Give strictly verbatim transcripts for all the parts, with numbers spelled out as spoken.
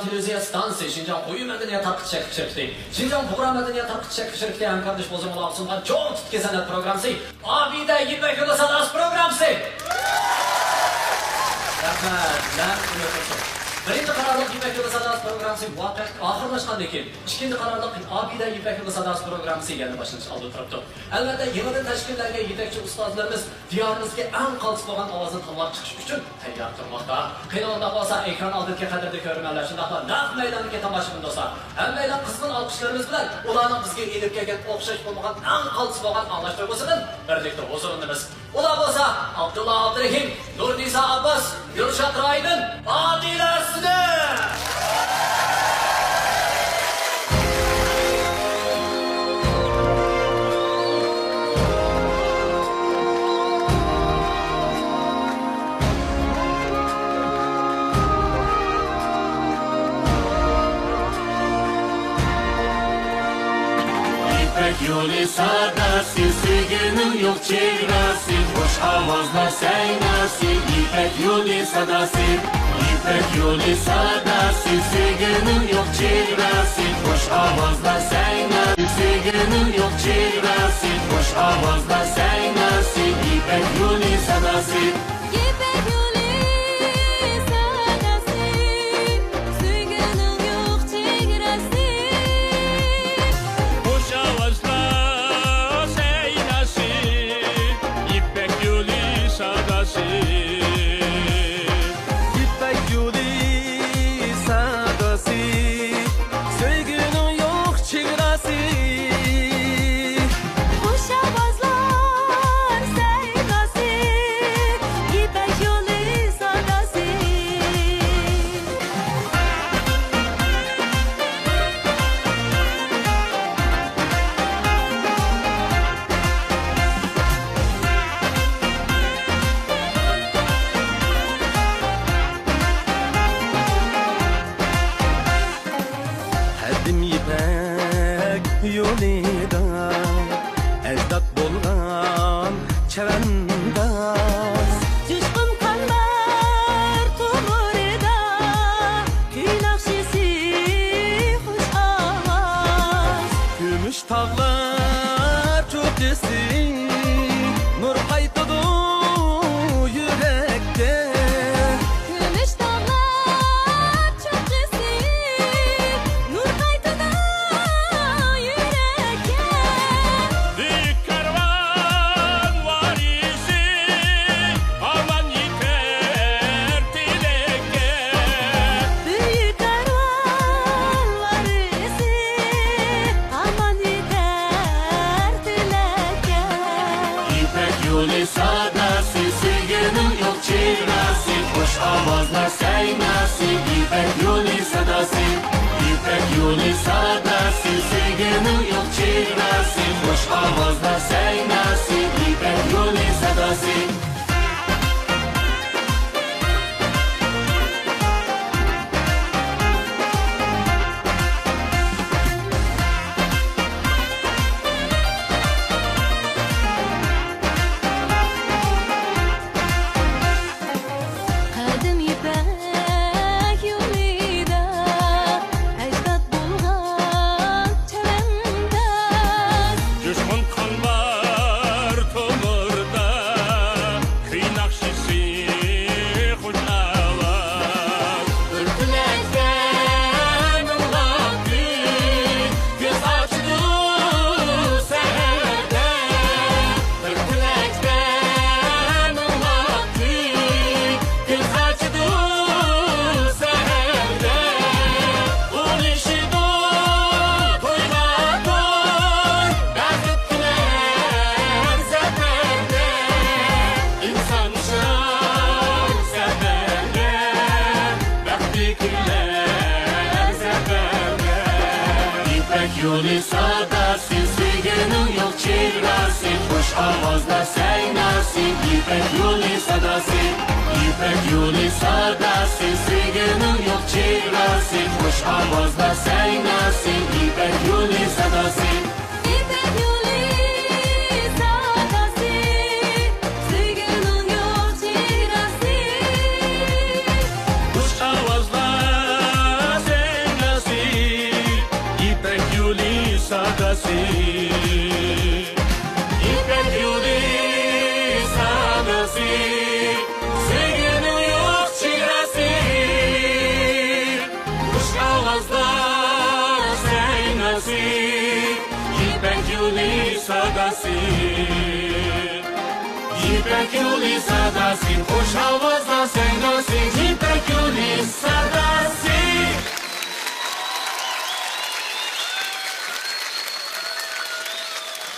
تېلېۋىزىيە ئىستانسىسى، شىنجاڭ قويۇن مەدەنىيەت تارقىتىش چەكلىك شىركىتى، شىنجاڭ پۇقرا مەدەنىيەت تارقىتىش چەكلىك شىركىتى ھەمكارلىشىپ ئۇزۇن ئاپسۇنغان چوڭ تىتكى سەنئەت پروگراممىسى، ئابىدە يىپەك يولى ساداسى پروگراممىسى. رەھمەت، رەھمەت. بىرىنچى قارارلىق يىپەك يولى ساداسى پروگراممىسى مۇۋەپپەقىيەتلىك ئاخىرلاشقاندىن كېيىن، ئىككىنچى قارارلىق ئابىدە يىپەك يولى ساداسى پروگراممىسى يەنە باشلىنىش ئالدىدا تۇرۇپتۇ. ئەلۋەتتە، يېڭىدىن تەشكىللەنگەن يېتەكچى ئۇستازلىرىمىز دىيارىمىزدىكى ئەڭ قالتىس بولغان ئاۋازنى تاللاپ چىقىش ئۈچۈن تەييار تۇرماقتا. قېنى ئۇنداق بولسا، ئېكران ئالدىدىكى قەدىردىكى كۆرۈرمەنلەر، شۇنداقلا نەق مەيداندىكى تاماشىبىن دوستلار، ھەممەيلەن قىزغىن ئالقىشلىرىمىز بىلەن ئۇلارنىڭ بىزگە ئېلىپ كەلگەن ئوخشاش بولمىغان ئەڭ قالتىس بولغان ئاڭلاش تۇيغۇسىدىن بىرلىكتە ھۇزۇرلىنىمىز. ئۇلار بولسا ئابدۇللا ئابدۇرېھىم، نۇرنىسا ئابباس، گۈلشات رايدىن، ئادىلە سىدىق. يىپەك يولى ساداسى، سۆيگۈنىڭ يوق چېگراسى، خۇش ئاۋازلار سەيناسى، يىپەك يولى ساداسى. يىپەك يولى ساداسى، سۆيگۈنىڭ يوق چېگراسى، خۇش ئاۋازلار سەيناسى، سۆيگۈنىڭ يوق چېگراسى، خۇش ئاۋازلار سەيناسى، يىپەك يولى ساداسى. يىپەك يولى ساداسى، سۆيگۈنىڭ يوق چېگراسى. خۇش ئاۋازلار سەيناسى، يىپەك يولى ساداسى. يىپەك يولى ساداسى، سۆيگۈنىڭ يوق چېگراسى. خۇش ئاۋازلار سەيناسى، يىپەك يولى ساداسى. قەدىم يىپەك يولىدا ئەجداد بولغان چەۋەنداز. جۇشقۇن قانلار تومۇرىدا كۈي ناخشىسى، خۇش ئاۋاز. كۈمۈش تاغلار چوققىسى نۇر قايتىدۇ يۈرەككە. كۈمۈش تاغلار چوققىسى نۇر قايتىدۇ يۈرەككە. بۈيۈك كارۋان ۋارىسى ئامان يېتەر تىلەككە. بۈيۈك كارۋان ۋارىسى ئامان يېتەر تىلەككە. يىپەك يولى ساداسى، سۆيگۈنىڭ يوق چېگراسى، خۇش ئاۋازلار سەيناسى، يىپەك يولى ساداسى. يىپەك يولى ساداسى، سۆيگۈنىڭ يوق چېگراسى، خۇش ئاۋازلار سەيناسى، يىپەك يولى ساداسى. قەدىم يىپەك يولىدا ئەجداد بولغان چەۋەنداز. جۇشقۇن قان بار تومۇردا، كۈي ناخشىسى، خۇش ئاۋاز. بىر تىلەكتە مىڭلاپ كۈي، كۆز ئاچىدۇ سەھەردە. بىر تىلەكتە مىڭلاپ كۈي، كۆز ئاچىدۇ سەھەردە. ئۇلىشىدۇ تويغا توي، بەخت كۈنلەر زەپەردە. ئىنسانشىل سەپەردە، بەختلىك كۈنلەر سەپەردە. يىپەك يولى ساداسى، سۆيگۈنىڭ يوق چېگراسى، خۇش ئاۋازلار سەيناسى، يىپەك يولى ساداسى. يىپەك يولى ساداسى، سۆيگۈنىڭ يوق چېگراسى، خۇش ئاۋازلار سەيناسى، يىپەك يولى ساداسى. يىپەك يولى ساداسى، سۆيگۈنىڭ يوق چېگراسى. خۇش ئاۋازلار يىپەك يولى ساداسى، سۆيگۈنىڭ يوق چېگراسى. خۇش ئاۋازدا سايناسى، يىپەك يولى ساداسى. يىپەك يولى ساداسى، خۇش ئاۋازدا سايناسى، يىپەك يولى ساداسى.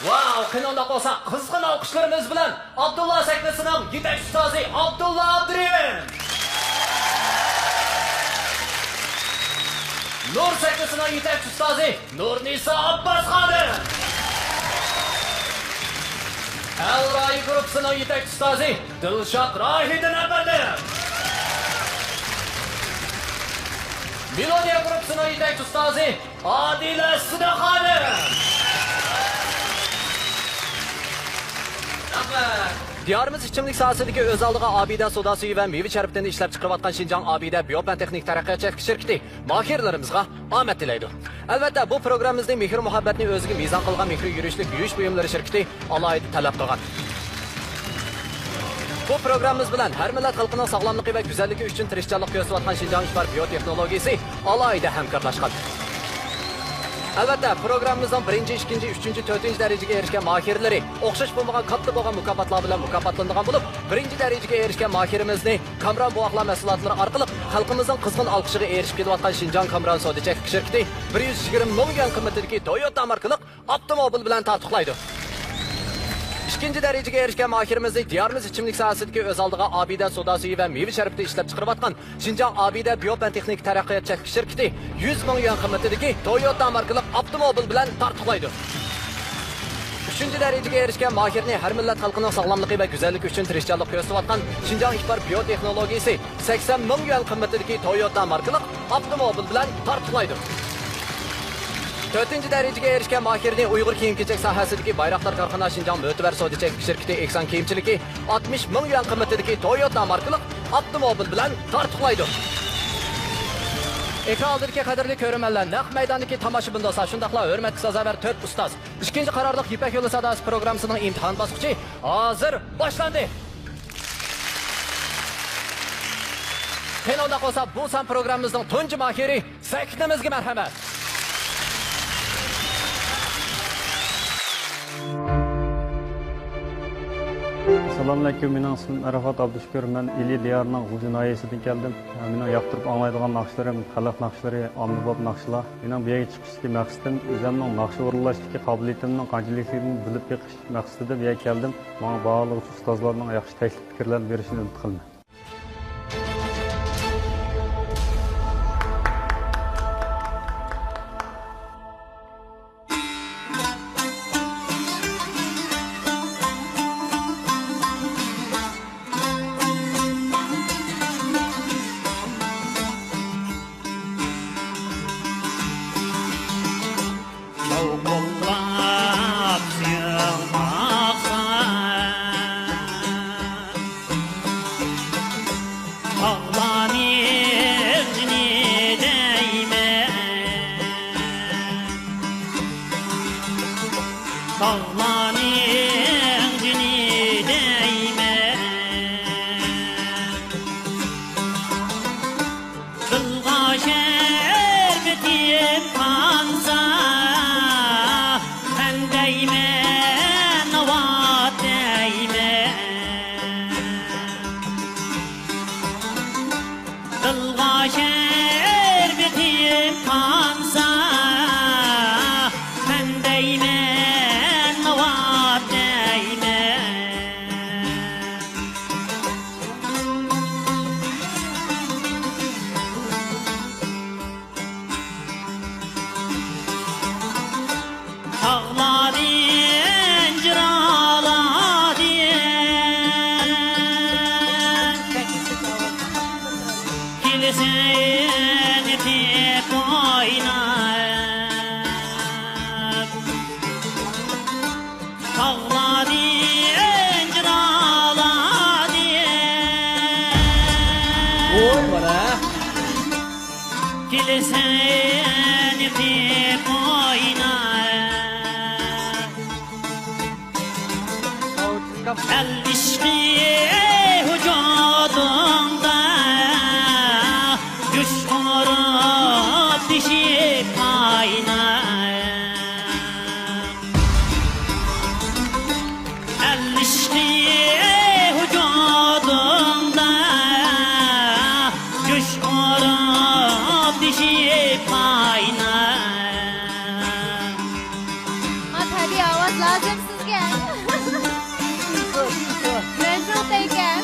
ۋاۋ! قېنى ئۇنداق بولسا، قىزغىن ئالقىشلىرىمىز بىلەن ئابدۇللا سەھنىسىنىڭ يېتەكچى ئۇستازى ئابدۇللا ئابدۇرېھىم. نۇر سەھنىسىنىڭ يېتەكچى ئۇستازى نۇرنىسا ئابباس خانىم. ئەل رايى گۇرۇپپىسىنىڭ يېتەكچى ئۇستازى دىلشات راھىدىن ئەپەندىم. مېلودىيە گۇرۇپپىسىنىڭ يېتەكچى ئۇستازى ئادىلە سىدىق خانىم. دىيارىمىز ئىچىملىك ساھەسىدىكى ئۆز ئالدىغا ئابىدە سودا سۈيى ۋە مېۋە شەربىتىنى ئىشلەپچىقىرىۋاتقان شىنجاڭ ئابىدە بىيوپەن تېخنىك تەرەققىيات چەكلىك شىركىتى ماھىرلىرىمىزغا ئامەت تىلەيدۇ. ئەلۋەتتە، بۇ پروگراممىمىزنى مېھىر-مۇھەببەتنى ئۆزىگە مىزان قىلغان مېھرى يۈرۈشلۈك يۇيۇش بۇيۇملىرى شىركىتى ئالاھىدە تەلەپ قىلغان. بۇ پروگراممىمىز بىلەن ھەر مىللەت خەلقىنىڭ ساغلاملىقى ۋە گۈزەللىكى ئۈچۈن تىرىشچانلىق كۆرسىتىۋاتقان شىنجاڭ ئىپار بىيو تېخنولوگىيىسى ئالاھىدە ھەمكارلاشقان. ئەلۋەتتە، پروگراممىمىزنىڭ بىرىنچى، ئىككىنچى، ئۈچىنچى، تۆتىنچى دەرىجىگە ئېرىشكەن ماھىرلىرى ئوخشاش بولمىغان كاتتا بولغان مۇكاپاتلار بىلەن مۇكاپاتلىنىدىغان بولۇپ، بىرىنچى دەرىجىگە ئېرىشكەن ماھىرىمىزنى كامران بوۋاقلار مەھسۇلاتلىرى ئارقىلىق خەلقىمىزنىڭ قىزغىن ئالقىشىغا ئېرىشىپ كېلىۋاتقان شىنجاڭ كامران سودا چەكلىك شىركىتى بىر يۈز يىگىرمە مىڭ يۈەن قىممىتىدىكى تويوتا ماركىلىق ئاپتوموبىل بىلەن تارتۇقلايدۇ. ئىككىنچى دەرىجىگە ئېرىشكەن ماھىرىمىزنى دىيارىمىز ئىچىملىك ساھەسىدىكى ئۆز ئالدىغا ئابىدە سودا سۈيى ۋە مېۋە شەربىتى ئىشلەپچىقىرىۋاتقان شىنجاڭ ئابىدە بىيوپەن تېخنىك تەرەققىيات چەكلىك شىركىتى يۈز مىڭ يۈەن قىممىتىدىكى تويوتا ماركىلىق ئاپتوموبىل بىلەن تارتۇقلايدۇ. ئۈچىنچى دەرىجىگە ئېرىشكەن ماھىرنى ھەر مىللەت خەلقىنىڭ ساغلاملىقى ۋە گۈزەللىكى ئۈچۈن تىرىشچانلىق كۆرسىتىۋاتقان شىنجاڭ ئىپار بىيو تېخنولوگىيىسى سەكسەن مىڭ يۈەن قىممىتىدىكى تويوتا ماركىلىق ئاپتوموبىل بىلەن تارتۇقلايدۇ. تۆتىنچى دەرىجىگە ئېرىشكەن ماھىرنى ئۇيغۇر كىيىم-كېچەك ساھەسىدىكى بايراقدار كارخانا شىنجاڭ مۆتىۋەر سودا چەكلىك شىركىتى ئېھسان كىيىمچىلىكى ئاتمىش مىڭ يۈەن قىممىتىدىكى تويوتا ماركىلىق ئاپتوموبىل بىلەن تارتۇقلايدۇ. ئېكران ئالدىدىكى قەدىرلىك كۆرۈرمەنلەر، نەق مەيداندىكى تاماشىبىن دوستلار، شۇنداقلا ھۆرمەتكە سازاۋەر تۆت ئۇستاز. ئىككىنچى قارارلىق يىپەك يولى ساداسى پروگراممىسىنىڭ ئىمتىھان باسقۇچى ھازىر باشلاندى. قېنى ئۇنداق بولسا، بۇ سان پروگراممىمىزنىڭ تۇنجى ماھىرى سەھنىمىزگە مەرھەمەت. ئەسسالامۇئەلەيكۇم، مېنىڭ ئىسمىم ئەرفات ئابدۇشۈكۈر، مەن ئىلى دىيارىنىڭ غۇلجا ناھىيەسىدىن كەلدىم. مېنىڭ ياقتۇرۇپ ئاڭلايدىغان ناخشىلىرىم خەلق ناخشىلىرى، ئاممىباب ناخشىلار. مېنىڭ بۇ يەرگە چىقىشتىكى مەقسىتىم ئۆزۈمنىڭ ناخشا ئورۇنلاشتىكى قابىلىيىتىمنىڭ قانچىلىكلىكىنى بىلىپ بېقىش مەقسىتىدە بۇ يەرگە كەلدىم. ماڭا باھالىغۇچى ئۇستازلارنىڭ ياخشى تەكلىپ پىكىرلەرنى بېرىشىنى ئۈمىد قىلىمەن. دولقۇنلاپ سىڭماقتا تاغلارنىڭ جېنى دەيمەن، تاغلارنىڭ جېنى دەيمەن. دىلغا شەربىتىم قانسا، مەن دەيمەن، ناۋات دەيمەن. دىلغا شەربىتىم قانسا، مەن دەيمەن، ناۋات دەيمەن. تاغلاردىن جىرالاردىن كېلىسەن ئېتىپ ئويناپ. تاغلاردىن جىرالاردىن ۋوي، بالا. كېلىسەن ئېتىپ ئويناپ. ئەل ئىشقى ۋۇجۇدۇڭدا جۇشقۇرۇپ تېشىپ قاينار. ئەل ئىشقى ۋۇجۇدۇڭدا جۇشقۇرۇپ تېشىپ قاينار. ما تەبىئىي ئاۋاز لازىم سىزگە. مەشۇق ئىكەن.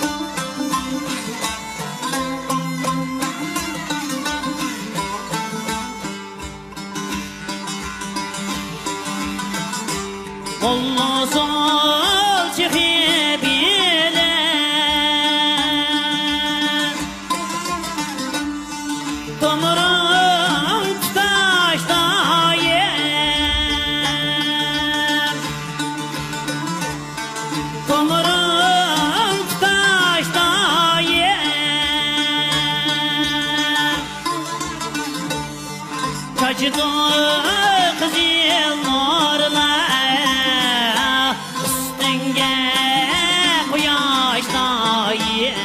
قولنى سول چېخى بىلەن تومۇرۇڭ تۇتاش دائىم. تومۇرۇڭ تۇتاش دائىم. چاچىدۇ قىزىل نۇرلار، ئۈستۈڭگە قۇياش دائىم.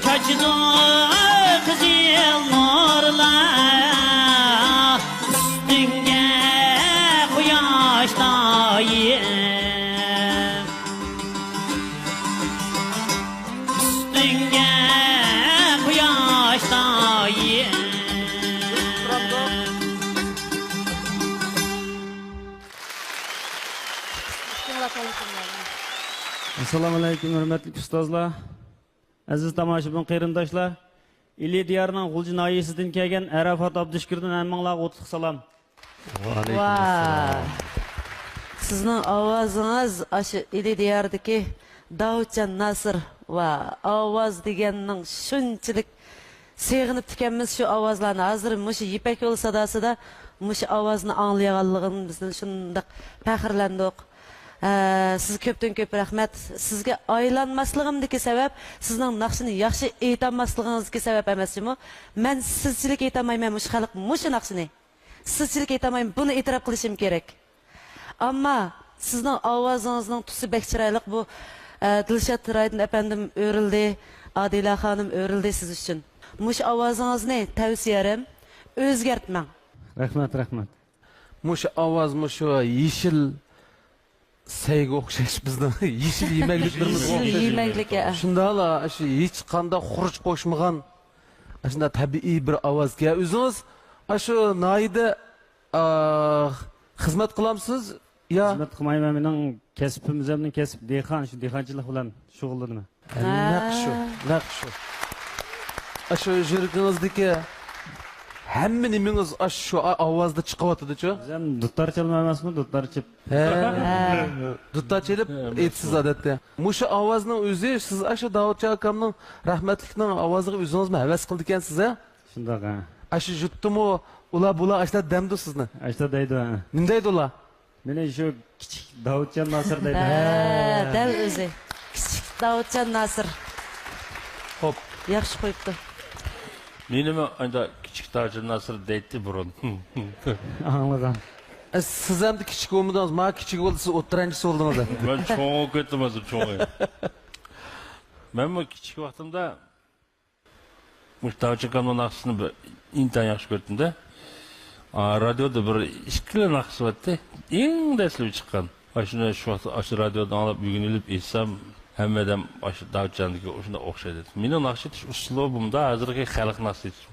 چاچىدۇ قىزىل نۇرلار، ئۈستۈڭگە قۇياش دائىم. ئۈستۈڭگە قۇياش دائىم. ئەسسالامۇ ئەلەيكۇم، ھۆرمەتلىك ئۇستازلار، ئەزىز تاماشىبىن قېرىنداشلار، ئىلى دىيارنىڭ غۇلجا ناھىيەسىدىن كەلگەن ئەرەپات ئابدۇشۈكۈردىن ھەممىڭلارغا ئوتلۇق سالام. ۋەئەلەيكۇم ئەسسالام. سىزنىڭ ئاۋازىڭىز ئاشۇ ئىلى دىياردىكى داۋۇتجان ناسىر، ۋا، ئاۋاز دېگەننىڭ شۇنچىلىك سېغىنىپتۇ ئىكەنمىز شۇ ئاۋازلارنى. ھازىر مۇشۇ يىپەك يولى ساداسىدا مۇشۇ ئاۋازنى ئاڭلىيالىغىنىمىزدىن شۇنداق پەخىرلەندۇق. ھە، سىزگە كۆپتىن كۆپ رەھمەت. سىزگە ئايلانماسلىقىمدىكى سەۋەب سىزنىڭ ناخشىنى ياخشى ئېيتالماسلىقىڭىزدىكى سەۋەب ئەمەس جۇمۇ. مەن سىزچىلىك ئېيتالمايمەن مۇشۇ خەلق مۇشۇ ناخشىنى. سىزچىلىك ئېيتالمايمەن، بۇنى ئېتىراپ قىلىشىم كېرەك. ئەمما سىزنىڭ ئاۋازىڭىزنىڭ تۈسى بەك چىرايلىق. بۇ، ئە، دىلشات رايدىن ئەپەندىم ئۆرۈلدى، ئادىلە خانىم ئۆرۈلدى سىز ئۈچۈن. مۇشۇ ئاۋازىڭىزنى تەۋسىيەم، ئۆزگەرتمەڭ. رەھمەت، رەھمەت. مۇشۇ ئاۋاز، مۇشۇ يېشىل سەيگە ئوخشاش، بىزنىڭ يېشىل يېمەكلىكلىرىمىزگە يېشىل ئوخشاش. يېمەكلىك، ھە. شۇنداقلا، شۇ ھېچقانداق خۇرۇچ قوشمىغان، ئاشۇنداق تەبىئىي بىر ئاۋازكەن. ئۆزىڭىز ئاشۇ ناھىيەدە، ئا، خىزمەت قىلامسىز يا؟ خىزمەت قىلمايمەن، مېنىڭ كەسپىم، ئۆزۈمنىڭ كەسپى دېھقان، شۇ دېھقانچىلىق بىلەن شۇغۇللىنىمەن. نەق شۇ، نەق شۇ. ئاشۇ يۈرىكىڭىزدىكى ھەممە نېمىڭىز ئاشۇ شۇ ئا-، ئاۋازدا چىقىۋاتىدۇچۇ؟ بىز ھەم دۇتار چالما ئەمەسمۇ، دۇتار چېپ. ھە. ھە. دۇتار چېلىپ ھە، ئېيتىسىز ئادەتتە. مۇشۇ ئاۋازنىڭ ئۆزى، سىز ئاشۇ داۋۇتجان ئاكامنىڭ، رەھمەتلىكنىڭ ئاۋازىغا ئۆزىڭىزمۇ ھەۋەس قىلىدىكەنسىز، ھە؟ شۇنداق، ھە. ئاشۇ يۇرتتىمۇ ئۇلار بۇلار ئاشۇنداق دەمدۇ سىزنى؟ ئاشۇنداق دەيدۇ، ھە. نېمە دەيدۇ ئۇلار؟ مېنى شۇ كىچىك داۋۇتجان ناسىر دەيدۇ. ھە، دەل ئۆزى. كىچىك داۋۇتجان ناسىر. خوپ. ياخشى قويۇپتۇ. مېنىمۇ ئانداق كىچىك داۋۇتجان ناسىر دەيتتى بۇرۇن. ئاڭلىغان. ئە، سىز ئەمدى كىچىك بولمىدىڭىز، مانا كىچىك بولدى، سىز ئوتتۇرانچىسى بولدىڭىز ئەمدى. مەن چوڭىغا كەتتىم ھازىر، چوڭى. مەنمۇ كىچىك ۋاقتىمدا مۇشۇ داۋۇتجان ئاكامنىڭ ناخشىسىنى بىر ئىنتايىن ياخشى كۆرەتتىم-دە. ئا، رادىيودا بىر ئىككىلا ناخشىسى بارتتى. ئەڭ دەسلىپى چىققان. ئاشۇنى شۇ ۋاقىت ئاشۇ رادىيودىن ئاڭلاپ ئۆگىنىۋېلىپ ئېيتسام، ھەممە ئادەم ئاشۇ داۋۇتجاندىكى شۇنداق ئوخشايدۇ. مېنىڭ ناخشا ئېيتىش ئۇسلۇبۇمدا ھازىرقى خەلق ناخشا ئېيتىش.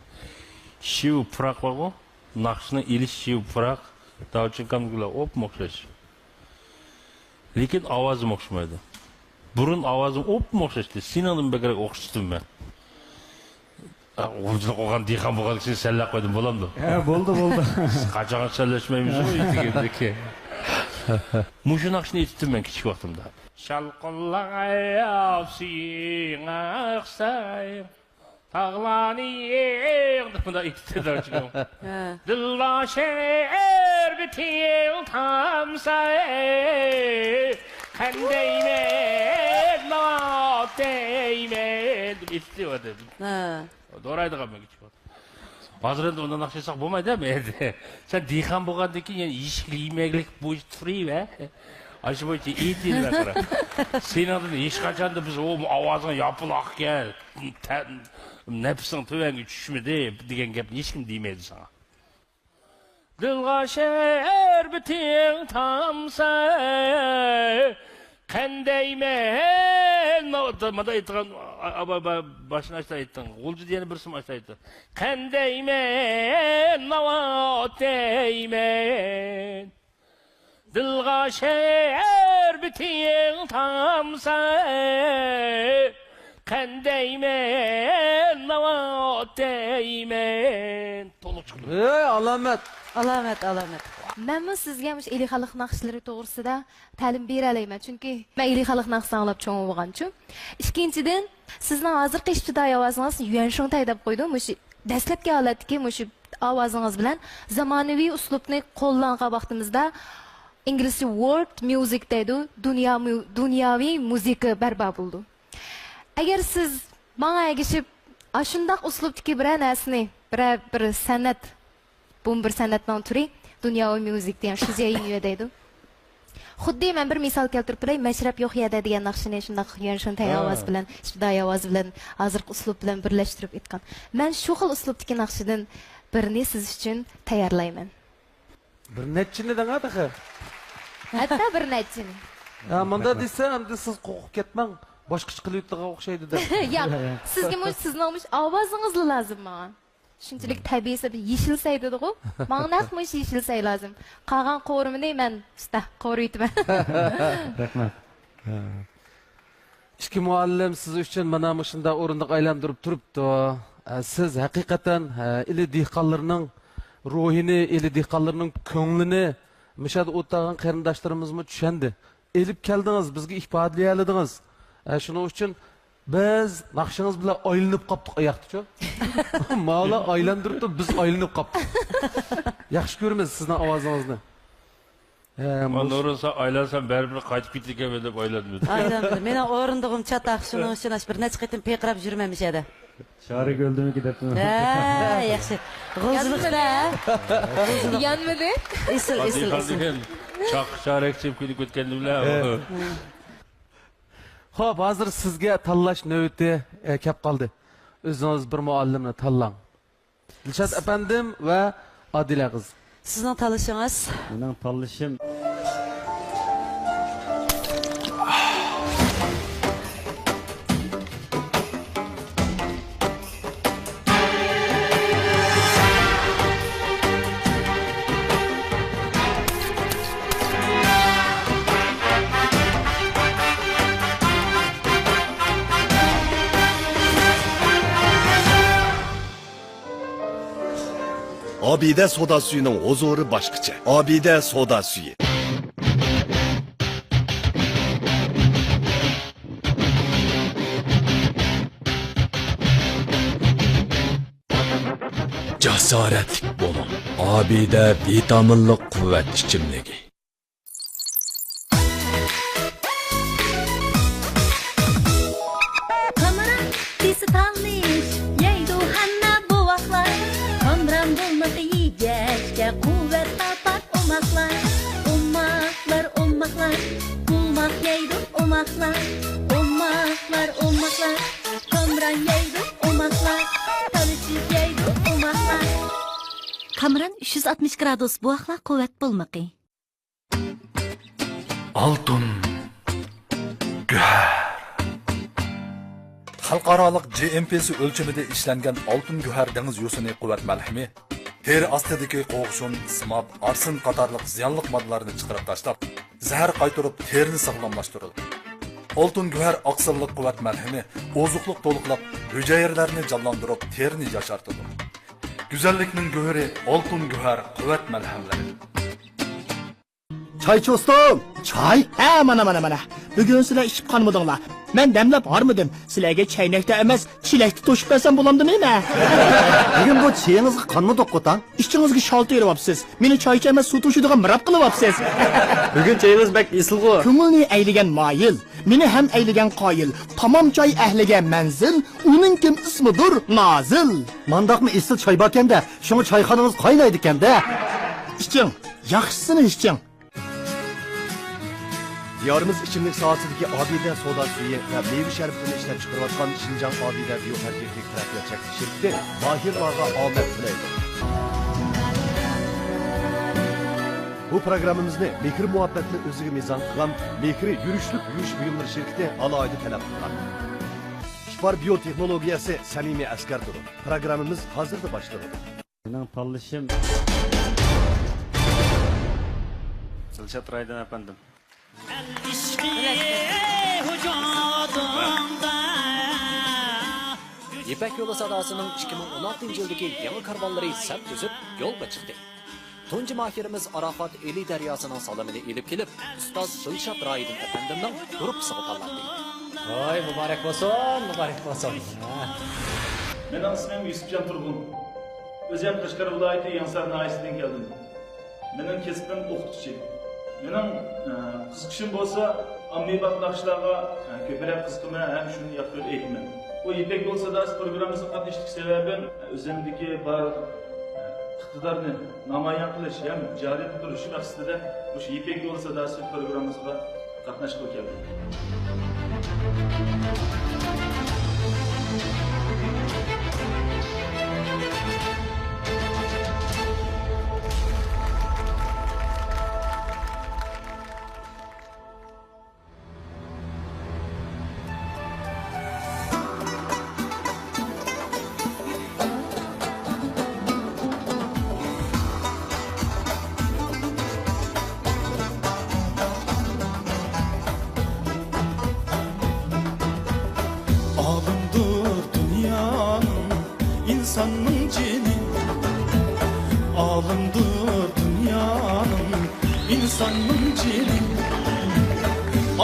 شىۋ پۇراق بارغۇ، ناخشىنى ئېلىش شىۋ پۇراق، داۋۇتجان ئاكامنىڭكى بىلەن ئوپمۇ ئوخشاش. لېكىن ئاۋازىم ئوخشىمايدۇ. بۇرۇن ئاۋازىم ئوپمۇ ئوخشاشتى. سېنىڭدىن بەكرەك ئوخشىتىپتىمەن. ئا، غۇلجىلىق بولغان، دېھقان بولغان كىشىنى سەنلەپ قويدۇم، بولامدۇ؟ ھە، بولدى، بولدى. قاچان سەنلەشمەيمىز ئۆيدىكى. مۇشۇ ناخشىنى ئېيتىپتىم مەن كىچىك ۋاقتىمدا. شالقىنلىغاي سۈيۈڭ ئاقسا، تاغلارنى يىغ دەپ مۇنداق ئېيتىپتۇ داۋۇتجان ئاكام. ھە. دىلدا شەربىتىڭ تامسا، قەندەيمەن، نادەيمەن دەپ ئېيتىپتۇ ئادەم. ھە. دورايدىغان مەن كىچىك ۋاقىت. ھازىر ئەمدى ئۇنداق ناخشا ئېيتساق بولمايدۇ ئەمدى. سەن دېھقان بولغاندىن كېيىن يەنە ئېشەكلەر يېمەكلىك بويىچە تۇرۇۋەر. ئاشۇ بويىچە ئېيتىۋەر قارا. سېنىڭدىن ھېچقاچاندا بىز، «ئۇ ئاۋازىڭ ياپىلاقكەن، تە-، نەپسىڭ تۆۋەنگە چۈشمىدى» دېگەن گەپنى ھېچكىم دېمەيدۇ ساڭا. دىلغا شەربىتىڭ تامسا، قەندەيمەن، مۇنداق ئېيتقان، ئا-، ئا-، با-، با-، باشنى ئاشتا ئېيتتىڭ. غۇلجىدا يەنە بىرسىمۇ ئاشتا ئېيتتى. قەندەيمەن، ناۋات دەيمەن. دىلغا شەربىتىڭ تامسا، قەندەيمەن، ناۋات دەيمەن. تولۇق چىقتى. ھەي، ئالامەت! ئالامەت، ئالامەت. مەنمۇ سىزگە مۇشۇ ئىلى خەلق ناخشىلىرى توغرىسىدا تەلىم بېرەلەيمەن، چۈنكى مەن ئىلى خەلق ناخشىسى ئاڭلاپ چوڭ بولغانچۇ. ئىككىنچىدىن، سىزنىڭ ھازىرقى ئىپتىدائىي ئاۋازىڭىز يۈەنشۇڭتەي دەپ قويدۇم. مۇشۇ دەسلەپكى ھالەتتىكى مۇشۇ ئاۋازىڭىز بىلەن زامانىۋى ئۇسلۇبنى قوللانغان ۋاقتىمىزدا، ئىنگلىزچە ۋورلد ميۇزىك دەيدۇ، دۇنيا مۇ-، دۇنياۋى مۇزىكا بەرپا بولىدۇ. ئەگەر سىز ماڭا ئەگىشىپ، ئاشۇنداق ئۇسلۇبتىكى بىرەر نەرسىنى، بىرەر بىر سەنئەت، بۇمۇ بىر سەنئەتنىڭ تۈرى، دۇنياۋى ميۇزىك دېگەن شىجيەيىنيۈە دەيدۇ. خۇددى مەن بىر مىسال كەلتۈرۈپ بېرەي، مەشرەپ يوق يەردە دېگەن ناخشىنى شۇنداق يۈەنشۇنتەي ھە. ئاۋاز بىلەن، ئىپتىدائىي ئاۋاز بىلەن، ھازىرقى ئۇسلۇب بىلەن بىرلەشتۈرۈپ ئېيتقان. مەن شۇ خىل ئۇسلۇبتىكى ناخشىدىن بىرنى سىز ئۈچۈن تەييارلايمەن. بىر نەچچىنى دەڭە تېخى. ھەتتا بىر نەچچىنى. ھە، مۇنداق دېسە، ئەمدى سىز قورقۇپ كەتمەڭ. باشقىچە قىلىۋېتىدىغان ئوخشايدۇ دەپ. ياق، سىزگە مۇشۇ سىزنىڭ مۇشۇ ئاۋازىڭىزلا لازىم ماڭا. شۇنچىلىك تەبىئىي سەۋەب، يېشىل سەي دېدىغۇ. ماڭا نەق مۇشۇ يېشىل سەي لازىم. قالغان قورۇمىنى مەن ئۇستا قورۇۋېتىمەن. رەھمەت. ئىككى مۇئەللىم سىز ئۈچۈن مانا مۇشۇنداق ئورۇندۇق ئايلاندۇرۇپ تۇرۇپتۇ. ئە، سىز ھەقىقەتەن، ئە، ئىلى دېھقانلىرىنىڭ روھىنى، ئىلى دېھقانلىرىنىڭ كۆڭلىنى مۇشۇ يەردە ئولتۇرغان قېرىنداشلىرىمىزمۇ چۈشەندى. ئېلىپ كەلدىڭىز، بىزگە ئىپادىلىيەلىدىڭىز. ئە، شۇنىڭ ئۈچۈن بىز ناخشىڭىز بىلەن ئايلىنىپ قاپتۇق ئاياقتىچۇ. ماۋۇلار ئايلاندۇرۇپتۇ، بىز ئايلىنىپ قاپتۇق. ياخشى كۆرىمىز سىزنىڭ ئاۋازىڭىزنى. ھە، مانا مۇش- نۇرۇن، سەن ئايلانسام بەرىبىر قايتىپ كېتىدىكەنمەن دەپ ئايلانمىدىم. ئايلانمىدىم. مېنىڭ ئورۇندۇقۇم چاتاق، شۇنىڭ ئۈچۈن ئاشۇ بىر نەچچە قېتىم پىرقىراپ يۈرىمەن مۇشۇ يەردە. شارىك ئۆلدىمىكى دەپتىمەن. ھە، ياخشى. غۇلجىلىقتا. يانمىدى. ئېسىل، ئېسىل، ئېسىل. چاق شارەكچى كۈنى كۆتكەندە بىلەن. ھە. خوپ، ھازىر سىزگە تاللاش نۆۋىتى، ئە، كەپ قالدى. ئۆزىڭىز بىر مۇئەللىمنى تاللاڭ. دىلشات ئەپەندىم ۋە ئادىلە قىز. سىزنىڭ تاللىشىڭىز؟ مېنىڭ تاللىشىم. ئابىدە سودا سۈيىنىڭ ھۇزۇرى باشقىچە. ئابىدە سودا سۈيى. جاسارەتلىك بولۇڭ. ئابىدە ۋىتامىنلىق قۇۋۋەت ئىچىملىكى. قامران دېسە تالىش يەيدۇ ھەممە بوۋاقلار. قامران بولمىقى يېگەچكە قۇۋۋەت تاپار ئوماقلار. ئوماقلار، ئوماقلار، قۇماق يەيدۇ ئوماقلار. ئوماقلار، ئوماقلار، قامران يەيدۇ ئوماقلار. تالىشىپ يەيدۇ ئوماقلار. قامران ئۈچ يۈز ئاتمىش گرادۇس بوۋاقلار قۇۋۋەت بولمىقى. ئالتۇن گۆھەر. خەلقئارالىق جى ئېم پىسى ئۆلچىمىدە ئىشلەنگەن ئالتۇن گۆھەر دېڭىز يوسۇنى قۇۋۋەت مەلھىمى تېرە ئاستىدىكى قوغۇشۇن، سىماب، ئارسېن قاتارلىق زىيانلىق ماددىلارنى چىقىرىپ تاشلاپ، زەھەر قايتۇرۇپ، تېرىنى ساغلاملاشتۇرىدۇ. ئالتۇن گۆھەر ئاقسىللىق قۇۋۋەت مەلھىمى ئوزۇقلۇق تولۇقلاپ، ھۈجەيرىلەرنى جانلاندۇرۇپ، تېرىنى ياشارتىدۇ. گۈزەللىكنىڭ گۆھىرى ئالتۇن گۆھەر قۇۋۋەت مەلھەملىرى. چاي چوستۇم! چاي؟ ھە، مانا، مانا، مانا. بۈگۈن سىلەر ئىچىپ قانمىدىڭلار. مەن دەملەپ ھارمىدىم. سىلەرگە چەينەكتە ئەمەس، چېلەكتە توشۇپ بەرسەم بولامدۇ نېمە؟ بۈگۈن بۇ چېيىڭىزغا قانمىدۇق، قوتان. ئىچىڭىزگە شالتا ئېلىۋاپسىز. مېنى چايچى ئەمەس، سۇ توشۇيدىغان مىراپ قىلىۋاپسىز. بۈگۈن چېيىڭىز بەك ئېسىلغۇ. كۆڭۈلنى ئەيلىگەن مايىل. مېنى ھەم ئەيلىگەن قايىل، تامام چاي ئەھلىگە مەنزىل، ئۇنىڭ كىم ئىسمىدۇر نازىل. مانداقمۇ ئېسىل چاي باركەن-دە، شۇڭا چايخانىڭىز قاينايدىكەن-دە. ئىچىڭ، ياخشىسىنى ئىچىڭ. دىيارىمىز ئىچىملىك ساھەسىدىكى ئابىدە سودا سۈيى ۋە مېۋە شەربىتىنى ئىشلەپچىقىرىۋاتقان شىنجاڭ ئابىدە بىيو خەلقئارا تەرەققىيات چەكلىك شىركىتى ماھىرلارغا ئامەت تىلەيدۇ. بۇ پروگراممىمىزنى مېھىر-مۇھەببەتنى ئۆزىگە مىزان قىلغان مېھرى يۈرۈشلۈك يۇيۇش بۇيۇملىرى شىركىتى ئالاھىدە تەلەپ قىلغان. ئىپار بىيو تېخنولوگىيەسى سەمىمىي ئەسكەرتىدۇ. پروگراممىمىز ھازىرلا باشلىنىدۇ. مېنىڭ تاللىشىم. دىلشات رايدىن ئەپەندىم. يىپەك يولى ساداسىنىڭ ئىككى مىڭ ئون ئالتىنچى يىلدىكى يېڭى كارۋانلىرى سەپ تۈزۈپ يولغا چىقتى. تۇنجى ماھىرىمىز ئاراخات ئېلى دەرياسىنىڭ سالىمىنى ئېلىپ كېلىپ، ئۇستاز دىلشات رايدىن ئەپەندىمنىڭ گۇرۇپپىسىغا تاللاندى. ۋاي، مۇبارەك بولسۇن، مۇبارەك بولسۇن. مېنىڭ ئىسمىم يۈسۈپجان تۇرغۇن. ئۆزۈم قەشقەر ۋىلايىتى يېڭىسار ناھىيەسىدىن كەلدىم. مېنىڭ كەسپىم ئوقۇتقۇچى. مېنىڭ، ئە، قىزىقىشىم بولسا ئاممىباب ناخشىلارغا، ئە، كۆپرەك قىزىقىمەن ھەم شۇنى ياقتۇرۇپ ئېيتىمەن. بۇ يىپەك يولى ساداسى پروگراممىسىغا قاتنىشىشتىكى سەۋەبىم، ئە، ئۆزۈمدىكى بار، ئە، ئىقتىدارنى نامايان قىلىش ھەم جارى تۇرۇش مەقسىتىدە مۇشۇ يىپەك يولى ساداسى پروگراممىسىغا قاتناشقىلى كەلدىم. ئالىمدۇر دۇنيانىڭ، ئىنساننىڭ جېنى. ئالىمدۇر دۇنيانىڭ، ئىنساننىڭ جېنى.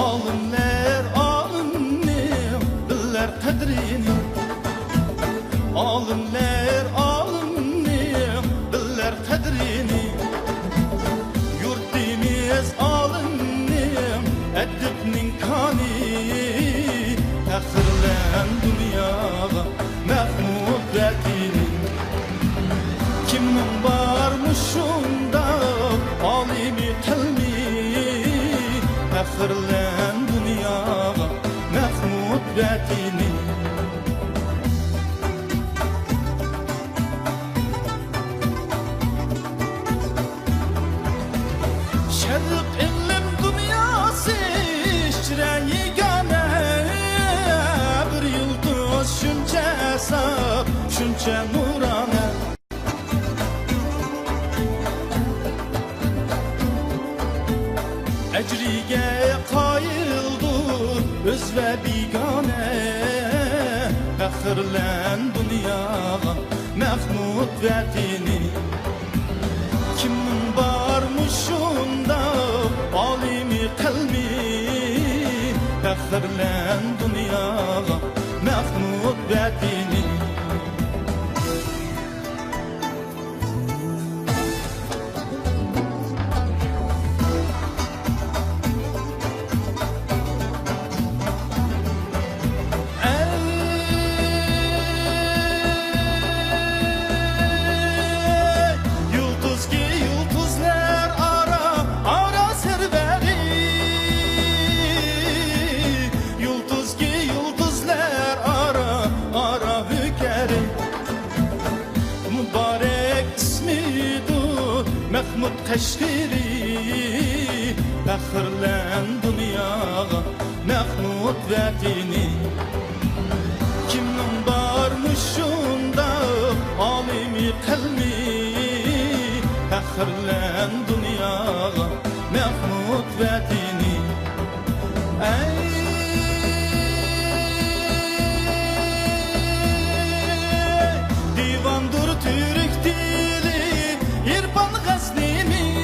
ئالىملەر ئالىمنى بىلەر قەدرىنى. ئالىملەر ئالىمنى بىلەر قەدرىنى. يۇرتىمىز ئالىمنىڭ، ئەدىبنىڭ كانى. پەخىرلەن دۇنياغا مەھمۇد ۋەتىنى. كىمنىڭ بار مۇشۇنداق ئالىمى قەلمى؟ پەخىرلەن دۇنياغا مەھمۇد ۋەتىنى. شەرق ئىلىم دۇنياسى ئىچرە يېگانە، بىر يۇلتۇز شۇنچە ساپ، شۇنچە نۇرانە. ئەجرىگە قايىلدۇر ئۆز ۋە بىگانە، پەخىرلەن دۇنياغا مەھمۇد ۋەتىنى. كىمنىڭ بار مۇشۇنداق ئالىمى قەلمى؟ پەخىرلەن دۇنياغا مەھمۇد ۋەتىنى. يۇلتۇزكى يۇلتۇزلار ئارا، ئارا سەرۋەرى. يۇلتۇزكى يۇلتۇزلار ئارا، ئارا ھۆكەرى. مۇبارەك ئىسمىدۇر مەھمۇد قەشقىرى. پەخىرلەن دۇنياغا مەھمۇد ۋەتىنى. كىمنىڭ بار مۇشۇنداق ئالىمى قەلمى؟ پەخىرلەن دۇنياغا مەھمۇد ۋەتىنى. ئەي، دىۋاندۇر تۈرك تىلى، ئىرپان غەزنىمىز،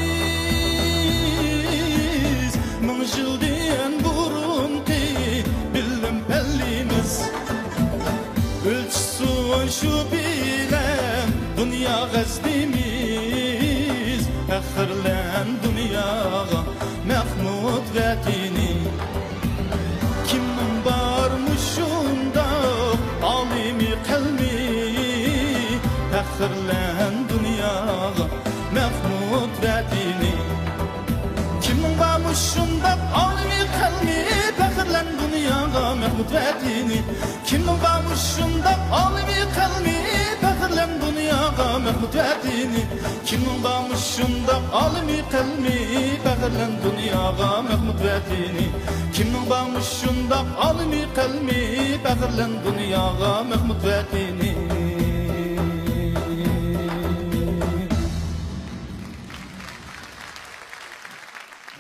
مىڭ يىلدىن بۇرۇنقى بىلىم پەللىمىز. ئۆلچىسۇن شۇ بىلەن دۇنيا غەزنىمىز. پەخىرلەن دۇنياغا مەھمۇد ۋەتىنى. مەخمۇت ۋەتىنى. كىمنىڭ بار مۇشۇنداق ئالىمى قەلىمى، پەخىرلەن دۇنياغا مەخمۇت ۋەتىنى. كىمنىڭ بار مۇشۇنداق ئالىمى قەلىمى، پەخىرلەن دۇنياغا مەخمۇت ۋەتىنى. كىمنىڭ بار مۇشۇنداق ئالىمى قەلىمى، پەخىرلەن دۇنياغا مەخمۇت ۋەتىنى. كىمنىڭ بار مۇشۇنداق ئالىمى قەلىمى، پەخىرلەن دۇنياغا مەخمۇت ۋەتىنى.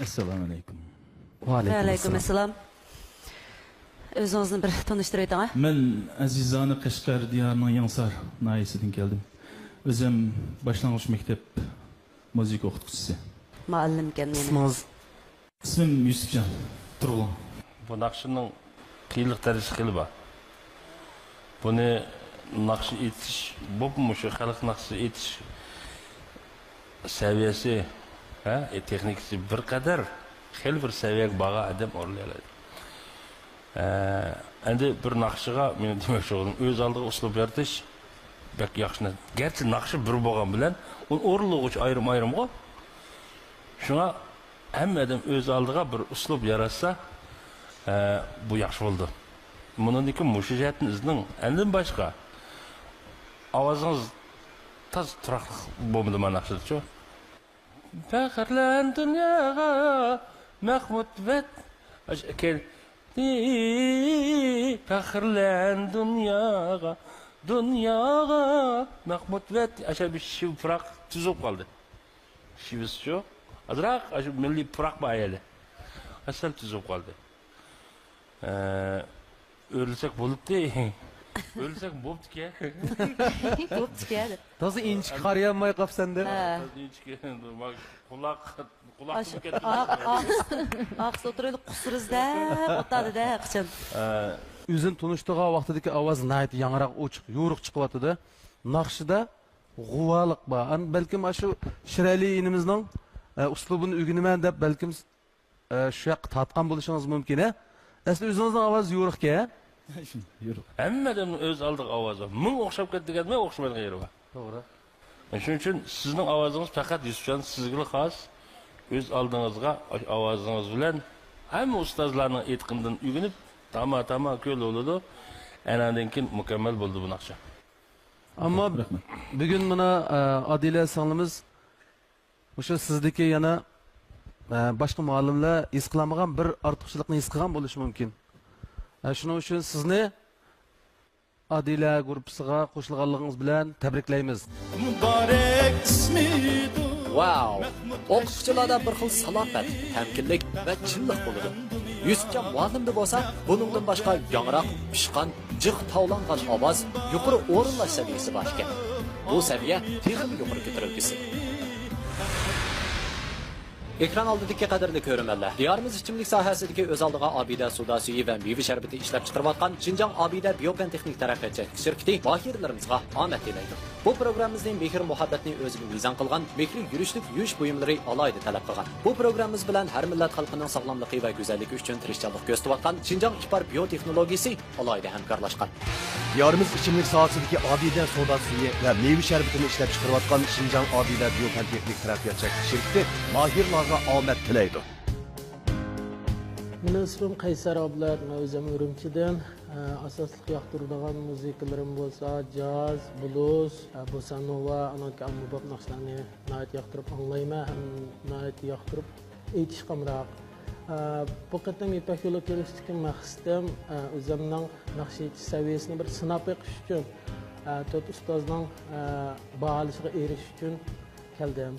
ئەسسالامۇ ئەلەيكۇم. ۋەئەلەيكۇم ئەسسالام. ئۆزىڭىزنى بىر تونۇشتۇرۇۋېتىڭ، ھە؟ مەن ئەزىزانە قەشقەر دىيارىنىڭ يېڭىسار ناھىيەسىدىن كەلدىم. ئۆزۈم باشلانغۇچ مەكتەپ مۇزىكا ئوقۇتقۇچىسى. مۇئەللىمكەن يەنە. ئىسمىڭىز؟ ئىسمىم يۈسۈپجان تۇرغۇن. بۇ ناخشىنىڭ قىيىنلىق دەرىجىسى خېلى بار. بۇنى ناخشا ئېيتىش، بولۇپمۇ مۇشۇ خەلق ناخشىسى ئېيتىش سەۋىيەسى، ھە، تېخنىكىسى بىر قەدەر خېلى بىر سەۋىيەگە بارغان ئادەم ئورۇنلىيالايدۇ. ئە، ئەمدى بىر ناخشىغا مېنىڭ دېمەكچى بولغىنىم، ئۆز ئالدىغا ئۇسلۇب يارىتىش بەك ياخشى نەرسە. گەرچە ناخشا بىر بولغان بىلەن، ئۇنى ئورۇنلىغۇچى ئايرىم-ئايرىمغۇ. شۇڭا ھەممە ئادەم ئۆز ئالدىغا بىر ئۇسلۇب ياراتسا، ئە، بۇ ياخشى بولىدۇ. مۇنىڭدىن كېيىن مۇشۇ جەھەتتىن ئىزدىنىڭ. ئەندىن باشقا، ئاۋازىڭىز تازا تۇراقلىق بولمىدى مانا ناخشىدىچۇ. پەخىرلەن دۇنياغا، مەخمۇت ۋەت-، ئاش-، كەل-، پەخىرلەن دۇنياغا، دۇنياغا، مەخمۇت ۋەت-، ئاشۇ بىر شىۋە پۇراق تۈز بولۇپ قالدى. شىۋىسىچۇ؟ ئازراق ئاشۇ مىللىي پۇراق بار يەردە. ئاسان تۈز بولۇپ قالدى. ئە، ئۆرلىسەك بولۇپتى. ئۆرلىسەك بوپتىكەن. بوپتىكەن. تازا ئىنچىكە قارىيالماي قاپسەن دەپ. ھە. تازا ئىنچىكە. قۇلاق، قۇلاق ئاش-، كەتتى. ئاق-، ئاق-، ئاقسا ئولتۇرۇۋېلىپ قۇسۇرىز دەپ ئولتۇردى دە قىچان. ئە. ئۆزىنى تونۇشتۇرغان ۋاقتىدىكى ئاۋاز ناھايىتى ياڭراق، ئوچۇق، يورۇق چىقىۋاتىدۇ. ناخشىدا غۇۋالىق بار. ئان-، بەلكىم ئاشۇ شىرئەلى ئىنىمىزنىڭ، ئە، ئۇسلۇبىنى ئۆگىنىمەن دەپ بەلكىم ئە، شۇ ياققا تارتقان بولۇشىڭىز مۇمكىن، ھە؟ ئەسلى ئۆزىڭىزنىڭ ئاۋازى يورۇقكەن، ھە؟ يورۇق. ھەممە ئادەمنىڭ ئۆز ئالدىغا ئاۋازى بار. مىڭ ئوخشاپ كەتتى دېگەنمۇ ئوخشىمايدىغان يېرى بار. توغرا. شۇنىڭ ئۈچۈن سىزنىڭ ئاۋازىڭىز پەقەت يۈسۈپجان سىزگىلا خاس. ئۆز ئالدىڭىزغا ئاۋازىڭىز بىلەن ھەممە ئۇستازلارنىڭ ئېيتقىنىدىن ئۆگىنىپ، تاما-تاما كۆل بولىدۇ. ئەنەندىن كېيىن مۇكەممەل بولىدۇ بۇ ناخشا. ئەمما رەھمەت. بۈگۈن مانا، ئە، ئادىلە سىڭلىمىز مۇشۇ سىزدىكى يەنە، ئە، باشقا مۇئەللىملەر ھېس قىلالمىغان بىر ئارتۇقچىلىقنى ھېس قىلغان بولۇشى مۇمكىن. ئە، شۇنىڭ ئۈچۈن سىزنى ئادىلە گۇرۇپپىسىغا قوشۇلغانلىقىڭىز بىلەن تەبرىكلەيمىز. مۇبارەك ئىسمىدۇر. ۋاۋ! ئوقۇتقۇچىلاردا بىر خىل سالاپەت، تەمكىنلىك ۋە چىنلىق بولىدۇ. يۈسۈپجان مۇئەللىمدە بولسا بۇنىڭدىن باشقا ياڭراق، پىشقان، جىق تاۋلانغان ئاۋاز، يۇقىرى ئورۇنلاش سەۋىيەسى بار ئىكەن. بۇ سەۋىيە تېخىمۇ يۇقىرى كۆتۈرۈلگۈسى. ئېكران ئالدىدىكى قەدىرلىك كۆرۈرمەنلەر، دىيارىمىز ئىچىملىك ساھەسىدىكى ئۆز ئالدىغا ئابىدە سودا سۈيى ۋە مېۋە شەربىتى ئىشلەپچىقىرىۋاتقان شىنجاڭ ئابىدە بىيوپەن تېخنىك تەرەققىيات چەكلىك شىركىتى ماھىرلىرىمىزغا ئامەت تىلەيدۇ. بۇ پروگراممىمىزنى مېھىر-مۇھەببەتنى ئۆزىگە مىزان قىلغان، مېھرى يۈرۈشلۈك يۇيۇش بۇيۇملىرى ئالاھىدە تەلەپ قىلغان. بۇ پروگراممىمىز بىلەن ھەر مىللەت خەلقىنىڭ ساغلاملىقى ۋە گۈزەللىكى ئۈچۈن تىرىشچانلىق كۆرسىتىۋاتقان شىنجاڭ ئىپار بىيو تېخنولوگىيىسى ئالاھىدە ھەمكارلاشقان. دىيارىمىز ئىچىملىك ساھەسىدىكى ئابىدە سودا سۈيى ۋە مېۋە شەربىتىنى ئىشلەپچىقىرىۋاتقان شىنجاڭ ئابىدە بىيو پەن تېخنىك تەرەققىيات چەكلىك شىركىتى ماھىرلارغا ئامەت تىلەيدۇ. مېنىڭ ئىسمىم قەيسەر ئابلەت، مەن ئۆزۈم ئۈرۈمچىدىن. ئە، ئاساسلىق ياقتۇرىدىغان مۇزىكىلىرىم بولسا جاز، بلۇز، ئە، بوسانوۋا، ئانىڭدىكى ئاممىباب ناخشىلارنى ناھايىتى ياقتۇرۇپ ئاڭلايمەن ھەم ناھايىتى ياقتۇرۇپ ئېيتىشقا ئامراق. ئە، بۇ قېتىم يىپەك يولىغا كېلىشتىكى مەقسىتىم، ئە، ئۆزۈمنىڭ ناخشا ئېيتىش سەۋىيەسىنى بىر سىناپ بېقىش ئۈچۈن، ئە، تۆت ئۇستازنىڭ، ئە، باھالىشىغا ئېرىشىش ئۈچۈن كەلدىم.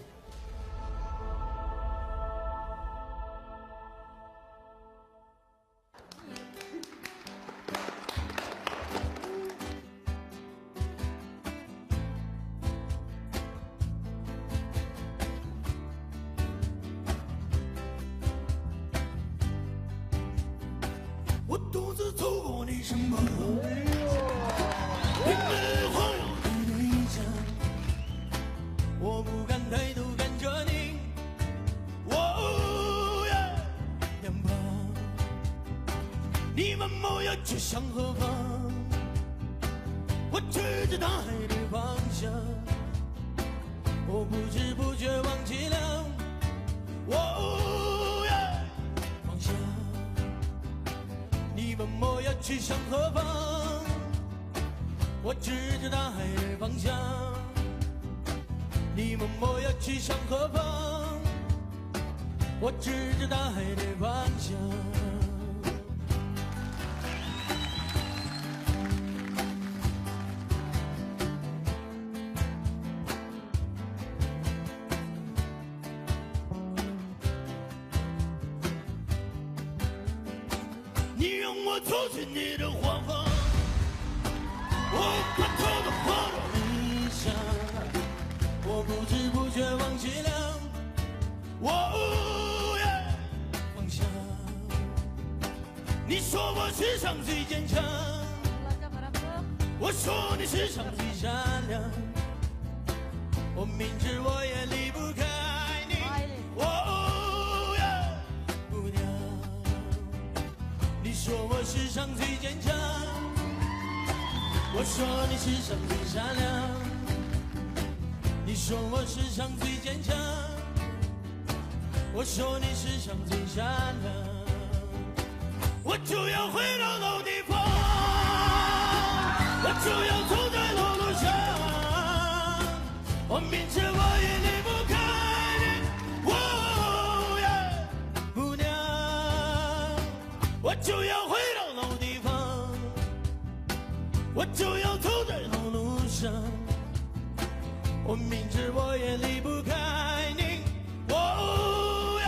我不知不觉忘记了，哦耶，方向。你问我要去向何方，我指着大海的方向。你问我要去向何方，我指着大海的方向。 你让我走进你的花房，我把头都放到地上，我不知不觉忘记了，哦耶，方向。你说我世上最坚强，我说你世上最善良，我明知我也离不开你，哦耶。 姑娘，你说我世上最坚强，我说你世上最善良。你说我世上最坚强，我说你世上最善良。我就要回到老地方，我就要走在老路上。 我明知我也离不开你，哦耶，姑娘，我就要回到老地方，我就要走在老路上。我明知我也离不开你，哦耶，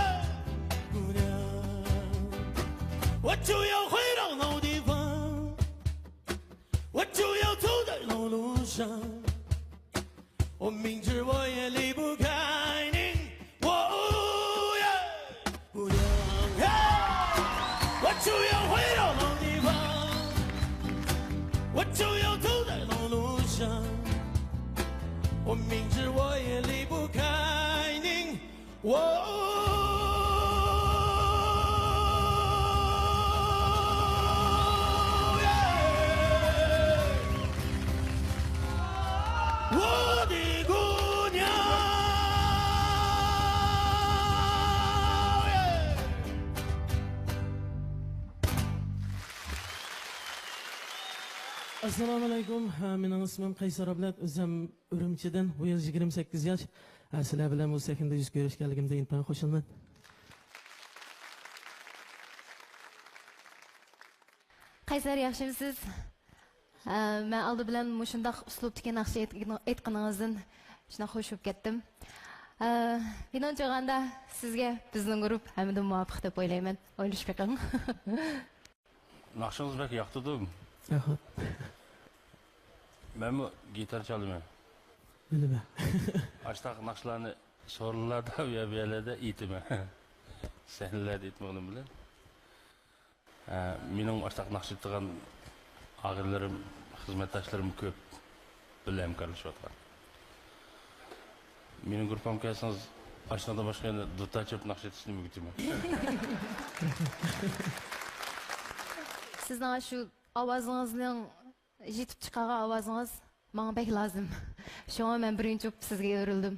姑娘，我就要回到老地方，我就要走在老路上。 我明知我也离不开你，哦耶，姑娘，嘿，我就要回到老地方，我就要走在老路上。我明知我也离不开你， 我，我的姑娘。 ئەسسالامۇئەلەيكۇم. ھە، مېنىڭ ئىسمىم قەيسەر ئابلەت، ئۆزۈم ئۈرۈمچىدىن، بۇ يىل يىگىرمە سەككىز ياش. ھە، سىلەر بىلەن بۇ سەھنىدە يۈز كۆرۈشكەنلىكىمدىن ئىنتايىن خۇشالمەن. قەيسەر، ياخشىمۇسىز؟ ھە، مەن ئالدى بىلەن مۇشۇنداق ئۇسلۇبتىكى ناخشا ئېيتقىنىڭىزدىن شۇنداق خوش بولۇپ كەتتىم. ھە، مېنىڭچە ئېيتقاندا، سىزگە بىزنىڭ گۇرۇپ ھەممىدىن مۇۋاپىق دەپ ئويلايمەن. ئويلىشىپ بېقىڭ. ناخشىڭىز بەك ياقتۇردۇم. رەھمەت. مەنمۇ گىتار چالىمەن. بىلىمەن. ئاشتاق ناخشىلارنى سورۇنلاردا ۋە بۇ يەرلەردە ئېيتىمەن. سەھنىلەردە ئېيتمىغىنىم بىلەن. ھە، مېنىڭ ئاشتاق ناخشا ئېيتىدىغان ئاغىنىلىرىم، خىزمەتداشلىرىم كۆپ. بىللە ھەمكارلىشىۋاتقان. مېنىڭ گۇرۇپپامغا كەلسىڭىز، ئاشۇنىڭدىن باشقا يەنە دۇتار چېلىپ ناخشا ئېيتىشنى ئۆگىتىمەن. سىزنىڭ شۇ ئاۋازىڭىزنىڭ يېتىپ چىقارغان ئاۋازىڭىز ماڭا بەك لازىم. شۇڭا مەن بىرىنچى بولۇپ سىزگە ئۆرۈلدۈم.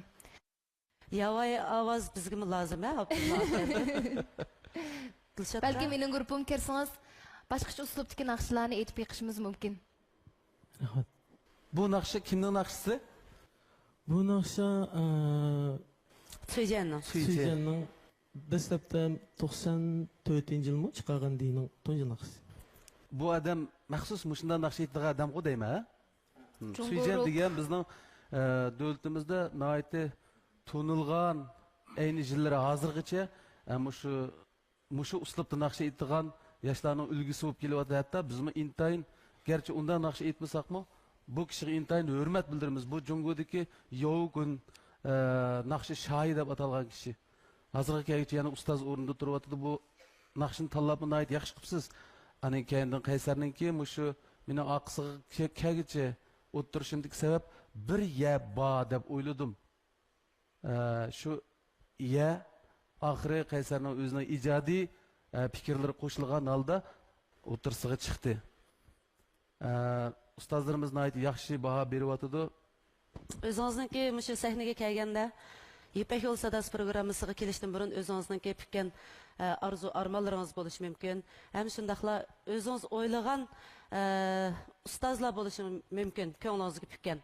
ياۋايى ئاۋاز بىزگىمۇ لازىم، ھە، ئابدۇللا ئاكا؟ دىلشات ئاكا؟ بەلكىم مېنىڭ گۇرۇپپامغا كىرسىڭىز، باشقىچە ئۇسلۇبتىكى ناخشىلارنى ئېيتىپ بېقىشىمىز مۇمكىن. رەھمەت. بۇ ناخشا كىمنىڭ ناخشىسى؟ بۇ ناخشا، ئە، سۈيجەننىڭ. سۈيجەن. سۈيجەننىڭ دەسلەپتە توقسان تۆتىنچى يىلمۇ چىقارغان دېيىنىڭ تۇنجى ناخشىسى. بۇ ئادەم مەخسۇس مۇشۇنداق ناخشا ئېيتىدىغان ئادەمغۇ دەيمەن، ھە؟ جۇڭگو سۈيجەن روك دېگەن بىزنىڭ، ئە، دۆلىتىمىزدە ناھايىتى تونۇلغان، ئەينى يىللىرى ھازىرغىچە، ئە، مۇشۇ، مۇشۇ ئۇسلۇبتا ناخشا ئېيتىدىغان ياشلارنىڭ ئۈلگىسى بولۇپ كېلىۋاتىدۇ. ھەتتا بىزمۇ ئىنتايىن، گەرچە ئۇنداق ناخشا ئېيتمىساقمۇ، بۇ كىشىگە ئىنتايىن ھۆرمەت بىلدۈرىمىز. بۇ جۇڭگودىكى ياۋگۇن، ئە، ناخشا شاھى دەپ ئاتالغان كىشى. ھازىرغا كەلگۈچە يەنە ئۇستاز ئورنىدا تۇرۇۋاتىدۇ. بۇ ناخشىنى تاللاپمۇ ناھايىتى ياخشى قىپسىز. ئاندىن كەينىدىن قەيسەرنىڭكى مۇشۇ مېنىڭ ئارقىسىغا كە-، كەلگۈچە ئولتۇرۇشۇمدىكى سەۋەب بىر يە بار دەپ ئويلىدىم. ئە، شۇ يە ئاخىرى قەيسەرنىڭ ئۆزىنىڭ ئىجادىي، ئە، پىكىرلىرى قوشۇلغان ھالدا ئوتتۇرىسىغا چىقتى. ئە، ئۇستازلىرىمىز ناھايىتى ياخشى باھا بېرىۋاتىدۇ. ئۆزىڭىزنىڭكى مۇشۇ سەھنىگە كەلگەندە، يىپەك يولى ساداسى پروگراممىسىغا كېلىشتىن بۇرۇن ئۆزىڭىزنىڭكى پۈتكەن، ئە، ئارزۇ ئارمانلىرىڭىز بولۇشى مۇمكىن. ھەم شۇنداقلا ئۆزىڭىز ئويلىغان، ئە، ئۇستازلار بولۇشى مۇمكىن، كۆڭلىڭىزگە پۈككەن.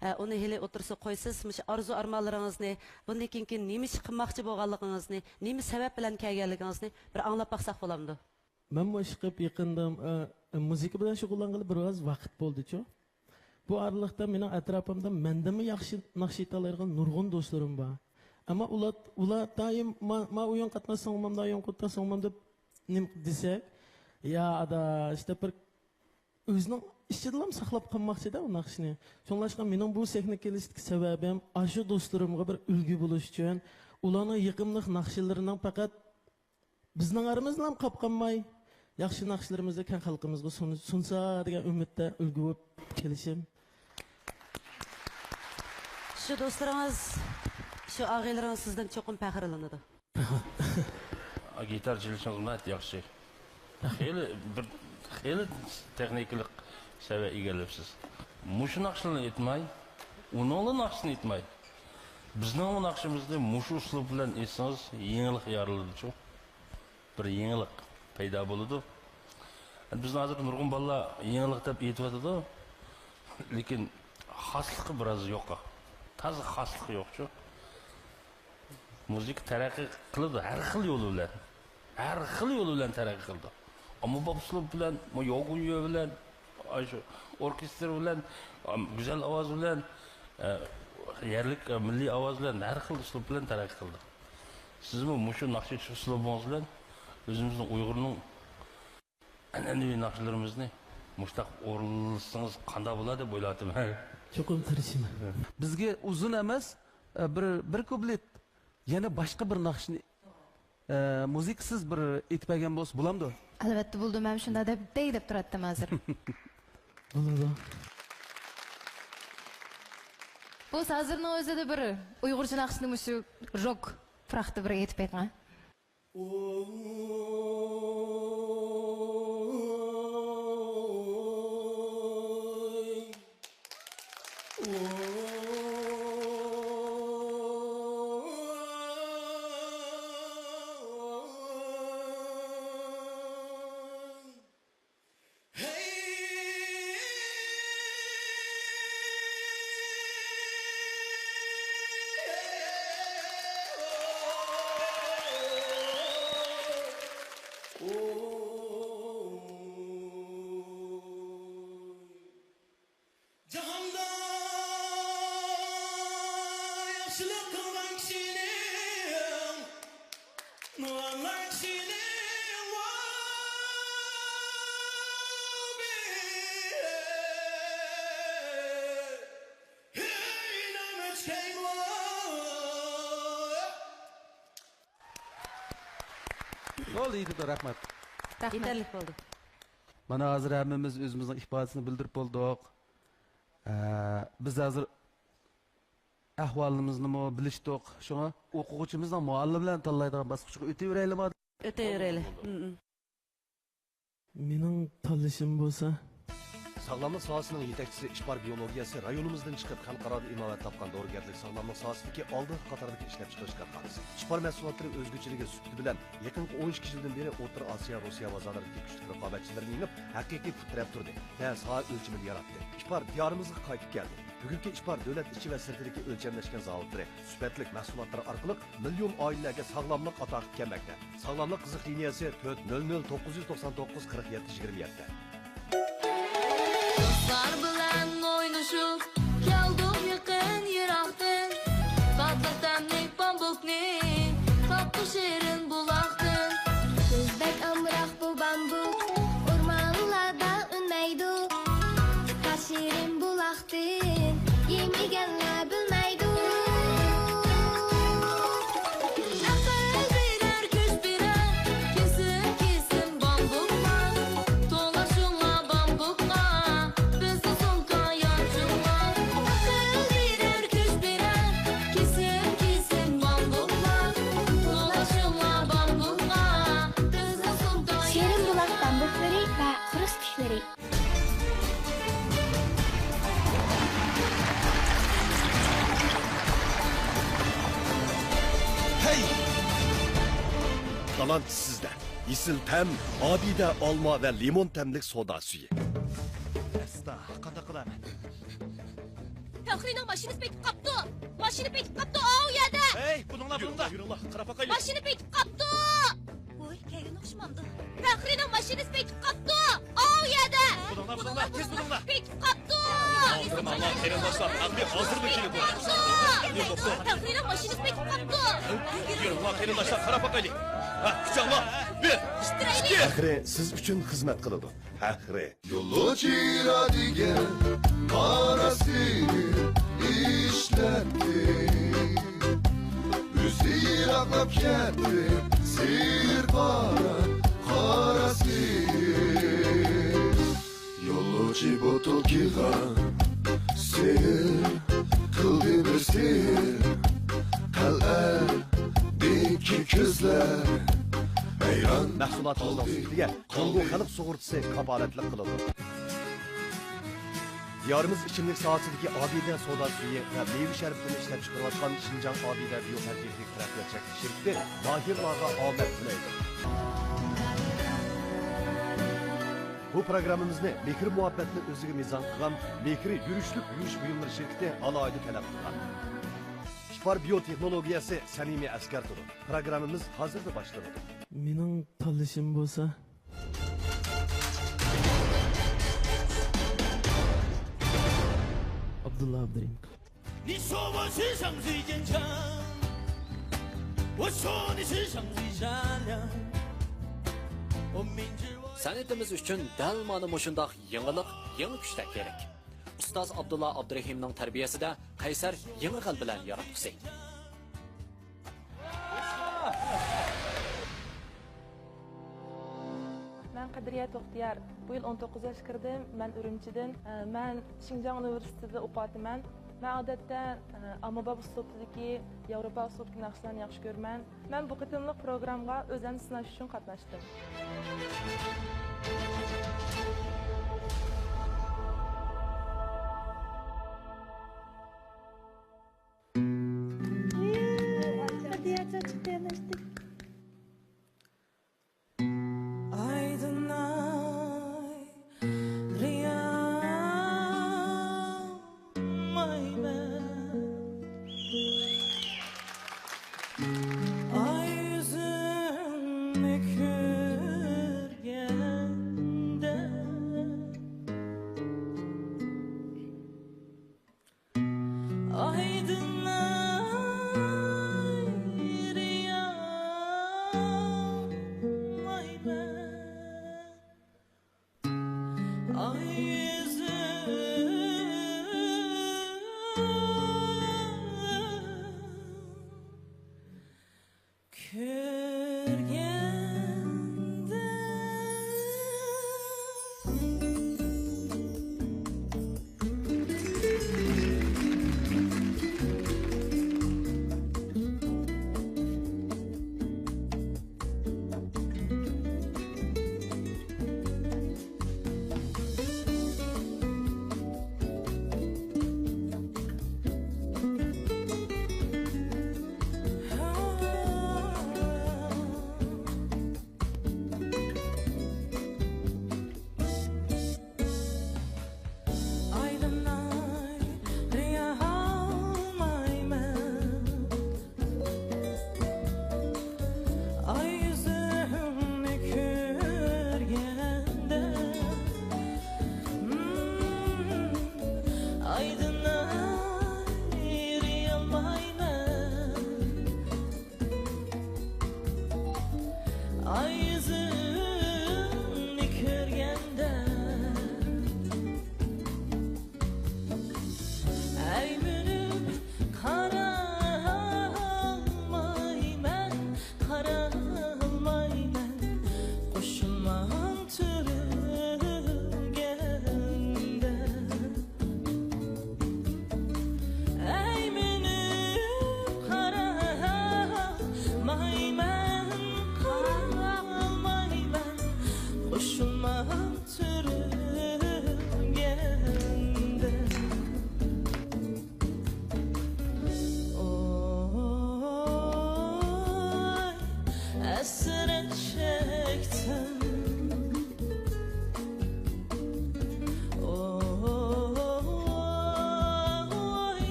ئە، ئۇنى ھېلى ئوتتۇرىسىغا قويسىز، مۇشۇ ئارزۇ ئارمانلىرىڭىزنى، بۇندىن كېيىنكى نېمە ئىش قىلماقچى بولغانلىقىڭىزنى، نېمە سەۋەب بىلەن كەلگەنلىكىڭىزنى بىر ئاڭلاپ باقساق بولامدۇ؟ مەنمۇ ئىشقىلىپ يېقىندا، ئە، مۇزىكا بىلەن شۇغۇللانغىلى بىر ئاز ۋاقىت بولدىچۇ. بۇ ئارىلىقتا مېنىڭ ئەتراپىمدا مەندىنمۇ ياخشى ناخشا ئېيتالايدىغان نۇرغۇن دوستلىرىم بار. ئەمما ئۇلار، ئۇلار دائىم ما، ما ئويۇن قاتناشساڭمام، ما ئويۇن قاتناشساڭمام دەپ نېمە دېسەك، يا ئاداش دەپ بىر ئۆزىنىڭ ئىچىدىلا ساقلاپ قالماقچىدا ئۇ ناخشىنى. شۇڭلاشقا مېنىڭ بۇ سەھنىگە كېلىشتىكى سەۋەبىم ئاشۇ دوستلىرىمغا بىر ئۈلگە بولۇش ئۈچۈن، ئۇلارنىڭ يېقىملىق ناخشىلىرىنىڭ پەقەت بىزنىڭ ئارىمىزدىلا قاپ قالماي، ياخشى ناخشىلىرىمىزنى كەڭ خەلقىمىزگە سۇن-، سۇنسا دېگەن ئۈمىدتە ئۈلگە بولۇپ كېلىشىم. شۇ دوستلىرىڭىز، شۇ ئاغىنىلىرىڭىز سىزدىن چوقۇم پەخىرلىنىدۇ. گىتار چېلىشىڭىز ناھايىتى ياخشى. خېلى بىر، خېلى تېخنىكىلىق سەۋىيە ئىگىلەپسىز. مۇشۇ ناخشىلارنى ئېيتماي، ئۇنىڭلا ناخشىسىنى ئېيتماي، بىزنىڭمۇ ناخشىمىزنى مۇشۇ ئۇسلۇب بىلەن ئېيتسىڭىز، يېڭىلىق يارىلىدىچۇ. بىر يېڭىلىق پەيدا بولىدۇ. بىزنىڭ ھازىر نۇرغۇن بالىلار يېڭىلىق دەپ ئېيتىۋاتىدۇ، لېكىن خاسلىقى بىراز يوق. تازا خاسلىقى يوقچۇ. مۇزىكا تەرەققىي قىلىدۇ ھەر خىل يولى بىلەن. ھەر خىل يولى بىلەن تەرەققىي قىلىدۇ. ئومۇمىي ئۇسلۇب بىلەن، مۇ-، يوگۇن يۆ بىلەن، ئاشۇ ئوركېستىر بىلەن، ئام-، گۈزەل ئاۋاز بىلەن، ئە، يەرلىك، ئە، مىللىي ئاۋاز بىلەن، ھەر خىل ئۇسلۇب بىلەن تەرەققىي قىلىدۇ. سىزمۇ مۇشۇ ناخشا ئېيتىش ئۇسلۇبىڭىز بىلەن ئۆزىمىزنىڭ ئۇيغۇرنىڭ ئەنئەنىۋى ناخشىلىرىمىزنى مۇشۇنداق ئورۇنلاشسىڭىز قانداق بولار دەپ ئويلاۋاتىمەن. چوقۇم تىرىشىمەن. بىزگە ئۇزۇن ئەمەس، ئە، بىر، بىر كۇپلېت، يەنە باشقا بىر ناخشىنى، ئە، مۇزىكىسىز بىر ئېيتىپ بەرگەن بولسا بولامدۇ؟ ئەلۋەتتە بولىدۇ، مەن شۇنداق دەپ دەي دەپ تۇراتتىم ھازىر. بولىدۇ. بولسا ھازىرنىڭ ئۆزىدە بىر ئۇيغۇرچە ناخشىنى مۇشۇ روك پۇراقتا بىر ئېيتىپ بېقىڭە. جاھاندا ياخشىلىق قىلغان كىشىنىڭ، مۇئامىلە كىشىنىڭ ۋابى. ھەي، نېمە ئىكەن بۇ؟ بولدى، يېتىدۇ، رەھمەت. رەھمەت. يېتەرلىك بولدى. مانا ھازىر ھەممىمىز ئۆزىمىزنىڭ ئىپادىسىنى بىلدۈرۈپ بولدۇق. ئە، بىز ھازىر ئەھۋالىمىزنىمۇ بىلىشتۇق. شۇڭا ئوقۇغۇچىمىزنىڭ مۇئەللىملەرنى تاللايدىغان باسقۇچقا ئۆتۈۋېرەيلىما؟ ئۆتۈۋېرەيلى. ھم، ھم. مېنىڭ تاللىشىم بولسا، ساغلاملىق ساھەسىنىڭ يېتەكچىسى، ئىپار بىيولوگىيەسى رايونىمىزدىن چىقىپ، خەلقئارادا ئىماۋەت تاپقان دورىگەرلىك ساغلاملىق ساھەسىدىكى ئالدىنقى قاتاردىكى ئىشلەپچىقىرىش كارخانىسى. ئىپار مەھسۇلاتلىرى ئۆزگىچىلىكى سۈپىتى بىلەن يېقىنقى ئون ئىككى يىلدىن بېرى ئوتتۇرا ئاسىيا، روسىيە بازارلىرىدىكى كۈچلۈك رىقابەتچىلىرىنى يېڭىپ، ھەقىقىي پۇت تىرەپ تۇردى ۋە ساھە ئۆلچىمىنى ياراتتى. ئىپار دىيارىمىزغا قايتىپ كەلدى. بۈگۈنكى ئىپار دۆلەت ئىچى ۋە سىرتىدىكى ئۆلچەملەشكەن زاۋۇتلىرى، سۈپەتلىك مەھسۇلاتلىرى ئارقىلىق مىليون ئائىلىلەرگە ساغلاملىق ئاتا قىلىپ كەلمەكتە. ساغلاملىق قىزىق لىنىيەسى تۆت نۆل نۆل توققۇز يۈز توقسان توققۇز قىرىق يەتتە يىگىرمە يەتتە. دوستلار بىلەن ئوينىشىپ، كەلدۇق يېقىن يىراقتىن. تاتلىق تەملىك بامبۇكنى تاپتۇق شېرىن بۇلاقتىن. بىزدەك ئامراق بۇ بامبۇك ئورمانلاردا ئۈنمەيدۇ. تاش شېرىن بۇلاقتىن يېمىگەنلەر بىلمەيدۇ. ئەقىل بېرەر، كۈچ بېرەر، كېسىم كېسىم بامبۇكلار. توڭلاشىڭلار بامبۇكقا، بىزنى سومكا يانچۇقلار. تالانت سىزدە. ئېسىل تەم، ئابىدە ئالما ۋە لىمون تەملىك سودا سۈيى. ئەستا، قانداق قىلارمەن؟ پەخرىنىڭ ماشىنىسى پېتىپ قاپتۇ! ماشىنا پېتىپ قاپتۇ، ئاۋۇ يەردە! ھەي، بۇنىڭلا، بۇنىڭلا! يۈرۈڭلار، يۈرۈڭلار، قاراپ باقايلى. ماشىنا پېتىپ قاپتۇ! ۋوي، كەلگەن ئوخشىمامدۇ؟ پەخرىنىڭ ماشىنىسى پېتىپ قاپتۇ! ئاۋۇ يەردە! بۇنىڭلا، بۇنىڭلا، تېز بولۇڭلار! پېتىپ قاپتۇ! ئالدىرىماڭلار، قېرىنداشلار، پەخرى ھازىرلا كېلىدۇ. پېتىپ قاپتۇ! پەخرىنىڭ ماشىنىسى پېتىپ قاپتۇ! يۈرۈڭلار، قېرىنداشلار، قاراپ باقايلى. ھە، كۈچەڭلار. بىر، ئىككى. پەخرى سىز ئۈچۈن خىزمەت قىلىدۇ. پەخرى. يولۇچى رادىگەر قاراسىنى ئىشلەتتى. ئۆزى يىراقلاپ كەتتى سېھىر قارا قاراسى. يولۇچى بوتۇلكىغا سېھىر قىلدى بىر سېھىر. قەلئەدىكى كۆزلەر ھەيران. مەھسۇلاتىمىزنىڭ سۈپىتىگە جۇڭگو خەلق سۇغۇرتىسى كاپالەتلىك قىلىدۇ. دىيارىمىز ئىچىملىك ساھەسىدىكى ئابىدە سودا سۈيى ۋە مېۋە شەربىتىنى ئىشلەپچىقىرىۋاتقان شىنجاڭ ئابىدە بىيو تەنقىقلىق تەرەققىيات چەكلىك شىركىتى ماھىرلارغا ئامەت تىلەيدۇ. بۇ پروگراممىمىزنى مېھىر-مۇھەببەتنى ئۆزىگە مىزان قىلغان مېھرى يۈرۈشلۈك يۇيۇش بۇيۇملىرى شىركىتى ئالاھىدە تەلەپ قىلغان. ئىپار بىيو تېخنولوگىيەسى سەمىمىي ئەسكەرتىدۇ. پروگراممىمىز ھازىرلا باشلىنىدۇ. مېنىڭ تاللىشىم بولسا، ئابدۇللا ئابدۇرېھىم. 你说我是上最坚强，我说你是上最善良。我明知我 سەنئىتىمىز ئۈچۈن دەل مانا مۇشۇنداق يېڭىلىق، يېڭى كۈچلەر كېرەك. ئۇستاز ئابدۇللا ئابدۇرېھىمنىڭ تەربىيەسىدە قەيسەر يېڭى غەلىبىلەرنى ياراتقۇسى. مەن قەدرىيە توختىيار. بۇ يىل ئون توققۇز ياشقا كىردىم. مەن ئۈرۈمچىدىن. ئە، مەن شىنجاڭ ئۇنىۋېرسىتېتىدا ئوقۇۋاتىمەن. مەن ئادەتتە، ئە، ئاممىباب ئۇسلۇبىدىكى، ياۋروپا ئۇسلۇبىدىكى ناخشىلارنى ياخشى كۆرىمەن. مەن بۇ قېتىملىق پروگراممىغا ئۆزۈمنى سىناش ئۈچۈن قاتناشتىم. ئايدىن ئاي، رىيالمايمەن. ئاي يۈزۈمنى كۆرگەندە، ئايدىن ئاي، رىيالمايمەن. ئاي يۈزۈم كۆرگەندە.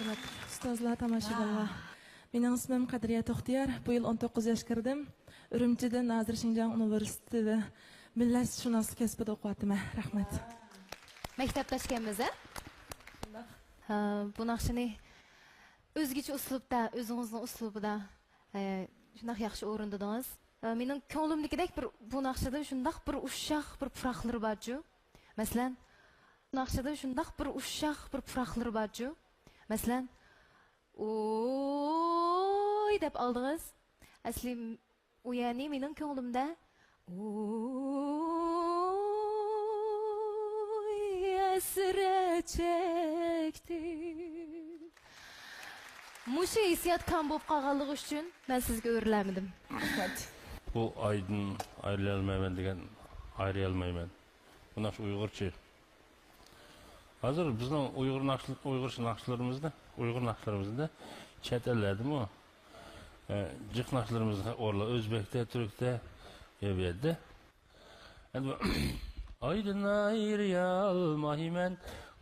ئۇستازلار، تاماشىبىنلار. مېنىڭ ئىسمىم قەدرىيە توختىيار. بۇ يىل ئون توققۇز ياشقا كىردىم. ئۈرۈمچىدىن ھازىر شىنجاڭ ئۇنىۋېرسىتېتىدا مىللەتشۇناسلىق كەسپىدە ئوقۇۋاتىمەن. رەھمەت. مەكتەپداشكەنمىز، ھە؟ ھە، بۇ ناخشىنى ئۆزگىچە ئۇسلۇبتا، ئۆزىڭىزنىڭ ئۇسلۇبىدا، ھە، شۇنداق ياخشى ئورۇندىدىڭىز. ھە، مېنىڭ كۆڭلۈمدىكىدەك بىر، بۇ ناخشىدا شۇنداق بىر ئۇششاق بىر پۇراقلىرى بارچۇ. مەسىلەن، بۇ ناخشىدا شۇنداق بىر ئۇششاق بىر پۇراقلىرى بارچۇ. مەسىلەن، ئوي دەپ ئالدىڭىز. ئەسلى ئۇ يەنى مېنىڭ كۆڭلۈمدە، ئوي، ھەسرەت چەكتىم. مۇشۇ ھېسسىيات كام بولۇپ قالغانلىقى ئۈچۈن مەن سىزگە ئۆرۈلەلمىدىم. بۇ ئايدىن ئايرىلالمايمەن دېگەن، ئايرىيالمايمەن. بۇ ناخشا ئۇيغۇرچە. ھازىر بىزنىڭ ئۇيغۇر ناخشا-، ئۇيغۇرچە ناخشىلىرىمىزدا، ئۇيغۇر ناخشىلىرىمىزدا چەت ئەللەردىمۇ، ئە، جىق ناخشىلىرىمىزنى ئورۇنلار ئۆزبەكتە، تۈركتە، ھەر بۇ يەردە. ئەمدى ئايدىن ئايرىيالمايمەن،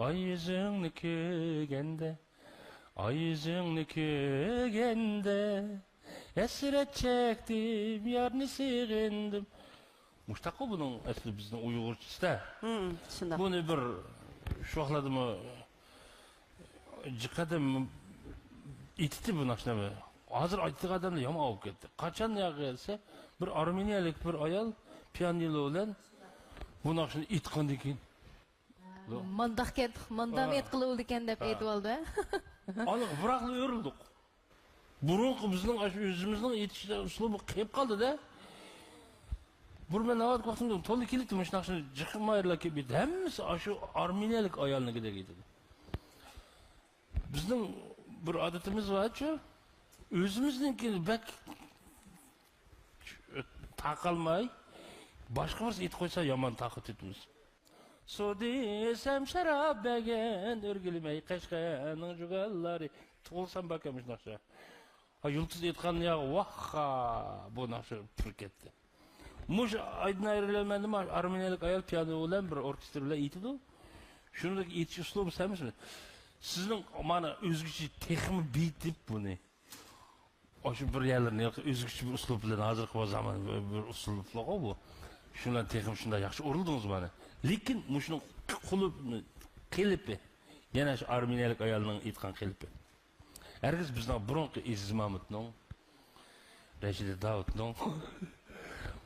ئاي يۈزۈڭنى كۆرگەندە، ئاي يۈزۈڭنى كۆرگەندە، ھەسرەت چەكتىم، يارنى سېغىندىم. مۇشتاققۇ بۇنىڭ ئەسلى بىزنىڭ ئۇيغۇرچىسىدا. ھىم، شۇنداق. بۇنى بىر شۇ ۋاقىتلاردىمۇ جىق ئادەم ئېيتتى بۇ ناخشىنى. ھازىر ئېيتىدىغان ئادەملەر يامان ئاۋۇپ كەتتى. قاچان ياغى دېسە، بىر ئارمېنىيەلىك بىر ئايال پىيانىنو بىلەن بۇ ناخشىنى ئېيتقاندىن كېيىن، مانداقكەن، ماندام ھە. ئېيتقىلى بولىدىكەن دەپ ھە. ئېيتىۋالدى. ئانىق بىراقلا ئۆرۈلدۇق. بۇرۇنقى بىزنىڭ ئاشۇ ئۆزىمىزنىڭ ئېيتىش ئۇسلۇبى قېلىپ قالدى-دە. بۇرۇن مەن ناۋادا ۋاقتىمدا تولا كېلىپتۇ، مۇشۇ ناخشىنى جىق مايرىلار كېلىپ ئېيتىدۇ. ھەممىسى ئاشۇ ئارمېنىيەلىك ئايالنىڭكىدەك ئېيتىدۇ. بىزنىڭ بىر ئادىتىمىز بارچۇ، ئۆزىمىزنىڭكىنى بەك تاقالماي، باشقا بىرسى ئېيتىپ قويسا يامان تاقا تۇتىمىز. سۇ دېسەم شاراب بەرگەن، ئۆرگۈلمەي قەشقەرنىڭ جۇگانلىرى. تۇغۇلسام باركەن مۇشۇ ناخشا. ھا، يۇلتۇز ئېيتقان ياغ، ۋاھخا، بۇ ناخشا پۈر كەتتى. مۇشۇ ئايدىن ئايرىلالمايمەن، ئارمېنىيەلىك ئايال پىيانو بىلەن بىر ئوركېستىر بىلەن ئېيتىدۇ. شۇنىڭدەك ئېيتىش ئۇسلۇبى سەمىسىمۇ؟ سىزنىڭ مانا ئۆزگىچە تېخىمۇ بېيىتىپ بۇنى. ئاشۇ بىر يەرلىرىنى ئۆزگىچە بىر ئۇسلۇب بىلەن، ھازىرقى زامان بىر، بىر ئۇسلۇبلۇقى بۇ. شۇ بىلەن تېخىمۇ شۇنداق ياخشى ئورۇلدىڭىز مانا. لېكىن مۇشۇنىڭ قۇلۇپ قېلىپى، يەنە شۇ ئارمېنىيەلىك ئايالنىڭ ئېيتقان قېلىپى. ھەرگىز بىزنىڭ بۇرۇنقى ئېزىز مامۇتنىڭ، رەشىدە داۋۇتنىڭ،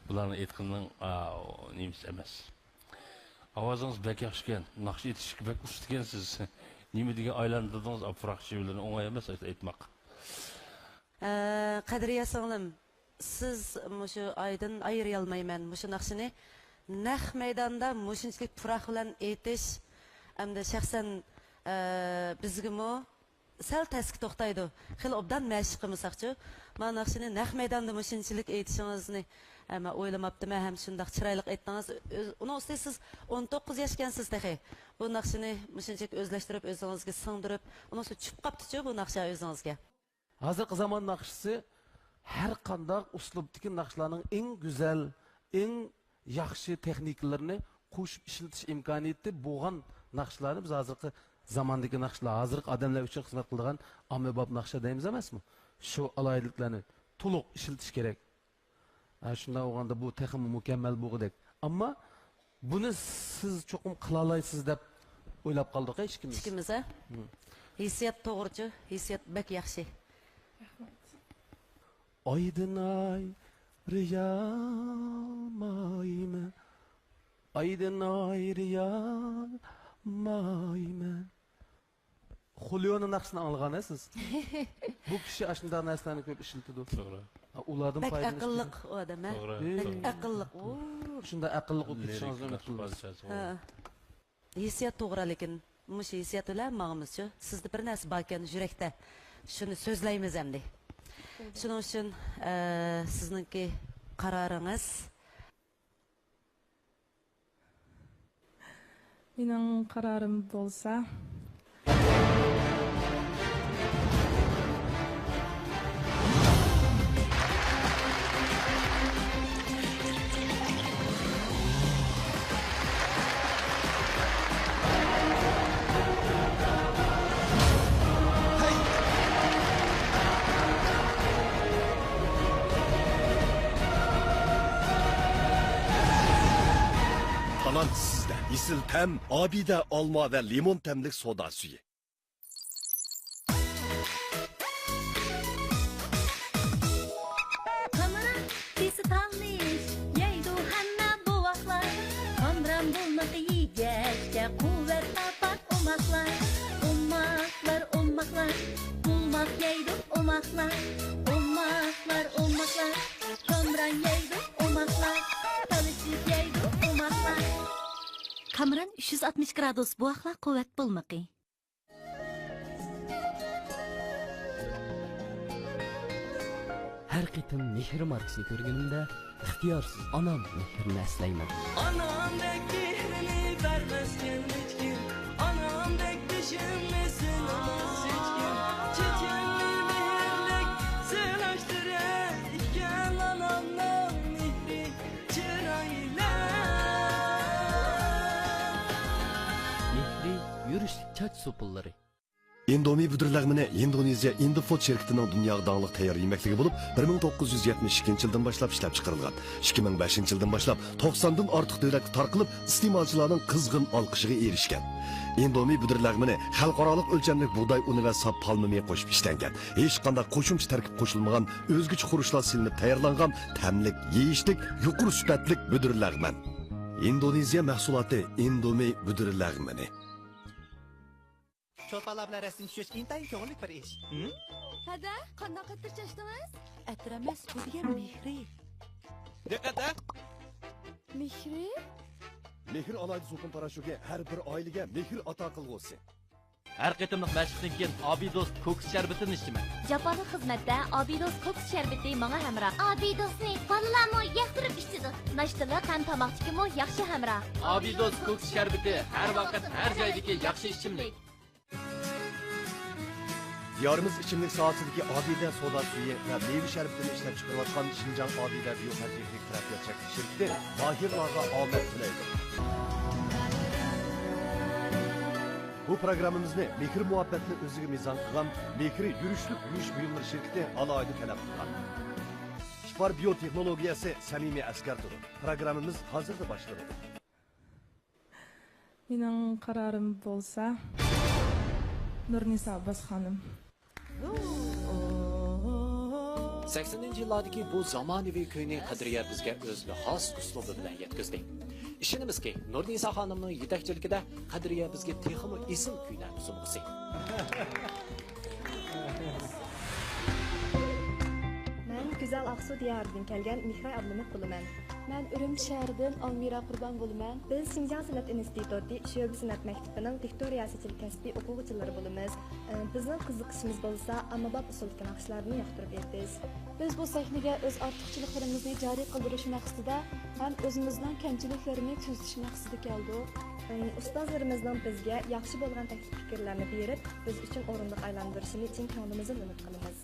بۇلارنىڭ ئېيتقىنىنىڭ، ئا، نېمىسى ئەمەس. ئاۋازىڭىز بەك ياخشىكەن، ناخشا ئېيتىشقا بەك ئۇستىكەنسىز. نېمە دېگەن ئايلاندۇردىڭىز ئاپراق شېۋىلىرىنى، ئوڭاي ئەمەس ئېيتماق. ئە، قەدرىيە سىڭلىم، سىز مۇشۇ ئايدىن ئايرىيالمايمەن مۇشۇ ناخشىنى نەق مەيداندا مۇشۇنچىلىك پۇراق بىلەن ئېيتىش، ئەمدى شەخسەن، ئە، بىزگىمۇ سەل تەسكە توختايدۇ. خېلى ئوبدان مەشىق قىلمىساقچۇ؟ مانا ناخشىنى نەق مەيداندا مۇشۇنچىلىك ئېيتىشىڭىزنى، ئە، مەن ئويلىماپتىمەن ھەم شۇنداق چىرايلىق ئېيتتىڭىز. ئۆز-، ئۇنىڭ ئۈستىگە سىز ئون توققۇز ياشكەنسىز تېخى. بۇ ناخشىنى مۇشۇنچىلىك ئۆزلەشتۈرۈپ، ئۆزىڭىزگە سىڭدۈرۈپ، ئۇنىڭ ئۈستىگە چۈشۈپ قاپتىچۇ بۇ ناخشا ئۆزىڭىزگە. ھازىرقى زامان ناخشىسى ھەر قانداق ئۇسلۇبتىكى ناخشىلارنىڭ ئەڭ گۈزەل، ئەڭ ياخشى تېخنىكىلىرىنى قوشۇپ ئىشلىتىش ئىمكانىيىتى بولغان ناخشىلارنى بىز ھازىرقى زاماندىكى ناخشىلار، ھازىرقى ئادەملەر ئۈچۈن خىزمەت قىلىدىغان ئاممىباب ناخشا دەيمىز ئەمەسمۇ؟ شۇ ئالاھىدىلىكلەرنى تولۇق ئىشلىتىش كېرەك. ھە، شۇنداق بولغاندا بۇ تېخىمۇ مۇكەممەل بولغۇدەك. ئەمما بۇنى سىز چوقۇم قىلالايسىز دەپ ئويلاپ قالدۇق ئىككىمىز. ئىككىمىز، ھە؟ ھىسسىيات توغرىچۇ، ھىسسىيات بەك ياخشى. ئايدىن ئايرىيالمايمەن، ئايدىن ئايرىيالمايمەن. خۇليونىڭ ناخشىسىنى ئاڭلىغان سىز؟ بۇ كىشى ئاشۇنداق نەرسىلەرنى كۆپ ئىشلىتىدۇ. توغرا. ئۇلاردىن بەك پايدىلىنىش ئەقىللىق كېرەك. ئۇ ئادەم، ھە؟ توغرا. بەك ئەقىللىق. ئۇ. شۇنداق ئەقىللىق ئوقۇپ كېتىشىڭىزنى ئۈمىد قىلىمىز. ھە. ھېسسىيات توغرا، لېكىن مۇشۇ ھېسسىيات بىلەن ماڭىمىزچۇ؟ سىزدە بىر نەرسە باركەن يۈرەكتە. شۇنى سۆزلەيمىز ئەمدى. شۇنىڭ ئۈچۈن، ئە، سىزنىڭكى قارارىڭىز. مېنىڭ قارارىم بولسا، سىزدە ئېسىل تەم، ئابىدە ئالما ۋە لىمون تەملىك سودا سۈيى. قامران دېسە تالىش يەيدۇ ھەممە بوۋاقلار. قامران بولمىقى يېگەچكە قۇۋۋەت تاپار ئوماقلار. ئوماقلار، ئوماقلار، قۇماق يەيدۇ ئوماقلار. ئوماقلار، ئوماقلار، قامران يەيدۇ ئوماقلار. تالىشىپ يەيدۇ ئوماقلار. قامران ئۈچ يۈز ئاتمىش گرادۇس بوۋاقلار قۇۋۋەت بولمىقى. ھەر قېتىم مېھىر ماركىسىنى كۆرگىنىمدە، ئىختىيارسىز ئانام مېھرىنى ئەسلەيمەن. ئانامدەك مېھرىنى بەرمەسكەن ھېچكىم، ئانامدەك بېشىمنى سىلىماس ھېچكىم. چېچىمنى مېھىرلىك سىلاش تېرەك ئىكەن، ئانامنىڭ مېھرى چىرايلىق. مېھرى يۈرۈشلۈك چاچ سوپۇنلىرى. ئىندومى بۈدۈر لەغمىنى ئىندونېزىيە ئىندىفۇد شىركىتىنىڭ دۇنياغا داڭلىق تەييار يېمەكلىكى بولۇپ، بىر مىڭ توققۇز يۈز يەتمىش ئىككىنچى يىلدىن باشلاپ ئىشلەپچىقىرىلغان. ئىككى مىڭ بەشىنچى يىلدىن باشلاپ توقساندىن ئارتۇق دۆلەتكە تارقىلىپ، ئىستېمالچىلارنىڭ قىزغىن ئالقىشىغا ئېرىشكەن. ئىندومى بۈدۈر لەغمىنى خەلقئارالىق ئۆلچەملىك بۇغداي ئۇنى ۋە ساپ پالما مېيى قوشۇپ ئىشلەنگەن، ھېچقانداق قوشۇمچە تەركىب قوشۇلمىغان ئۆزگىچە خۇرۇچلار سېلىنىپ تەييارلانغان تەملىك، يېيىشلىك، يۇقىرى سۈپەتلىك بۈدۈر لەغمەن. ئىندونېزىيە مەھسۇلاتى ئىندومى بۈدۈر لەغمىنى. چولپانلار بىلەن رەسىم چۈشۈرۈش ئىنتايىن كۆڭۈللۈك بىر ئىش. ھە؟ ھەدە، قانداق ئەتىر چاچتىڭىز؟ ئەتىر ئەمەس، بۇ دېگەن مېھرى. دىققەت، ھە؟ مېھرى؟ مېھىر ئالاھىدە سوپۇن پاراشوكى ھەر بىر ئائىلىگە مېھىر ئاتا قىلغۇسى. ھەر قېتىملىق مەشىقتىن كېيىن ئابىدوس كوكۇس شەربىتىنى ئىچىمەن. جاپالىق خىزمەتتە ئابىدوس كوكۇس شەربىتى ماڭا ھەمراھ. ئابىدوسنى بالىلارمۇ ياقتۇرۇپ ئىچىدۇ. ناشتىلىق ھەم تاماقتىكىمۇ ياخشى ھەمراھ. ئابىدوس كوكۇس شەربىتى ھەر ۋاقىت، ھەر جايدىكى ياخشى ئىچىملىك. دىيارىمىز ئىچىملىك ساھەسىدىكى ئابىدە سودا سۈيى ۋە مېۋە شەربىتىنى ئىشلەپچىقىرىۋاتقان شىنجاڭ ئابىدە بىيوپەن تېخنىك تەرەققىيات چەكلىك شىركىتى ماھىرلارغا ئامەت تىلەيدۇ. بۇ پروگراممىمىزنى مېھىر مۇھەببەتنى ئۆزىگە مىزان قىلغان مېھرى يۈرۈشلۈك يۇيۇش بۇيۇملىرى شىركىتى ئالاھىدە تەلەپ قىلغان. شىفار بىيو تېخنولوگىيەسى سەمىمىي ئەسكەرتىدۇ. پروگراممىمىز ھازىرلا باشلىنىدۇ. مېنىڭ قارارىم بولسا، نۇرنىسا ئابباس خانىم. سەكسىنىنچى يىللاردىكى بۇ زامانىۋى كۈينى قەدرىيە بىزگە ئۆزىنىڭ خاس ئۇسلۇبى بىلەن يەتكۈزدى. ئىشىنىمىزكى، نۇرنىسا خانىمنىڭ يېتەكچىلىكىدە قەدرىيە بىزگە تېخىمۇ ئېسىل كۈيلەرنى سۇنغۇسى. مەن گۈزەل ئاقسۇ دىيارىدىن كەلگەن مېھراي ئابلىمىت بولىمەن. مەن ئۈرۈمچى شەھىرىدىن ئالمىرا قۇربان بولىمەن. بىز شىنجاڭ سەنئەت ئىنستىتۇتى شۆبە سەنئەت مەكتىپىنىڭ دىكتور رىياسەتچىلىك كەسپى ئوقۇغۇچىلىرى بولىمىز. بىزنىڭ قىزىقىشىمىز بولسا ئاممىباب ئۇسۇلدىكى ناخشىلارنى ياقتۇرۇپ ئېيتىش. بىز بۇ سەھنىگە ئۆز ئارتۇقچىلىقلىرىمىزنى جارى قىلدۇرۇش مەقسىتىدە ھەم ئۆزىمىزنىڭ كەمچىلىكلىرىنى تۈزىتىش مەقسىتىدە كەلدۇق. ئۇستازلىرىمىزنىڭ بىزگە ياخشى بولغان تەكلىپ پىكىرلەرنى بېرىپ، بىز ئۈچۈن ئورۇندۇق ئايلاندۇرۇشىنى چىن كۆڭلىمىزدىن ئۈمىد قىلىمىز.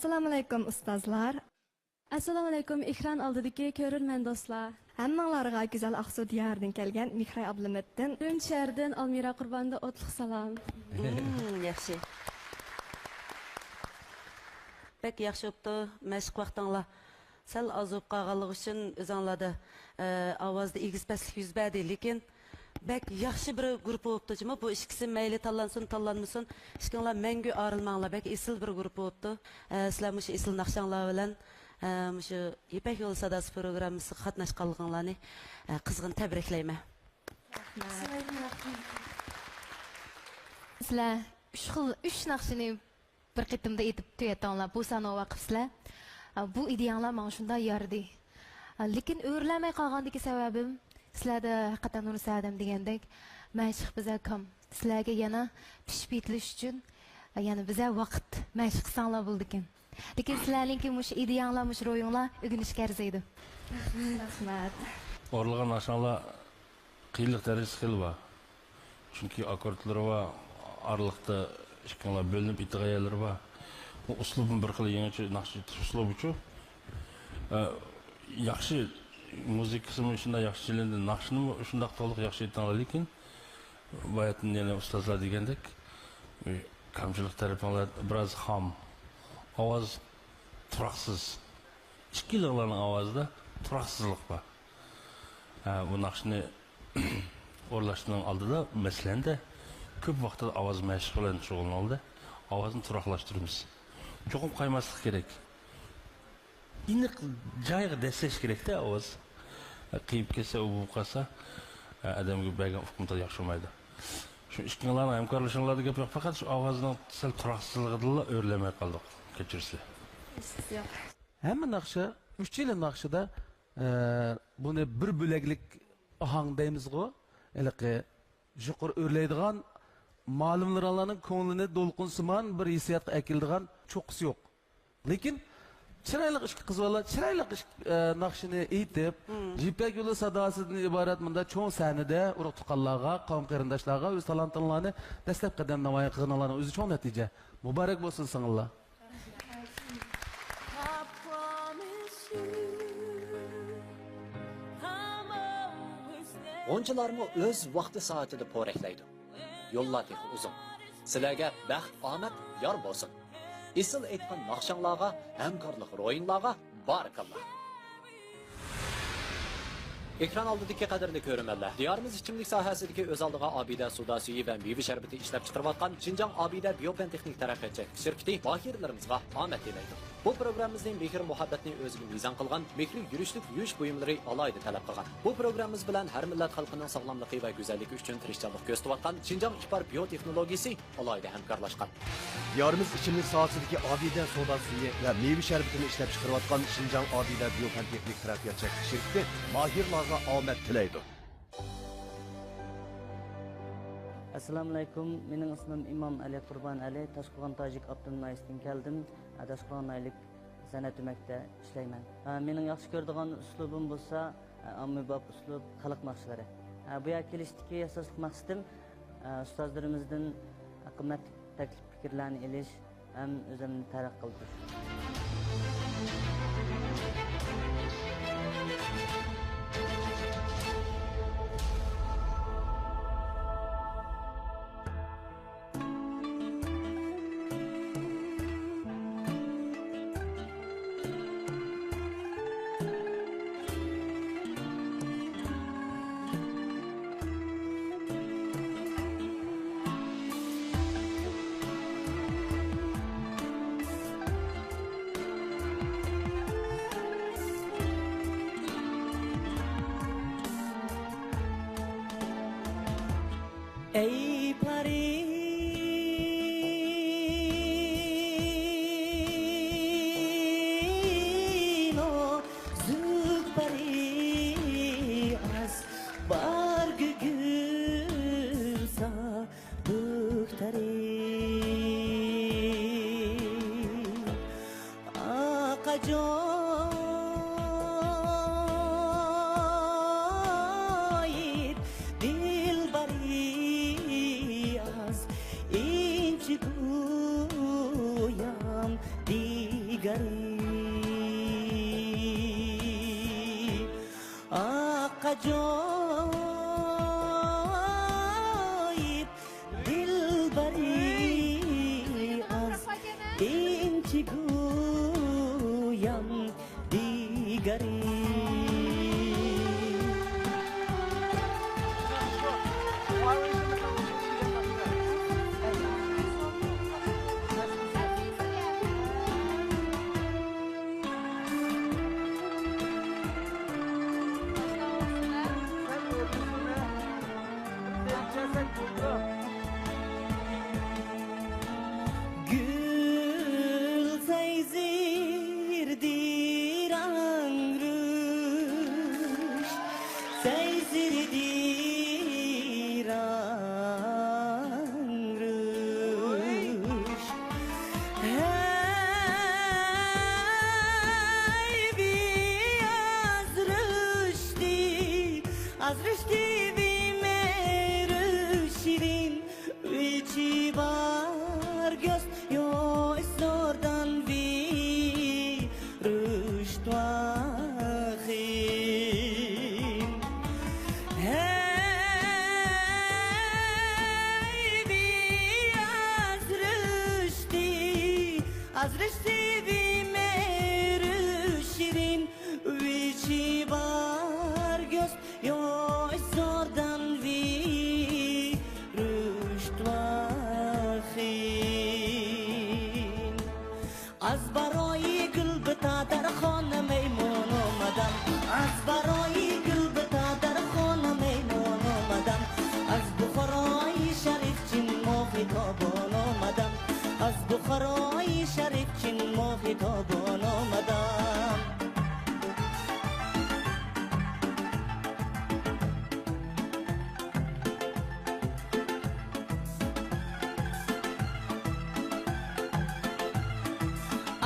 ئەسسالامۇئەلەيكۇم ئۇستازلار. ئەسسالامۇئەلەيكۇم ئېكران ئالدىدىكى كۆرۈرمەن دوستلار. ھەممىڭلارغا گۈزەل ئاقسۇ دىيارىدىن كەلگەن مېھراي ئابلىمىتتىن. ئۈرۈمچى شەھىرىدىن ئالمىرا قۇرباندا ئوتلۇق سالام. مم، ياخشى. بەك ياخشى بوپتۇ، مەشىق ۋاقتىڭلار سەل ئاز بولۇپ قالغانلىقى ئۈچۈن ئۆزۈڭلاردا، ئە، ئاۋازدا ئېگىز پەسلىك يۈز بەردى، لېكىن بەك ياخشى بىر گۇرۇپپا بوپتۇ جۇمۇ. بۇ ئىككىسى مەيلى تاللانسۇن، تاللانمىسۇن، ئىككىڭلار مەڭگۈ ئايرىلماڭلار. بەك ئېسىل بىر گۇرۇپپا بوپتۇ. ئە، سىلەر مۇشۇ ئېسىل ناخشاڭلار بىلەن، ئە، مۇشۇ يىپەك يولى ساداسى پروگراممىسىغا قاتناشقانلىقىڭلارنى، ئە، قىزغىن تەبرىكلەيمەن. سىلەر ئۈچ خىل، ئۈچ ناخشىنى بىر قېتىمدا ئېيتىپ تۈگەتتىڭلار، بوسانوۋا قىپسىلەر. ئا، بۇ ئىدىيەڭلار ماڭا شۇنداق يارىدى. ئا، لېكىن ئۆرلەمەي قالغاندىكى سەۋەبىم، سىلەردە ھەقىقەتەن نۇرسەدەم دېگەندەك، مەشىق بىزە كام. سىلەرگە يەنە پىشىپ يېتىلىش ئۈچۈن، يەنە بىزە ۋاقىت، مەشىق قىلساڭلار بولىدىكەن. لېكىن سىلەرنىڭكى مۇشۇ ئىدىيەڭلار، مۇشۇ روھىڭلار ئۆگىنىشكە ئەرزىيدۇ. رەھمەت. ئورۇنلىغان ناخشاڭلار قىيىنلىق دەرىجىسى خېلى بار. چۈنكى ئاككوردلىرى بار، ئارىلىقتا ئىككىڭلار بۆلۈنۈپ ئېيتىدىغان يەرلىرى بار. بۇ ئۇسلۇبىمۇ بىر خىل يېڭىچە ناخشا ئېيتىش ئۇسلۇبىچۇ. ئە، ياخشى مۇزىكىسىمۇ شۇنداق ياخشى چېلىندى، ناخشىنىمۇ شۇنداق تولۇق ياخشى ئېيتتىڭلار، لېكىن باياتىن يەنە ئۇستازلار دېگەندەك، ئى، كەمچىلىك تەرىپىڭلار بىراز خام. ئاۋاز تۇراقسىز. ئىككىلىڭلارنىڭ ئاۋازىدا تۇراقسىزلىق بار. ھە، بۇ ناخشىنى ئورۇنلاشنىڭ ئالدىدا، مەسىلەندە، كۆپ ۋاقىتتا ئاۋاز مەشىق بىلەن شۇغۇللىنىۋالدى. ئاۋازنى تۇراقلاشتۇرىمىز. چوقۇم قايماسلىق كېرەك. ئېنىق جايىغا دەسسەش كېرەكتە ئاۋاز. قېيىپ كەتسە، ئۇ بولۇپ قالسا، ئادەمگە بەرگەن ئۇقۇم ياخشى بولمايدۇ. شۇ ئىككىڭلارنىڭ ھەمكارلىشىڭلاردا گەپ يوق، پەقەت شۇ ئاۋازنىڭ سەل تۇراقسىزلىقىدىنلا ئۆرلەمەي قالدۇق. كەچۈرۈسىلەر. ھەممە ناخشا، ئۈچىلا ناخشىدا، ئە، بۇنى بىر بۆلەكلىك ئاھاڭ دەيمىزغۇ، ھېلىقى يۇقىرى ئۆرلەيدىغان، مالىملىرىڭلارنىڭ كۆڭلىنى دولقۇنسىمان بىر ھېسسىياتقا ئەكېلىدىغان چوققىسى يوق. لېكىن چىرايلىق ئىككى قىز بالا، چىرايلىق ئىككى، ئە، ناخشىنى ئېيتىپ، يىپەك يولى ساداسىدىن ئىبارەت مۇنداق چوڭ سەھنىدە ئۇرۇق-تۇغقانلارغا، قەۋم-قېرىنداشلارغا ئۆز تالانتىڭلارنى دەسلەپ قەدەم نامايان قىلغىنىڭلارنىڭ ئۆزى چوڭ نەتىجە. مۇبارەك بولسۇن سىڭىللار. غۇنچىلارمۇ ئۆز ۋاقتى سائىتىدە پورەكلەيدۇ. يوللار تېخى ئۇزۇن. سىلەرگە بەخت، ئامەت يار بولسۇن. ئېسىل ئېيتقان ناخشاڭلارغا، ھەمكارلىق روھىڭلارغا بارىكاللا. ئېكران ئالدىدىكى قەدىرلىك كۆرۈرمەنلەر، دىيارىمىز ئىچىملىك ساھەسىدىكى ئۆز ئالدىغا ئابىدە سودا سۈيى ۋە مېۋە شەربىتى ئىشلەپ چىقىرىۋاتقان شىنجاڭ ئابىدە بىيو پەن تېخنىك تەرەققىيات چەكلىك شىركىتى ماھىرلىرىمىزغا ئامەت تىلەيدۇ. بۇ پروگراممىمىزنى مېھىر-مۇھەببەتنى ئۆزىگە مىزان قىلغان مېھرى يۈرۈشلۈك يۇيۇش بۇيۇملىرى ئالاھىدە تەلەپ قىلغان. بۇ پروگراممىمىز بىلەن ھەر مىللەت خەلقىنىڭ ساغلاملىقى ۋە گۈزەللىكى ئۈچۈن تىرىشچانلىق كۆرسىتىۋاتقان شىنجاڭ ئىپار بىيو تېخنولوگىيىسى ئالاھىدە ھەمكارلاشقان. دىيارىمىز ئىچىملىك ساھەسىدىكى ئابىدە سودا سۈيى ۋە مېۋە شەربىتىنى ئىشلەپ چىقىرىۋاتقان شىنجاڭ ئابىدە بىيو پەن تېخنىك تەرەققىيات چەكلىك شىركىتى ماھىرلارغا ئامەت تىلەيدۇ. ئەسسالامۇئەلەيكۇم، مېنىڭ ئىسمىم ئىمام ئەلى قۇربان ئەلى، تاشقورغان تاجىك ئاپتونوم ناھىيەسىدىن كەلدىم. تاشقورغان ناھىيەلىك سەنئەت ئۆمەكتە ئىشلەيمەن. مېنىڭ ياخشى كۆرىدىغان ئۇسلۇبۇم بولسا، ئاممىباب ئۇسلۇب خەلق ناخشىلىرى. بۇ يەرگە كېلىشتىكى ئاساسلىق مەقسىتىم، ئۇستازلىرىمىزدىن قىممەتلىك تەكلىپ پىكىرلەرنى ئېلىش ھەم ئۆزۈمنى تەرەققىي قىلدۇرۇش. ئەي پارى، نازۇك پارى ئاز، بار گۈگۈلسا بۆكتەرى. ئاق ئاجايىپ دىلبەرى ئاز، ئاجايىپ دىلبەرى ئاز، ئىنچىگە يان دىگەرى. گۈل سەيزىردى رەڭرۈش، سەيزىردى رەڭرۈش. ھەي بىئازرىشتى، ئازرىشتى بىمەرۈشرىن. ۋىچى بار گۆست يوش زوردان ۋىرۇشتواخىن. ھەي بىئازرىشتى، ئازرىشتى بىمەرۈشرىن. ۋىچى بار گۆست يوش زوردان ۋىرۇشتواخىن. ئاز باروي گۈلبىتا دەرخونا مەيمۇنۇ مادام. ئاز باروي گۈلبىتا دەرخونا مەيمۇنۇ مادام. ئاز بۇخاراي شەرىفچىن موخىتو بونۇ مادام. ئاز بۇخاراي شەرىفچىن موخىتو بونۇ مادام.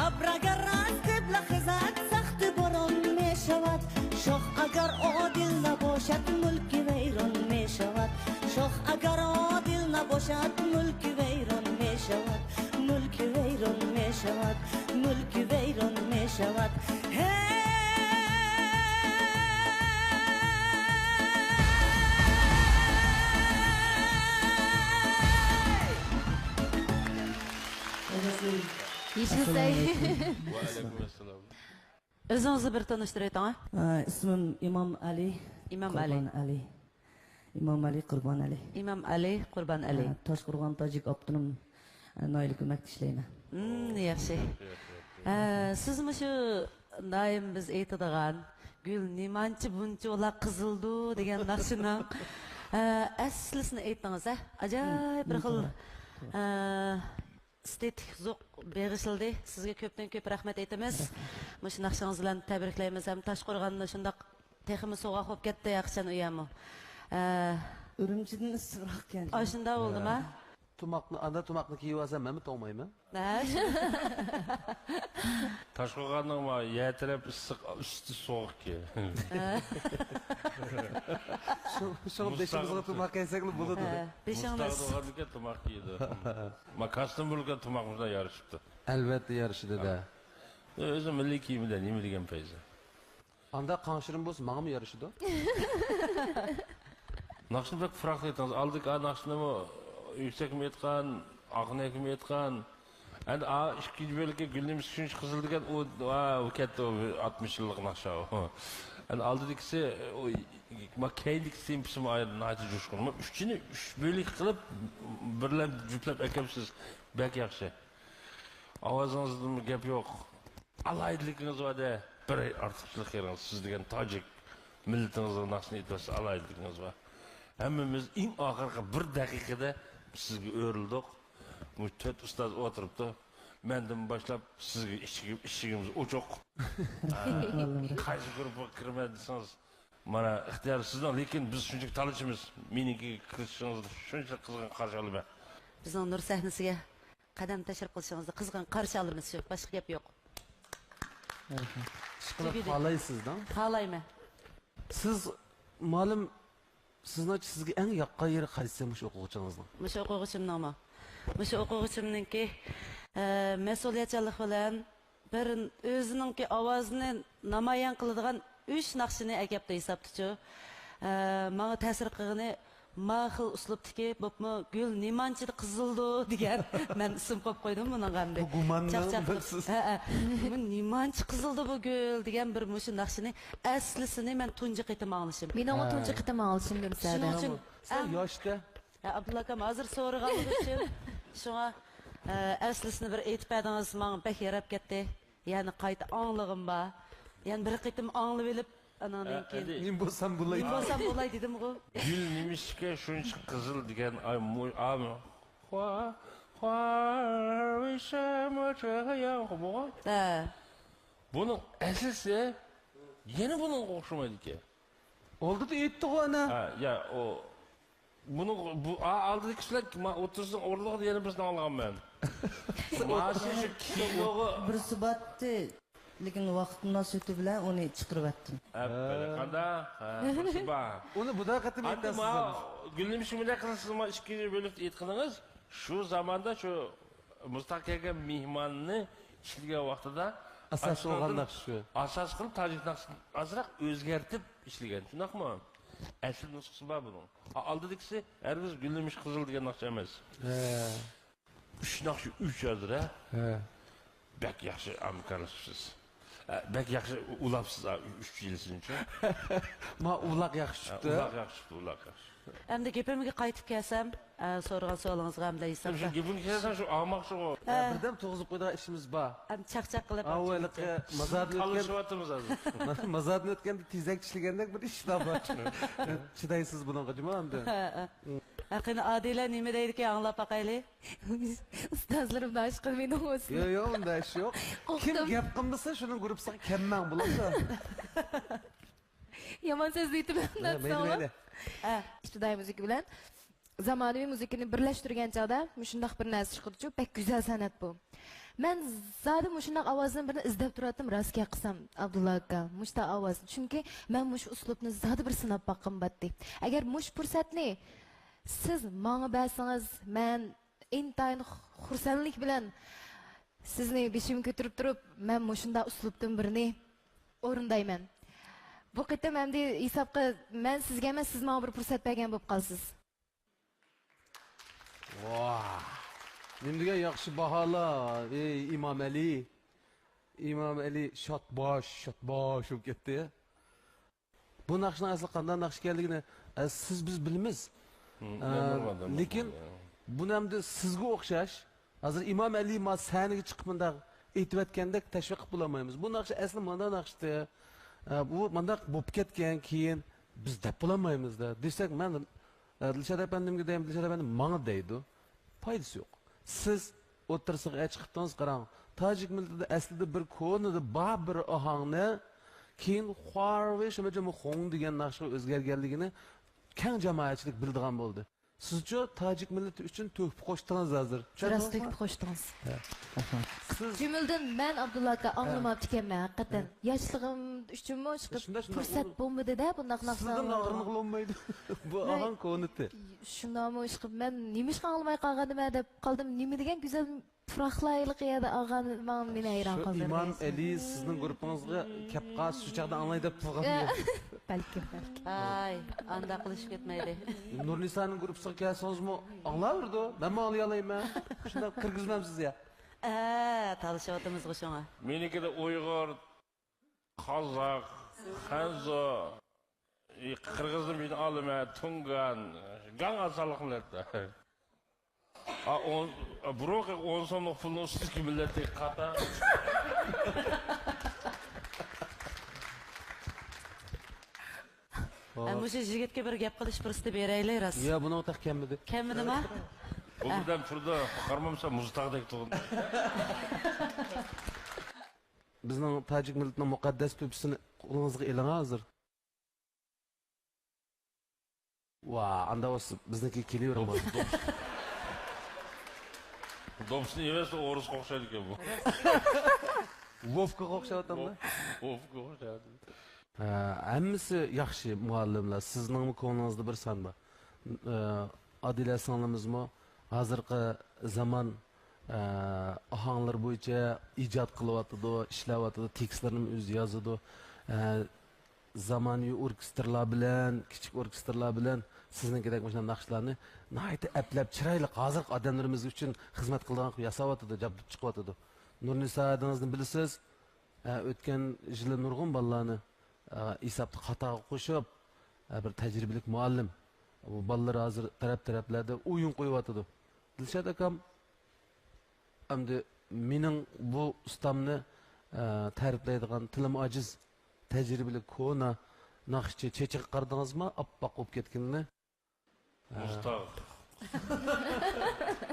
ئابراگار راست قىبلە خىزات، ساختا بورون مېشاۋات. شوخ ئاگار ئادىل نابوشات، مۈلكى ۋەيرون مېشاۋات. شوخ ئاگار ئادىل نابوشات، مۈلكى ۋەيرون مېشاۋات. مۈلكى ۋەيرون مېشاۋات، مۈلكى ۋەيرون مېشاۋات. ھەي! يېشىل سەي. ۋەئەلەيكۇم ئەسسالام. ئۆزىڭىزنى بىر تونۇشتۇرۇۋېتىڭ، ھە؟ ئە، ئىسمىم ئىمام ئەلى. ئىمام ئەلى. قۇربان ئەلى. ئىمام ئەلى، قۇربان ئەلى. ئىمام ئەلى، قۇربان ئەلى. ئە، تاشقورغان تاجىك ئاپتونوم، ئە، ناھىيەلىك كۆمەكتە ئىشلەيمەن. مم، ياخشى. ئە، سىز مۇشۇ دائىم بىز ئېيتىدىغان «گۈل نېمانچە بۇنچىۋالا قىزىلدۇ» دېگەن ناخشىنىڭ، ئە، ئەسلىسىنى ئېيتتىڭىز، ھە؟ ئاجايىپ بىر خىل، ئە، ئېستېتىك زوق بېغىشلىدى. سىزگە كۆپتىن كۆپ رەھمەت ئېيتىمىز. رەھمەت. مۇشۇ ناخشىڭىز بىلەن تەبرىكلەيمىز ھەم تاشقورغاننى شۇنداق تېخىمۇ سوغۇق بولۇپ كەتتى ھەقىچان ئۇ يەرمۇ. ئە، ئۈرۈمچىدىن ئىسسىقراق ئىكەن. ئاشۇنداق بولدىما؟ تۇماقنى، ئاندا تۇماقنى كىيىۋالسام مەنمۇ توڭمايمەن. ھە. تاشقورغاننىڭ ما يەر تەرەپ ئىسسىق، ئۈستى سوغۇقكەن. شۇ-، شۇڭا بېشىمىزغا تۇماق كىيسەكلا بولىدۇ. ھە، بېشىڭ مۇستاغدا بولغاندىكىن تۇماق كىيىدۇ. ما كاستيۇم بولغان تۇماق مۇشۇنداق يارىشىپتۇ. ئەلۋەتتە يارىشىدۇ-دە. ئۆزى مىللىي كىيىمىدە نېمە دېگەن پەيزى؟ ئاندا قاڭشىرىم بولسا ماڭىمۇ يارىشىدۇ. ناخشىنى بەك پۇراق ئېيتىڭىز. ئالدىكى ئا ناخشىنىمۇ يۈكسەكمۇ ئېيتقان، ئاقىنەكمۇ ئېيتقان. ئەمدى ئا ئىككىنچى بۆلىكى گۈل نېمىسى شۇنچە قىزىل دېگەن، ئۇ، ئا، ئۇ كەتتى، ئۇ ئاتمىش يىللىق ناخشا ئۇ. ئەمدى ئالدىدىكىسى، ئۇ، ما كەينىدىكى تېمپىسىمۇ ئايرى ناھايىتى جۇشقۇن. ما ئۈچىنى ئۈچ بۆلەك قىلىپ، بىرلەپ جۈپلەپ ئەكەپسىز. بەك ياخشى. ئاۋازىڭىزدىمۇ گەپ يوق. ئالاھىدىلىكىڭىز بار-دە، بىر ئارتۇقچىلىق يېرىڭىز، سىز دېگەن تاجىك مىللىتىڭىزنىڭ ناخشىسىنى ئېيتىۋاتسا ئالاھىدىلىكىڭىز بار. ھەممىمىز ئەڭ ئاخىرقى بىر دەقىقىدە سىزگە ئۆرۈلدۇق. بۇ تۆت ئۇستاز ئولتۇرۇپتۇ. مەندىن باشلاپ سىزگە ئىشىكى-، ئىشىكىمىز ئوچۇق. قايسى گۇرۇپپىغا كىرىمەن دېسىڭىز، مانا ئىختىيار سىزنىڭ، لېكىن بىز شۇنچىلىك تالىچىمىز. مېنىڭكىگە كىرىشىڭىزنى شۇنچىلىك قىزغىن قارشى ئالىمەن. بىزنىڭ نۇر سەھنىسىگە قەدەم تەشرىپ قىلىشىڭىزنى قىزغىن قارشى ئالىمىز، شۇ، باشقا گەپ يوق. ئىشقىلىپ خالايسىز دەڭ. خالايمەن. سىز، مۇئەللىم، سىزنىڭچە سىزگە ئەڭ ياققان يېرى قايسى مۇشۇ ئوقۇغۇچىڭىزنىڭ؟ مۇشۇ ئوقۇغۇچىمنىڭمۇ؟ مۇشۇ ئوقۇغۇچىمنىڭكى، ئە، مەسئۇلىيەتچانلىق بىلەن بىر ئۆزىنىڭكى ئاۋازىنى نامايان قىلىدىغان ئۈچ ناخشىنى ئەكەپتۇ ھېسابتىچۇ. ئە، ماڭا تەسىر قىلغىنى، ما خىل ئۇسلۇبتىكى، بولۇپمۇ گۈل نېمانچىدا قىزىلدۇ دېگەن، مەن ئىسىم قويۇپ قويدۇم بۇنىڭغا ئەمدى. بۇ گۇماننىڭ چاقچاق قىلىپ. بىر سىز. ھە، ھە. بۇ نېمانچە قىزىلدى بۇ گۈل دېگەن بىر مۇشۇ ناخشىنى ئەسلىسىنى مەن تۇنجى قېتىم ئاڭلىشىم. مېنىڭمۇ ھە. تۇنجى قېتىم ئاڭلىشىم گۈلسەدە. شۇنىڭ ئۈچۈن سەن ئەڭ ياشتا. ھە، ئابدۇللا ئاكام ھازىر سورىغانلىقى ئۈچۈن شۇڭا، ئە، ئەسلىسىنى بىر ئېيتىپ بەردىڭىز، ماڭا بەك ياراپ كەتتى. يەنە قايتا ئاڭلىغۇم بار. يەنە بىر قېتىم ئاڭلىۋېلىپ، ئاناندىن ھە، كېيىن ئەدى. نېمە بولسام بولاي. نېمە بولسام بولاي دېدىمغۇ. گۈل نېمىشقا شۇنچە قىزىل دېگەن، ئاي، مۇ-، ئا، خۇا-، خۇا-، ۋىشەمۇ-، ھە. بۇنىڭ ئەسلىسى يەنە بۇنىڭغا ئوخشىمايدىكەن. ئالدىدا ئېيتتىغۇ ئانا. ھە، يا، ئۇ، بۇنىڭ، بۇ، ئا، ئالدىدىكى سۆزلەر ما-، ئوتتۇرىسىنىڭ ئورنىغا يەنە بىرسىنى ئاڭلىغان مەن. ماشىنا شۇ كىنوغا بىرسى بارتتى، لېكىن ۋاقىت مۇناسىۋىتى بىلەن ئۇنى چىقىرىۋەتتىم. ئەپەندى، ھە. قانداق؟ ھە، بىرسى بار. ئۇنى بۇدا قېتىم ئەمدى ئېيتىسىز ما ئەمدى. گۈلنېمىش مۇنداق قىلسىز، ما ئىككىنچى بۆلۈكتە ئېيتقىنىڭىز، شۇ زاماندا شۇ مۇزتاغ كەلگەن مېھماننى ئىشلىگەن ۋاقتىدا ئاساس ئاشۇنىڭدىن بولغان ناخشا شۇ. ئاساس قىلىپ تاجىك ناخشىسىنى ئازراق ئۆزگەرتىپ ئىشلىگەن، شۇنداقمۇ؟ ئەسلى نۇسخىسى بار بۇنىڭ. ئا-، ئالدىدىكىسى ھەرگىز گۈلنېمىش قىزىل دېگەن ناخشا ئەمەس. ھە. ئۈچ ناخشا ئۈچ ھازىر، ھە؟ ھە. بەك ياخشى ھەمكارلىشىپسىز. ھە، بەك ياخشى ئۇلاپسىز، ھە، ئۈچ يىلسىنچۇ. ما ئۇلاق ياخشى ھە، چىقتى. ئۇلاق ياخشى چىقتى، ئۇلاق ياخشى. ئەمدى گېپىمگە قايتىپ كەلسەم، ئە، سورىغان سورىڭىزغا ئەمدى شۇ ئىساپتا. گېپىڭگە كەلسەڭ شۇ ئاڭماقچىغۇ. ھە. بىردەم تۇرغۇزۇپ قويىدىغان ئىشىمىز بار. ئەمدى چاقچاق قىلىپ. ئاۋۇ ھېلىقى مازاردىن ئۆتكەن، تالىشىۋاتىمىز ھازىر. مازاردىن ئۆتكەندە تېزەك چىشلىگەندەك بىر ئىشلار بار. چىدايسىز بۇنىڭغا جۇمۇ ئەمدى. ھە، ھە. ھە، قېنى ئادىلە نېمە دەيدىكەن، ئاڭلاپ باقايلى. ئۇستازلىرىم داشقىلمىدىڭ ئۇسۇل. ياق، ياق، ئۇنداق ئىش يوق. قورقتۇم. كىم گەپ قىلمىسا، شۇنىڭ گۇرۇپپىسىغا كەلمەڭ، بولامدۇ؟ يامان سۆز دېيتىمەن، ھە، مەيلى، مەيلى. ھە. ئىپتىدائىي مۇزىكا بىلەن زامانىۋى مۇزىكىنى بىرلەشتۈرگەن چاغدا مۇشۇنداق بىر نەرسە چىقىدۇچۇ، بەك گۈزەل سەنئەت بۇ. مەن زادى مۇشۇنداق ئاۋازدىن بىرنى ئىزدەپ تۇراتتىم، راست گەپ قىلسام، ئابدۇللا ئاكا، مۇشۇنداق ئاۋازنى. چۈنكى مەن مۇشۇ ئۇسلۇبنى زادى بىر سىناپ باققۇم باتتى. ئەگەر مۇشۇ پۇرسەتنى سىز ماڭا بەرسىڭىز، مەن ئىنتايىن خۇرسەنلىك بىلەن سىزنى بېشىمغا كۆتۈرۈپ تۇرۇپ، مەن مۇشۇنداق ئۇسلۇبتىن بىرنى ئورۇندايمەن. بۇ قېتىم ئەمدى ھېسابقا مەن سىزگە ئەمەس، سىز ماڭا بىر پۇرسەت بەرگەن بولۇپ قالىسىز. ۋاھ! نېمە دېگەن ياخشى باھالار، ئەي ئىمام ئەلى. ئىمام ئەلى شاتباش، شاتباش بولۇپ كەتتى. بۇ ناخشىنىڭ ئەسلى قانداق ناخشا ئىكەنلىكىنى، ئە، سىز بىز بىلىمىز. ھىم، ئە، نورمال، نورمال، لېكىن نورمال. بۇنى ئەمدى سىزگە ئوخشاش، ھازىر ئىمام ئەلى ما سەھنىگە چىقىپ مۇنداق ئېيتىۋەتكەندەك تەشۋىق قىلىپ بولالمايمىز. بۇ ناخشا ئەسلى مانا ناخشىتى. ئە، بۇ مانداق بولۇپ كەتكەن، كېيىن بىز دەپ بولالمايمىز-دە. دېسەك، مەن، ئە، دىلشات ئەپەندىمگە دەيمەن، دىلشات ئەپەندىم ماڭا دەيدۇ. پايدىسى يوق. سىز ئوتتۇرىسىغا چىقىپ تۇرۇڭىز، قاراڭ. تاجىك مىللىتىدە ئەسلىدە بىر كونىدا بار بىر ئاھاڭنى كېيىن خۇارۋېي شىمىجىمۇ خوڭ دېگەن ناخشىغا ئۆزگەرگەنلىكىنى كەڭ جامائەتچىلىك بىلىدىغان بولدى. سىزچۇ تاجىك مىللىتى ئۈچۈن تۆھپە قوشتىڭىز ھازىر. راست چۈشەندىڭىزمۇ؟ تۆھپە قوشتىڭىز. ھە. سىز جۈملىدىن مەن ئابدۇللا ئاكا ھە. ئاڭلىماپتىكەنمەن ھەقىقەتەن. ھە. ياشلىقىم ئۈچۈنمۇ شۇنداق، شۇنداق. پۇرسەت بولمىدى-دە بۇنداق ناخشا ئاڭلىغىلى بولمايدۇ. بۇ ئاھاڭ كونىتى. شۇنداقمۇ ئىشقىلىپ مەن نېمىشقا ئاڭلىماي قالغاندىمەن دەپ قالدىم. نېمە دېگەن گۈزەل پۇراقلار ھېلىقى يەردە ئاغا، ماڭا مېنى ھەيران قالدۇردى. شۇ ئىمام ئەلى سىزنىڭ گۇرۇپپىڭىزغا كەپ قالسا، شۇ چاغدا ئاڭلاي دەپ تۇرغان. بەلكىم، بەلكىم. ئاي، ئانداق قىلىشىپ كەتمەيلى. نۇرنىسانىڭ گۇرۇپپىسىغا كەلسىڭىزمۇ ئاڭلاۋېرىدۇ. مەنمۇ ئاڭلىيالايمەن. شۇنداق كىرگۈزمەمسىز يا؟ ئە، تالىشىۋاتىمىزغۇ شۇڭا. مېنىڭكىدە ئۇيغۇر، قازاق، خەنزۇ، ئى، قىرغىزنى مېنى ئالىمەن، تۇڭگان، گاڭ ئاسانلىق مىللەتلەر. ئا، ئون، بۇرۇنقى ئون سوملۇق پۇلنىڭ ئۈستىدىكى مىللەتتىكى قاتار. ھە، مۇشۇ يىگىتكە بىر گەپ قىلىش پۇرسىتى بېرەيلى، راست. يا، بۇنىڭ تېخى كەلمىدى. كەلمىدىما؟ بۇ بىردەم تۇرىدۇ، قارىمامسا مۇزتاغدەك تۇرىدۇ. بىزنىڭ تاجىك مىللىتىنىڭ مۇقەددەس تۆپىسىنى قولىڭىزغا ئېلىڭ ھازىر. ۋا، ئاندا بولسا بىزنىڭكىگە كېلىۋېرىڭ. دوپسىنى يېمەسە ئورۇسقا ئوخشايدىكەن بۇ. ۋوفكىغا ئوخشاۋاتامدۇ؟ ۋوفكىغا ئوخشايۋاتىدۇ. ھە، ھەممىسى ياخشى مۇئەللىملەر. سىزنىڭمۇ كۆڭلىڭىزدە بىر سان بار. ئە، ئادىلە سىڭلىمىزمۇ ھازىرقى زامان، ئە، ئاھاڭلىرى بويىچە ئىجاد قىلىۋاتىدۇ، ئىشلەۋاتىدۇ، تېكىستلىرىنىمۇ ئۆزى يازىدۇ. ئە، زامانىۋى ئوركېستىرلار بىلەن، كىچىك ئوركېستىرلار بىلەن سىزنىڭكىدەك مۇشۇنداق ناخشىلارنى ناھايىتى ئەپلەپ، چىرايلىق، ھازىرقى ئادەملىرىمىز ئۈچۈن خىزمەت قىلىدىغان قىلىپ ياساۋاتىدۇ، جابدۇپ چىقىۋاتىدۇ. نۇرنىسا ھەدىڭىزنى بىلىسىز. ئە، ئۆتكەن يىلى نۇرغۇن بالىلارنى، ئە، ھېسابتا قاتارغا قوشۇپ، ئە، بىر تەجرىبىلىك مۇئەللىم. بۇ بالىلار ھازىر تەرەپ-تەرەپلەردە ئويۇن قويۇۋاتىدۇ. دىلشات ئاكام، ئەمدى مېنىڭ بۇ ئۇستامنى، ئە، تەرىپلەيدىغان تىلىم ئاجىز، تەجرىبىلىك كونا ناخشىچى چېچىغا قارىدىڭىزمۇ؟ ئاپئاق بولۇپ كەتكىنىنى. مۇزتاغ.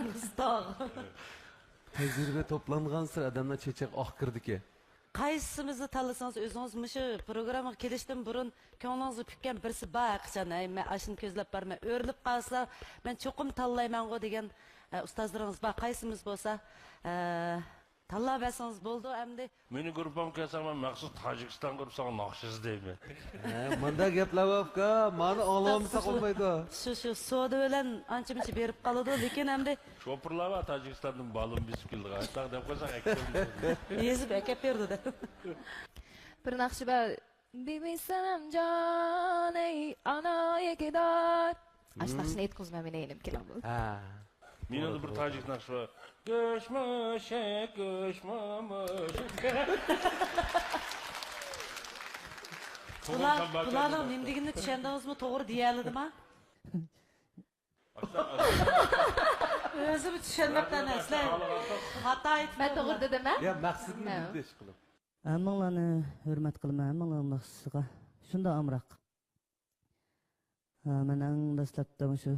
مۇزتاغ. تەجرىبە توپلانغانسېرى ئادەمنىڭ چېچىغا ئاق كىرىدىكەن. قايسىمىزنى تاللىسىڭىز ئۆزىڭىز مۇشۇ پروگرامماغا كېلىشتىن بۇرۇن كۆڭلىڭىزگە پۈككەن بىرسى بار ھەقىچان، ھەي، مەن ئاشۇنى كۆزلەپ بارىمەن، ئۆرۈلۈپ قالسا مەن چوقۇم تاللايمەنغۇ دېگەن، ئە، ئۇستازلىرىڭىز بار، قايسىمىز بولسا، ئە، تاللاپ بەرسىڭىز بولىدۇ ئەمدى. مېنىڭ گۇرۇپپامغا كەلسەڭ، مەن مەخسۇس تاجىكىستان گۇرۇپپىسىغا ناخشا ئىزدەيمەن. ھە، مۇنداق گەپلەر بار ئۇكا، مانا ئاڭلىۋالمىساق بولمايدۇ. شۇ، شۇ سودا بىلەن ئانچە-مۇنچە بېرىپ قالىدۇ، لېكىن ئەمدى شوپۇرلار بار، تاجىكىستاندىن بالون بېسىپ كېلىدىغان. شۇنداق دەپ قويساڭ، ئەكەپ بېرىدۇ. يېزىپ ئەكەپ بېرىدۇ دەپ. بىر ناخشا بار. بىبى سەنەمجان، ئەي ئانا يېكىدار. ئاشۇ ناخشىنى ئېيتقۇزما، مېنى ئىنىم كېلىڭ بۇ. ھە. مېنىڭدە بىر تاجىك ناخشا بار. گۆشمۇشۇك، گۆشمۇمۇشۇك. بۇلار، بۇلارنىڭ نېمە دېگىنىنى چۈشەندىڭىزمۇ؟ توغرا دېيەلىدىما؟ ئۆزىمۇ چۈشەنمەپتىمەن، سىلەر خاتا ئېيتىپ. مەن توغرا دېدىممۇ؟ يا، مەقسىتىنى بىلدى ئىشقىلىپ. ھەممىڭلارنى ھۆرمەت قىلىمەن، ھەممىڭلارنىڭ ناخشىسىغا شۇنداق ئامراق. ھە، مەن ئەڭ دەسلەپتە مۇشۇ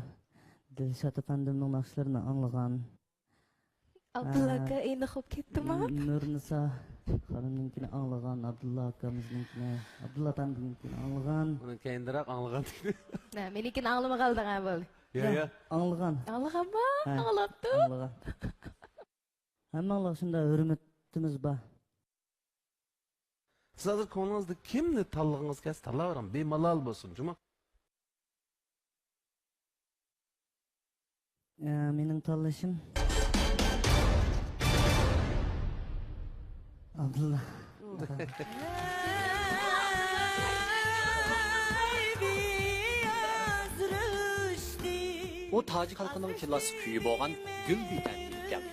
دىلشات ئەپەندىمنىڭ ناخشىلىرىنى ئاڭلىغان. ئابدۇللا ئاكا ئېنىق بولۇپ كەتتىما؟ نۇرنىسا خانىمنىڭكىنى ئاڭلىغان، ئابدۇللا ئاكىمىزنىڭكىنى، ئابدۇللا ئەپەندىمنىڭكىنى ئاڭلىغان. ئۇنىڭ كەينىدىراق ئاڭلىغان. ھە، مېنىڭكىنى ئاڭلىمىغانلىدىڭ ھە، بولدى. يا، يا. ئاڭلىغان. ئاڭلىغانما؟ ھە، ئاڭلاپتۇ. ئاڭلىغان. ھەممىڭلارغا شۇنداق ھۆرمىتىمىز بار. سىز ھازىر كۆڭلىڭىزدە كىمنى تاللىغىڭىز كەلسە تاللاۋېرىڭ، بىمالال بولسۇن، جۇمۇ. ئە، مېنىڭ تاللىشىم ئابدۇللا. ئۇ تاجىك خەلقىنىڭ كىلاسسىك كۈيى بولغان گۈل بىتەن ئىكەن.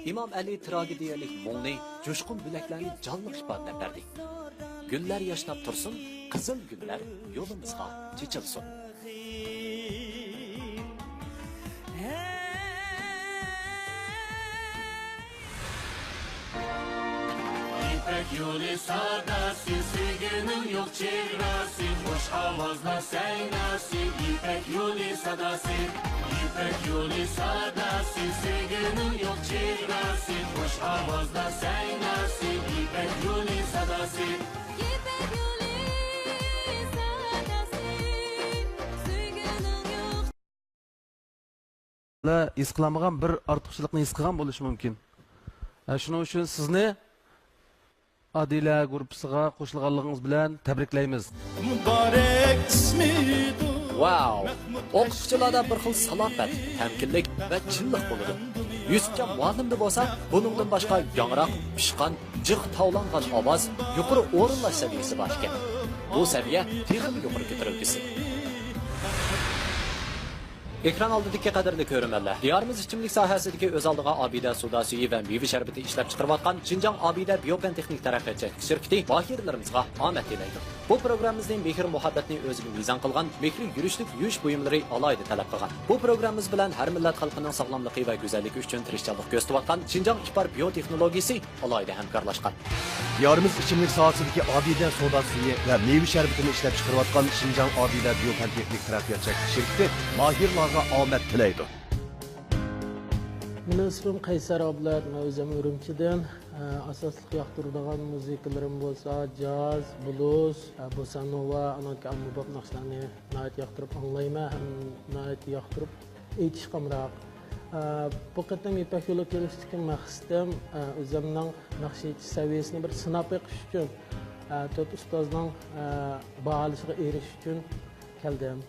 ئىمام ئەلى تراگېدىيەلىك مۇڭنى، جۇشقۇن بۆلەكلەرنى جانلىق ئىپادىلەپ بەردى. گۈللەر ياشناپ تۇرسۇن، قىزىل گۈللەر يولىمىزغا چېچىلسۇن. يىپەك يولى ساداسى، سۆيگۈنىڭ يوق چېگراسى، خۇش ئاۋازلار سەيناسى، يىپەك يولى ساداسى، يىپەك يولى ساداسى، سۆيگۈنىڭ يوق چېگراسى، خۇش ئاۋازلار سەيناسى، يىپەك يولى ساداسى. يىپەك يولى ساداسى، سۆيگۈنىڭ يوق. ھېس قىلالمىغان بىر ئارتۇقچىلىقنى ھېس قىلغان بولۇشى مۇمكىن. ھە، شۇنىڭ ئۈچۈن سىزنى ئادىلە گۇرۇپپىسىغا قوشۇلغانلىقىڭىز بىلەن تەبرىكلەيمىز. مۇبارەك ئىسمىدۇر. ۋاۋ! ئوقۇتقۇچىلاردا بىر خىل سالاپەت، تەمكىنلىك ۋە چىنلىق بولىدۇ. يۈسۈپجان مۇئەللىمدە بولسا بۇنىڭدىن باشقا ياڭراق، پىشقان، جىق تاۋلانغان ئاۋاز، يۇقىرى ئورۇنلاش سەۋىيەسى بار ئىكەن. بۇ سەۋىيە تېخىمۇ يۇقىرى كۆتۈرۈلگۈسى. ئېكران ئالدىدىكى قەدىرلىك كۆرۈرمەنلەر، دىيارىمىز ئىچىملىك ساھەسىدىكى ئۆز ئالدىغا ئابىدە سودا سۈيى ۋە مېۋە شەربىتى ئىشلەپچىقىرىۋاتقان شىنجاڭ ئابىدە بىيوپەن تېخنىك تەرەققىيات چەكلىك شىركىتى ماھىرلىرىمىزغا ئامەت تىلەيدۇ. بۇ پروگراممىمىزنى مېھىر-مۇھەببەتنى ئۆزىگە مىزان قىلغان مېھرى يۈرۈشلۈك يۇيۇش بۇيۇملىرى ئالاھىدە تەلەپ قىلغان. بۇ پروگراممىمىز بىلەن ھەر مىللەت خەلقىنىڭ ساغلاملىقى ۋە گۈزەللىكى ئۈچۈن تىرىشچانلىق كۆرسىتىۋاتقان شىنجاڭ ئىپار بىيوتېخنولوگىيىسى ئالاھىدە ھەمكارلاشقان. دىيارىمىز ئىچىملىك ساھەسىدىكى ئابىدە سودا سۈيى ۋە مېۋە شەربىتىنى ئىشلەپچىقىرىۋاتقان شىنجاڭ ئابىدە بىيوپەن تېخنىك تەرەققىيات چەكلىك شىركىتى ماھىرلارغا ئامەت تىلەيدۇ. مېنىڭ ئىسمىم قەيسەر ئابلەت، مەن ئۆزۈم ئۈرۈمچىدىن. ئاساسلىق ياقتۇرىدىغان مۇزىكىلىرىم بولسا جاز، بلۇز، بوسانوۋا، ئانىڭدىكى ئاممىباب ناخشىلارنى ناھايىتى ياقتۇرۇپ ئاڭلايمەن ھەم ناھايىتى ياقتۇرۇپ ئېيتىشقا ئامراق. ئە، بۇ قېتىم يىپەك يولىغا كېلىشتىكى مەقسىتىم، ئە، ئۆزۈمنىڭ ناخشا ئېيتىش سەۋىيەسىنى بىر سىناپ بېقىش ئۈچۈن، ئە، تۆت ئۇستازنىڭ، ئە، باھالىشىغا ئېرىشىش ئۈچۈن كەلدىم.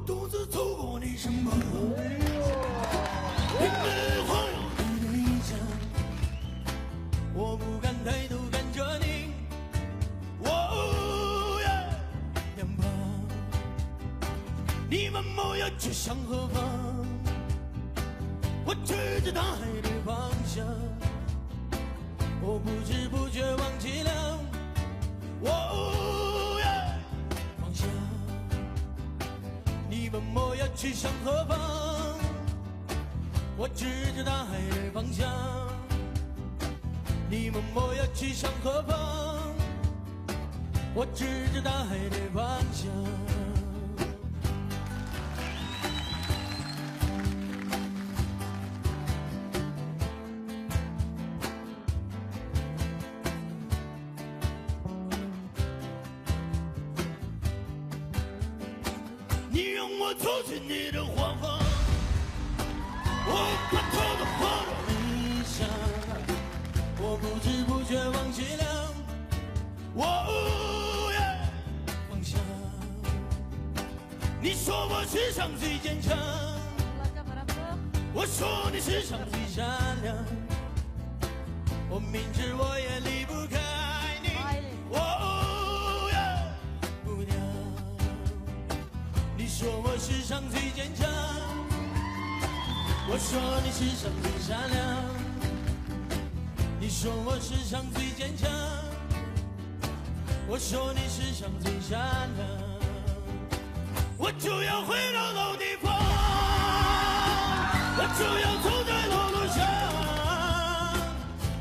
独自走过你身旁，并没有花样的理想，我不敢抬头看着你。哦耶，远方，你问我要去向何方？我指着大海的方向，我不知不觉忘记了。哦耶，方向。你问我要去向何方？我指着大海的方向。你问我要去向何方？我指着大海的方向。你让我走进你的花房，我把头都放到你身上，我不知不觉忘记了我的方向。你说我世上最坚强，我说你世上最善良，我明知我也离不开你。哦耶，姑娘，你说我世上最坚强，我说你世上最善良。你说我世上最坚强，我说你世上最善良。我就要回到老地方，我就要走在老路上。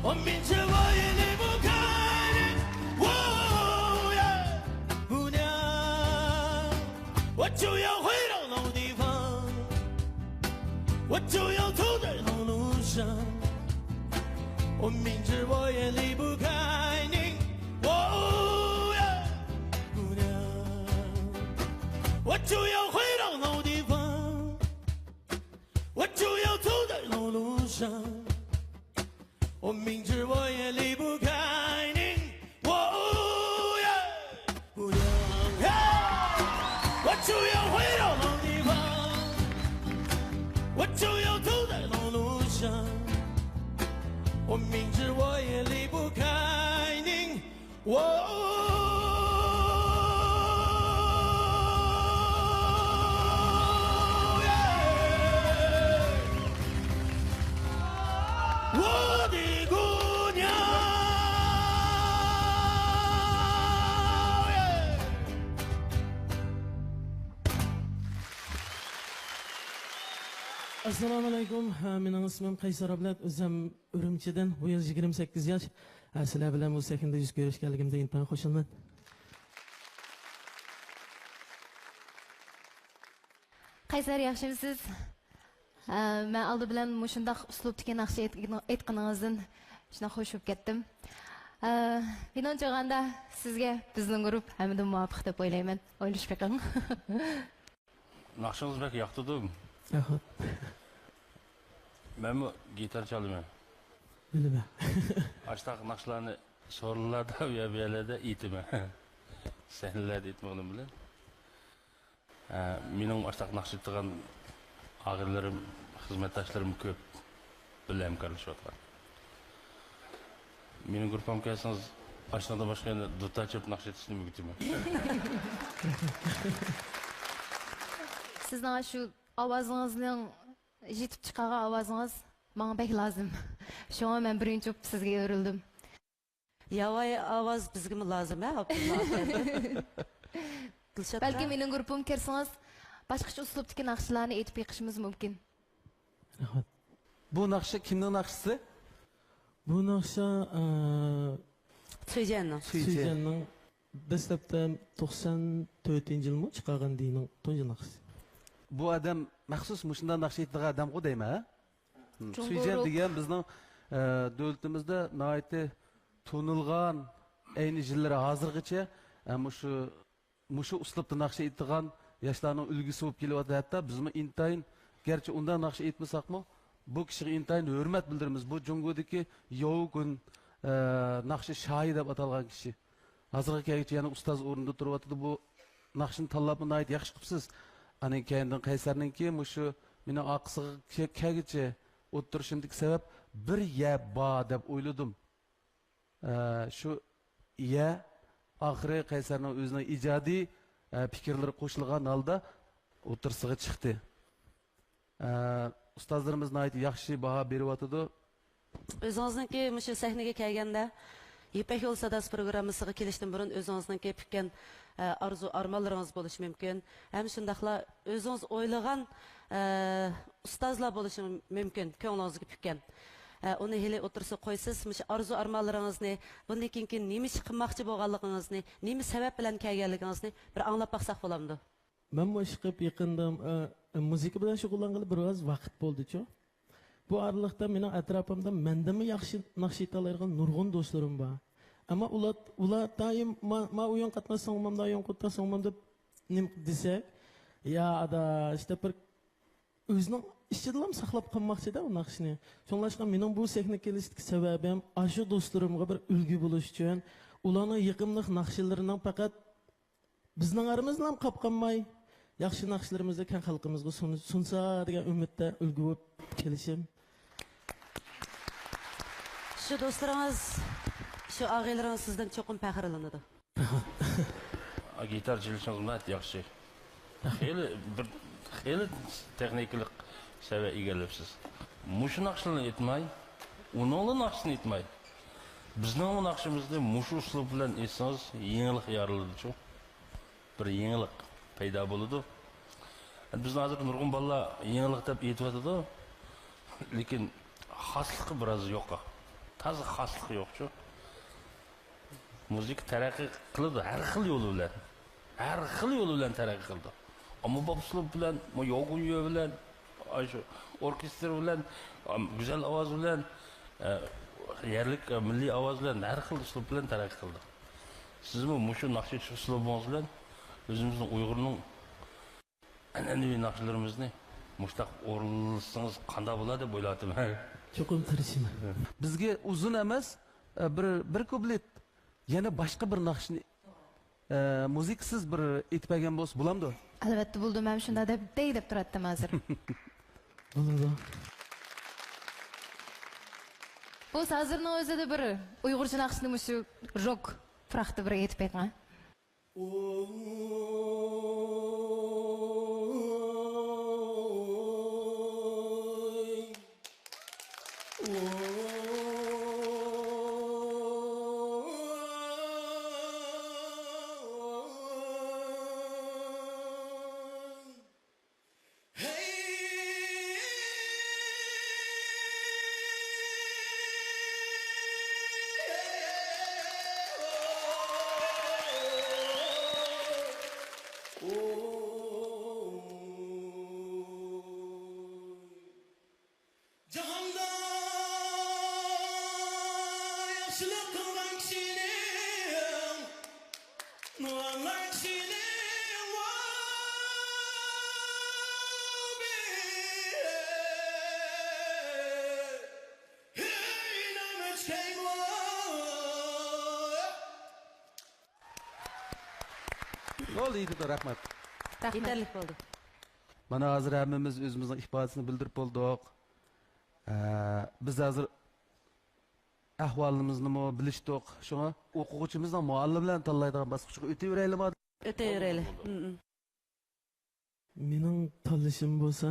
我明知我也离不开你，哦耶，姑娘，我就要回到老地方，我就要走在老路上。我明知我也离不开你，哦耶，姑娘，我就要回到老地方，我就要走在老路上。我明知我也离不开你，哦耶，姑娘，我就要回到老地方，我就要走在老路上。我明知我也离不开你，哦耶，我的姑娘耶。 ئەسسالامۇئەلەيكۇم. ھە، مېنىڭ ئىسمىم قەيسەر ئابلەت، ئۆزۈم ئۈرۈمچىدىن، بۇ يىل يىگىرمە سەككىز ياش. ھە، سىلەر بىلەن بۇ سەھنىدە يۈز كۆرۈشكەنلىكىمدىن ئىنتايىن خۇشالمەن. قەيسەر، ياخشىمۇسىز؟ ھە، مەن ئالدى بىلەن مۇشۇنداق ئۇسلۇبتىكى ناخشا ئېيتقىنىڭىزدىن شۇنداق خوش بولۇپ كەتتىم. ھە، مېنىڭچە ئېيتقاندا، سىزگە بىزنىڭ گۇرۇپ ھەممىدىن مۇۋاپىق دەپ ئويلايمەن. ئويلىشىپ بېقىڭ. ناخشىڭىز بەك ياقتۇردۇم. رەھمەت. مەنمۇ گىتار چالىمەن. بىلىمەن. ئاشتاق ناخشىلارنى سورۇنلاردا، ئۇ يەر بۇ يەرلەردە ئېيتىمەن. سەھنىلەردە ئېيتمىغىنىم بىلەن. ھە، مېنىڭ ئاشتاق ناخشا ئېيتىدىغان ئاغىنىلىرىم، خىزمەتداشلىرىم كۆپ. بىللە ھەمكارلىشىۋاتقان. مېنىڭ گۇرۇپپامغا كەلسىڭىز، ئاشۇنىڭدىن باشقا يەنە دۇتار چېلىپ ناخشا ئېيتىشنى ئۆگىتىمەن. سىزنىڭ شۇ ئاۋازىڭىزنىڭ يېتىپ چىقارغان ئاۋازىڭىز ماڭا بەك لازىم. شۇڭا مەن بىرىنچى بولۇپ سىزگە ئۆرۈلدۈم. ياۋايى ئاۋاز بىزگىمۇ لازىم، ھە، ئابدۇللا ئاكا؟ دىلشات بەلكىم ئاكا؟ مېنىڭ گۇرۇپپامغا كىرسىڭىز، باشقىچە ئۇسلۇبتىكى ناخشىلارنى ئېيتىپ بېقىشىمىز مۇمكىن. رەھمەت. بۇ ناخشا كىمنىڭ ناخشىسى؟ بۇ ناخشا، ئە، سۈيجەننىڭ. سۈيجەن. سۈيجەننىڭ دەسلەپتە توقسان تۆتىنچى يىلمۇ چىقارغان دېيىنىڭ تۇنجى ناخشىسى. بۇ ئادەم مەخسۇس مۇشۇنداق ناخشا ئېيتىدىغان ئادەمغۇ دەيمەن، ھە؟ جۇڭگو سۈيجەن روك دېگەن بىزنىڭ، ئە، دۆلىتىمىزدە ناھايىتى تونۇلغان، ئەينى يىللىرى ھازىرغىچە، ئە، مۇشۇ، مۇشۇ ئۇسلۇبتا ناخشا ئېيتىدىغان ياشلارنىڭ ئۈلگىسى بولۇپ كېلىۋاتىدۇ. ھەتتا بىزمۇ ئىنتايىن، گەرچە ئۇنداق ناخشا ئېيتمىساقمۇ، بۇ كىشىگە ئىنتايىن ھۆرمەت بىلدۈرىمىز. بۇ جۇڭگودىكى ياۋگۈن، ئە، ناخشا شاھى دەپ ئاتالغان كىشى. ھازىرغا كەلگۈچە يەنە ئۇستاز ئورنىدا تۇرۇۋاتىدۇ. بۇ ناخشىنى تاللاپمۇ ناھايىتى ياخشى قىپسىز. ئاندىن كەينىدىن قەيسەرنىڭكى مۇشۇ مېنىڭ ئارقىسىغا كە-، كەلگۈچە ئولتۇرۇشۇمدىكى سەۋەب بىر يە بار دەپ ئويلىدىم. ئە، شۇ يە ئاخىرى قەيسەرنىڭ ئۆزىنىڭ ئىجادىي، ئە، پىكىرلىرى قوشۇلغان ھالدا ئوتتۇرىسىغا چىقتى. ئە، ئۇستازلىرىمىز ناھايىتى ياخشى باھا بېرىۋاتىدۇ. ئۆزىڭىزنىڭكى مۇشۇ سەھنىگە كەلگەندە، يىپەك يولى ساداسى پروگراممىسىغا كېلىشتىن بۇرۇن ئۆزىڭىزنىڭكى پۈككەن، ئە، ئارزۇ ئارمانلىرىڭىز بولۇشى مۇمكىن. ھەم شۇنداقلا ئۆزىڭىز ئويلىغان، ئە، ئۇستازلار بولۇشى مۇمكىن، كۆڭلىڭىزگە پۈككەن. ئە، ئۇنى ھېلى ئوتتۇرىسىغا قويسىز، مۇشۇ ئارزۇ ئارمانلىرىڭىزنى، بۇندىن كېيىنكى نېمە ئىش قىلماقچى بولغانلىقىڭىزنى، نېمە سەۋەب بىلەن كەلگەنلىكىڭىزنى بىر ئاڭلاپ باقساق بولامدۇ؟ مەنمۇ ئىشقىلىپ يېقىندا، ئە، مۇزىكا بىلەن شۇغۇللانغىلى بىر ئاز ۋاقىت بولدىچۇ. بۇ ئارىلىقتا مېنىڭ ئەتراپىمدا مەندىنمۇ ياخشى ناخشا ئېيتالايدىغان نۇرغۇن دوستلىرىم بار. ئەمما ئۇلار، ئۇلار دايىم ما، ما ئويۇن قاتناشساڭ بولمامدۇ، ئويۇن قاتناشساڭ بولمامدۇ دەپ نېمە دېسەك، يا ئاداش دەپ بىر ئۆزىنىڭ ئىچىدىلا ساقلاپ قالماقچىدا ئۇ ناخشىنى. شۇڭلاشقا مېنىڭ بۇ سەھنىگە كېلىشتىكى سەۋەبىم ئاشۇ دوستلىرىمغا بىر ئۈلگە بولۇش ئۈچۈن، ئۇلارنىڭ يېقىملىق ناخشىلىرىنىڭ پەقەت بىزنىڭ ئارىمىزدىلا قاپ قالماي، ياخشى ناخشىلىرىمىزنى كەڭ خەلقىمىزگە سۇن-، سۇنسا دېگەن ئۈمىدتە ئۈلگە بولۇپ كېلىشىم. شۇ دوستلىرىڭىز، شۇ ئاغىنىلىرىڭىز سىزدىن چوقۇم پەخىرلىنىدۇ. گىتار چېلىشىڭىز ناھايىتى ياخشى. خېلى بىر، خېلى تېخنىكىلىق سەۋىيە ئىگىلەپسىز. مۇشۇ ناخشىلارنى ئېيتماي، ئۇنىڭلا ناخشىسىنى ئېيتماي، بىزنىڭمۇ ناخشىمىزنى مۇشۇ ئۇسلۇب بىلەن ئېيتسىڭىز، يېڭىلىق يارىلىدىچۇ. بىر يېڭىلىق پەيدا بولىدۇ. بىزنىڭ ھازىر نۇرغۇن بالىلار يېڭىلىق دەپ ئېيتىۋاتىدۇ، لېكىن خاسلىقى بىراز يوق. تازا خاسلىقى يوقچۇ. مۇزىكا تەرەققىي قىلىدۇ ھەر خىل يول بىلەن. ھەر خىل يول بىلەن تەرەققىي قىلىدۇ. ئاممىباب ئۇسلۇب بىلەن، يوگۇن يۆ بىلەن، ئاشۇ ئوركېستىر بىلەن، ئام-، گۈزەل ئاۋاز بىلەن، ئە، يەرلىك، ئە، مىللىي ئاۋاز بىلەن ھەر خىل ئۇسلۇب بىلەن تەرەققىي قىلىدۇ. سىزمۇ مۇشۇ ناخشا ئېيتىش ئۇسلۇبىڭىز بىلەن ئۆزىمىزنىڭ ئۇيغۇرنىڭ ئەنئەنىۋى ناخشىلىرىمىزنى مۇشۇنداق ئورۇنلىشىڭىز قانداق بولار دەپ ئويلاۋاتىمەن. چوقۇم تىرىشىمەن. بىزگە ئۇزۇن ئەمەس، ئە، بىر، بىر كۇپلېت، يەنە باشقا بىر ناخشىنى، ئە، مۇزىكىسىز بىر ئېيتىپ بەرگەن بولسا بولامدۇ؟ ئەلۋەتتە بولىدۇ، مەن شۇنداق دەپ دەي دەپ تۇراتتىم ھازىر. بولىدۇ. بولسا ھازىرنىڭ ئۆزىدە بىر ئۇيغۇرچە ناخشىنى مۇشۇ روك پۇراقتا بىر ئېيتىپ بېقىڭ. جاھاندا ياخشىلىق قىلغان كىشىنىڭ، نۇرلانغان كىشىنىڭ ۋابى. ھەي، نېمە ئىچكەيمۇ؟ بولدى، يېتىدۇ، رەھمەت. رەھمەت. يېتەرلىك بولدى. مانا ھازىر ھەممىمىز ئۆزىمىزنىڭ ئىپادىسىنى بىلدۈرۈپ بولدۇق. ئە، بىز ھازىر ئەھۋالىمىزنىمۇ بىلىشتۇق. شۇڭا ئوقۇغۇچىمىزنىڭ مۇئەللىملەرنى تاللايدىغان باسقۇچىغا ئۆتۈۋېرەيلىما؟ ئۆتۈۋېرەيلى. ھم، ھم. مېنىڭ تاللىشىم بولسا،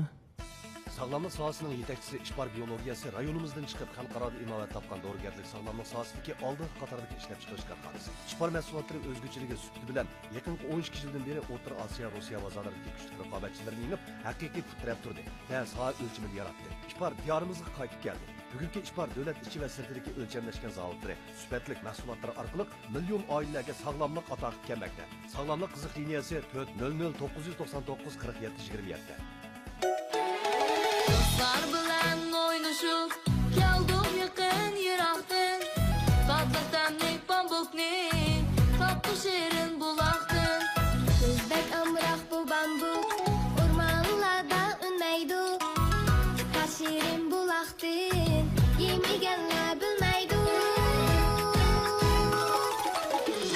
ساغلاملىق ساھەسىنىڭ يېتەكچىسى، ئىپار بىيولوگىيەسى رايونىمىزدىن چىقىپ، خەلقئارادا ئىماۋەت تاپقان دورىگەرلىك ساغلاملىق ساھەسىدىكى ئالدىنقى قاتاردىكى ئىشلەپچىقىرىش كارخانىسى. ئىپار مەھسۇلاتلىرى ئۆزگىچىلىكى، سۈپىتى بىلەن يېقىنقى ئون ئىككى يىلدىن بېرى ئوتتۇرا ئاسىيا، روسىيە بازارلىرىدىكى كۈچلۈك رىقابەتچىلىرىنى يېڭىپ، ھەقىقىي پۇت تىرەپ تۇردى ۋە ساھە ئۆلچىمىنى ياراتتى. ئىپار دىيارىمىزغا قايتىپ كەلدى. بۈگۈنكى ئىپار دۆلەت ئىچى ۋە سىرتىدىكى ئۆلچەملەشكەن زاۋۇتلىرى، سۈپەتلىك مەھسۇلاتلىرى ئارقىلىق مىليون ئائىلىلەرگە ساغلاملىق ئاتا قىلىپ كەلمەكتە. ساغلاملىق قىزىق لىنىيەسى تۆت نۆل نۆل توققۇز يۈز توقسان توققۇز قىرىق يەتتە يىگىرمە يەتتە. دوستلار بىلەن ئوينىشىپ كەلدۇق يېقىن يىراقتىن، تاتلىق تەملىك بامبۇكنى تاپتۇق شېرىن بۇلاقتىن. بىزدەك ئامراق بۇ بامبۇك ئورمانلاردا ئۈنمەيدۇ، تاش شېرىن بۇلاق يېمىگەنلەر بىلمەيدۇ.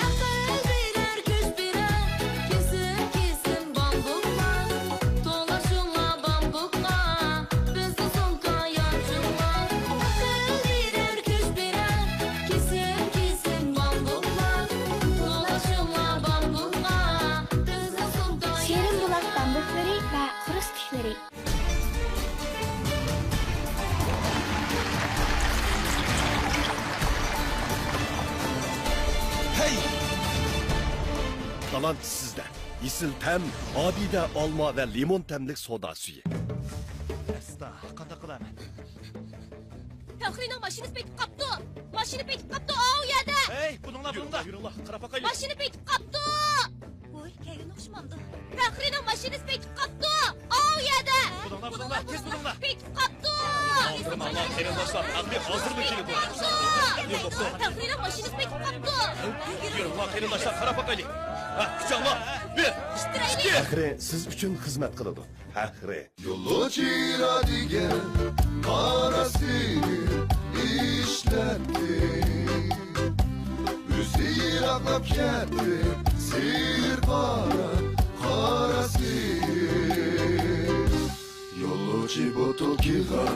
ئەقىل بېرەر، كۈچ بېرەر، كېسىم كېسىم بامبۇكلار. مەھسۇلات سىزدە. ئېسىل تەم، ئابىدە ئالما ۋە لىمون تەملىك سودا سۈيى. ئەستا، قانداق قىلارمەن؟ پەخرىنىڭ ماشىنىسى پېتىپ قاپتۇ! ماشىنا پېتىپ قاپتۇ، ئاۋۇ يەردە! ھەي، بۇنىڭلار، بۇنىڭلار! يۈرۈڭلار، يۈرۈڭلار، قاراپ باقايلى. ماشىنا پېتىپ قاپتۇ! ۋوي، كەلگىنى ئوخشىمامدۇ؟ پەخرىنىڭ ماشىنىسى پېتىپ قاپتۇ! ئاۋۇ يەردە! بۇنىڭلار، بۇنىڭلار، تېز بۇنىڭلار! پېتىپ قاپتۇ! ئالدىرىماڭلار، قېرىنداشلار، پەخرى ھازىرلا كېلىدۇ. پېتىپ قاپتۇ! پەخرىنىڭ ماشىنىسى پېتىپ قاپتۇ! يۈرۈڭلار، قېرىنداشلار، قاراپ باقايلى. ھە، كۈچەڭلار. بىر، ئىككى. پەخرى سىز ئۈچۈن خىزمەت قىلىدۇ. پەخرى. يولۇچى رادىگەر قارا سېنى ئىشلەتتى. ئۆزى يىراقلاپ كەتتى، سېھىر قارا، قارا سېھىر. يولۇچى بوتۇلكىغا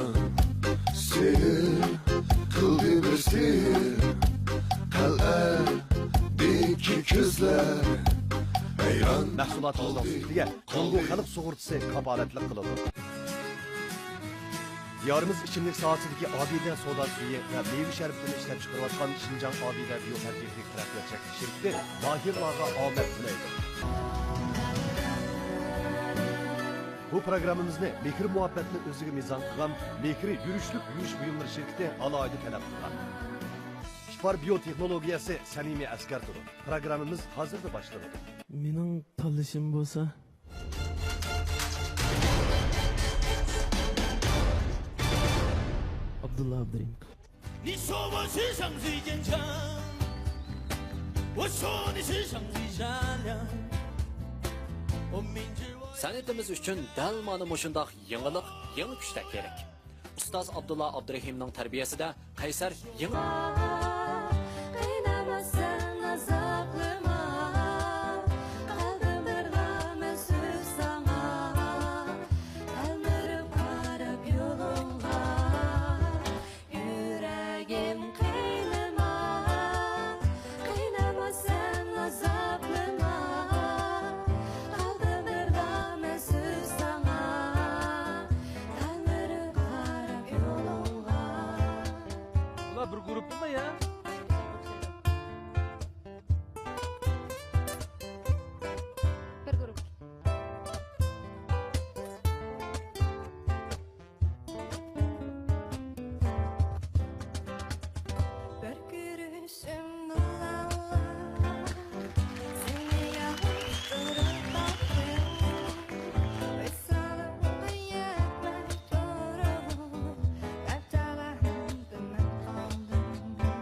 سېھىر قىلدى بىر سېھىر. قەلئەدىكى كۆزلەر ھەيران. مەھسۇلاتىمىزنىڭ سۈپىتىگە جۇڭگو خەلق سۇغۇرتىسى كاپالەتلىك قىلىدۇ. دىيارىمىز ئىچىملىك ساھەسىدىكى ئابىدە سودا سۈيى ۋە مېۋە شەربىتىنى ئىشلەپچىقىرىۋاتقان شىنجاڭ ئابىدە بىيو تەركىبلىك تەرەققىيات چەكلىك شىركىتى ماھىرلارغا ئامەت تىلەيدۇ. بۇ پروگراممىمىزنى مېھىر-مۇھەببەتنى ئۆزىگە مىزان قىلغان مېھرى يۈرۈشلۈك يۇيۇش بۇيۇملىرى شىركىتى ئالاھىدە تەلەپ قىلغان. ئىپار بىيو تېخنولوگىيەسى سەمىمىي ئەسكەرتىدۇ. پروگراممىمىز ھازىرلا باشلىنىدۇ. مېنىڭ تاللىشىم بولسا، ئابدۇللا ئابدۇرېھىم. 你说我世上最坚强，我说你世上最善良。我明知我 سەنئىتىمىز ئۈچۈن دەل مانا مۇشۇنداق يېڭىلىق، يېڭى كۈچلەر كېرەك. ئۇستاز ئابدۇللا ئابدۇرېھىمنىڭ تەربىيەسىدە قەيسەر يېڭى. قىينىمىسۇن، ئازابلىما، قەلبىم بىرلا مەنسۇپ ساڭا، تەلمۈرۈپ قاراپ يولۇڭغا، يۈرىكىم قىينىما، قىينىمىسۇن، ئازابلىما، قەلبىم بىرلا مەنسۇپ ساڭا، تەلمۈرۈپ قاراپ يولۇڭغا. بۇلار بىر گۇرۇپپىمۇ يا؟ بىر گۇرۇپپا. بىر كۆرۈشۈمدىلا سېنى ياقتۇرۇپ باقتىم. ۋىسالىڭغا يەتمەي تۇرۇپ، ئەپتالەمدە مەن قالدىم.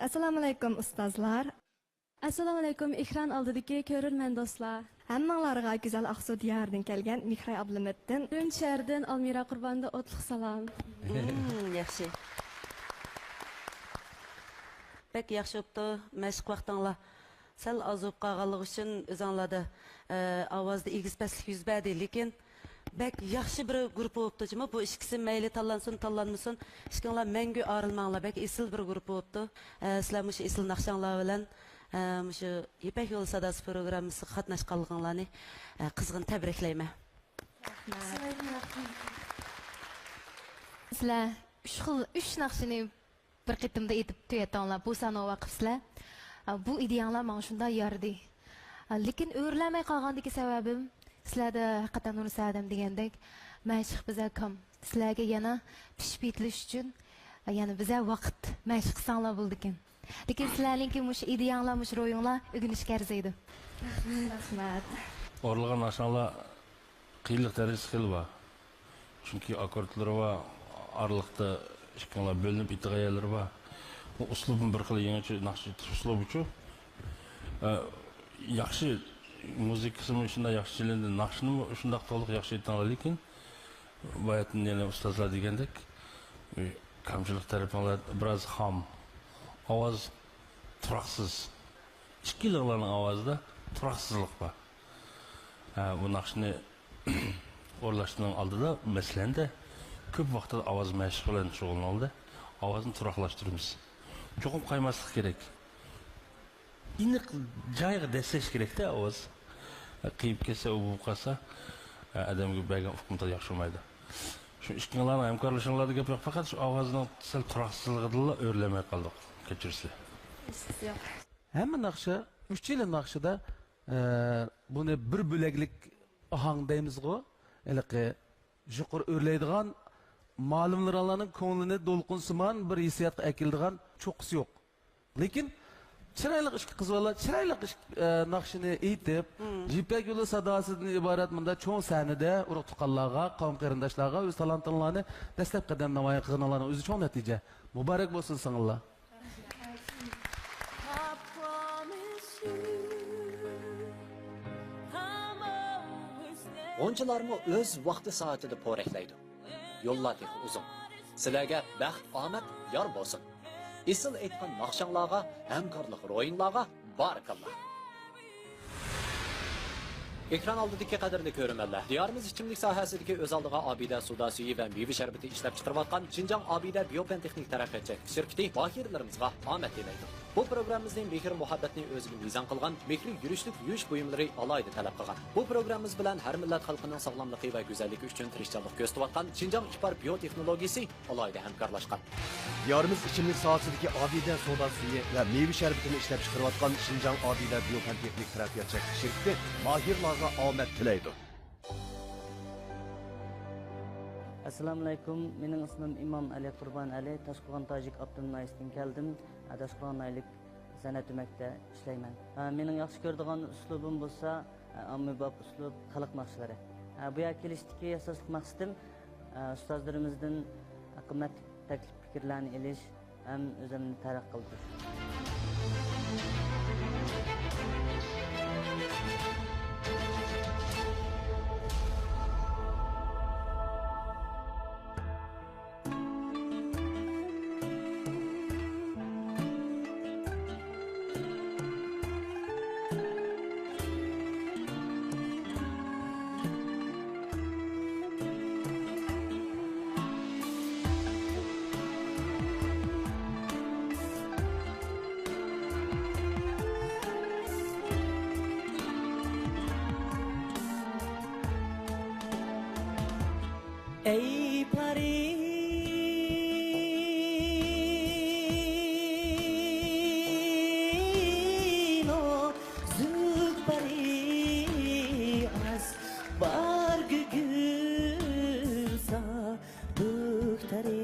ئەسسالامۇئەلەيكۇم، ئۇستازلار. ئەسسالامۇئەلەيكۇم، ئېكران ئالدىدىكى كۆرۈرمەن دوستلار. ھەممىڭلارغا گۈزەل ئاقسۇ دىيارىدىن كەلگەن مېھراي ئابلىمىتتىن. ئۈرۈمچى شەھىرىدىن ئالمىرا قۇرباندىن ئوتلۇق سالام. مم، ياخشى. بەك ياخشى بوپتۇ، مەشىق ۋاقتىڭلار سەل ئاز بولۇپ قالغانلىقى ئۈچۈن ئۆزۈڭلاردا، ئە، ئاۋازدا ئېگىز پەسلىك يۈز بەردى، لېكىن بەك ياخشى بىر گۇرۇپپا بوپتۇ جۇمۇ. بۇ ئىككىسى مەيلى تاللانسۇن، تاللانمىسۇن، ئىككىڭلار مەڭگۈ ئايرىلماڭلار. بەك ئېسىل بىر گۇرۇپپا بوپتۇ. ئە، سىلەر مۇشۇ ئېسىل ناخشاڭلار بىلەن، ئە، مۇشۇ يىپەك يولى ساداسى پروگراممىسىغا قاتناشقانلىقىڭلارنى، ئە، قىزغىن تەبرىكلەيمەن. سىلەر ئۈچ خىل، ئۈچ ناخشىنى بىر قېتىمدا ئېيتىپ تۈگەتتىڭلار، بوسانوۋا قىپسىلەر. ئا، بۇ ئىدىيەڭلار ماڭا شۇنداق يارىدى. ئا، لېكىن ئۆرلەمەي قالغاندىكى سەۋەبىم، سىلەردە ھەقىقەتەن نۇرسەدەم دېگەندەك، مەشىق بىزە كام. سىلەرگە يەنە پىشىپ يېتىلىش ئۈچۈن، يەنە بىزە ۋاقىت مەشىق قىلساڭلار بولىدىكەن. لېكىن سىلەرنىڭكى مۇشۇ ئىدىيەڭلار، مۇشۇ روھىڭلار ئۆگىنىشكە ئەرزىيدۇ. رەھمەت. ئورۇنلىغان ناخشاڭلار قىيىنلىق دەرىجىسى خېلى بار. چۈنكى ئاككوردلىرى بار، ئارىلىقتا ئىككىڭلار بۆلۈنۈپ ئېيتىدىغان يەرلىرى بار. بۇ ئۇسلۇبمۇ بىر خىل يېڭىچە ناخشا ئېيتىش ئۇسلۇبىچۇ. ئە، ياخشى مۇزىكىسىمۇ شۇنداق ياخشى چېلىندى، ناخشىنىمۇ شۇنداق تولۇق ياخشى ئېيتىڭلار، لېكىن باياتىن يەنە ئۇستازلار دېگەندەك، كامچىلىق تەرىپىڭلار بىراز خام. ئاۋاز تۇراقسىز. ئىككىلىڭلارنىڭ ئاۋازىدا تۇراقسىزلىق بار. ھە، بۇ ناخشىنى ئورۇنلاشنىڭ ئالدىدا، مەسىلەندە، كۆپ ۋاقىتتا ئاۋاز مەشىق بىلەن شۇغۇللىنىلدى. ئاۋازنى تۇراقلاشتۇرىمىز. چوقۇم قايماسلىق كېرەك. ئېنىق جايىغا دەسسەش كېرەكتە ئاۋاز. قېيىپ كەتسە، ئۇ بولۇپ قالسا، ئادەمگە بەرگەن ئۇقۇم ياخشى بولمايدۇ. شۇ ئىككىڭلارنىڭ ھەمكارلىشىڭلاردا گەپ يوق، پەقەت شۇ ئاۋازنىڭ سەل تۇراقسىزلىقىدىنلا ئۆرلەمەي قالدۇق. كەچۈرسىلەر. ھېچقىسى يوق. ھەممە ناخشا، ئۈچىلا ناخشىدا، ئە، بۇنى بىر بۆلەكلىك ئاھاڭ دەيمىزغۇ، ھېلىقى يۇقىرى ئۆرلەيدىغان، مالىملىرىڭلارنىڭ كۆڭلىنى دولقۇنسىمان بىر ھېسسىياتقا ئەكېلىدىغان چوققىسى يوق. لېكىن چىرايلىق ئىككى قىز بالا چىرايلىق ئىككى، ئە، ناخشىنى ئېيتىپ، يىپەك يولى ساداسىدىن ئىبارەت مۇنداق چوڭ سەھنىدە ئۇرۇق-تۇغقانلارغا، قەۋم-قېرىنداشلارغا ئۆز تالانتىڭلارنى دەسلەپ قەدەم نامايان قىلغىنىڭلارنىڭ ئۆزى چوڭ نەتىجە. مۇبارەك بولسۇن سىڭىللار. غۇنچىلارمۇ ئۆز ۋاقتى سائىتىدە پورەكلەيدۇ. يوللار تېخى ئۇزۇن. سىلەرگە بەخت، ئامەت يار بولسۇن. ئېسىل ئېيتقان ناخشاڭلارغا، ھەمكارلىق روھىڭلارغا بارىكاللا. ئېكران ئالدىدىكى قەدىرلىك كۆرۈرمەنلەر، دىيارىمىز ئىچىملىك ساھەسىدىكى ئۆز ئالدىغا ئابىدە سودا سۈيى ۋە مېۋە شەربىتى ئىشلەپ چىقىرىۋاتقان شىنجاڭ ئابىدە بىيو پەن تېخنىك تەرەققىيات چەكلىك شىركىتى ماھىرلىرىمىزغا ئامەت تىلەيدۇ. بۇ پروگراممىمىزنى مېھىر-مۇھەببەتنى ئۆزىگە مىزان قىلغان مېھرى يۈرۈشلۈك يۇيۇش بۇيۇملىرى ئالاھىدە تەلەپ قىلغان. بۇ پروگراممىمىز بىلەن ھەر مىللەت خەلقىنىڭ ساغلاملىقى ۋە گۈزەللىكى ئۈچۈن تىرىشچانلىق كۆرسىتىۋاتقان شىنجاڭ ئىپار بىيو تېخنولوگىيىسى ئالاھىدە ھەمكارلاشقان. دىيارىمىز ئىچىملىك ساھەسىدىكى ئابىدە سودا سۈيى ۋە مېۋە شەربىتىنى ئىشلەپ چىقىرىۋاتقان شىنجاڭ ئابىدە بىيو پەن تېخنىك تەرەققىيات چەكلىك شىركىتى ماھىرلارغا ئامەت تىلەيدۇ. ئەسسالامۇئەلەيكۇم، مېنىڭ ئىسمىم ئىمام ئەلى قۇربان ئەلى، تاشقوغان تاجىك ئاپتونوم ناھىيەسىدىن كەلدىم، تاشقوغان ناھىيەلىك سەنئەت ئۆمەكتە ئىشلەيمەن. مېنىڭ ياخشى كۆرىدىغان ئۇسلۇبۇم بولسا، ئاممىباب ئۇسلۇب خەلق ناخشىلىرى. بۇ يەرگە كېلىشتىكى ئاساسلىق مەقسىتىم، ئۇستازلىرىمىزدىن قىممەتلىك تەكلىپ پىكىرلەرنى ئېلىش ھەم ئۆزۈمنى تەرەققىي قىلدۇرۇش. ئەي پەرى، نازۇك پەرى ئاز، بار گۈگۈلسا بۆكتەرى.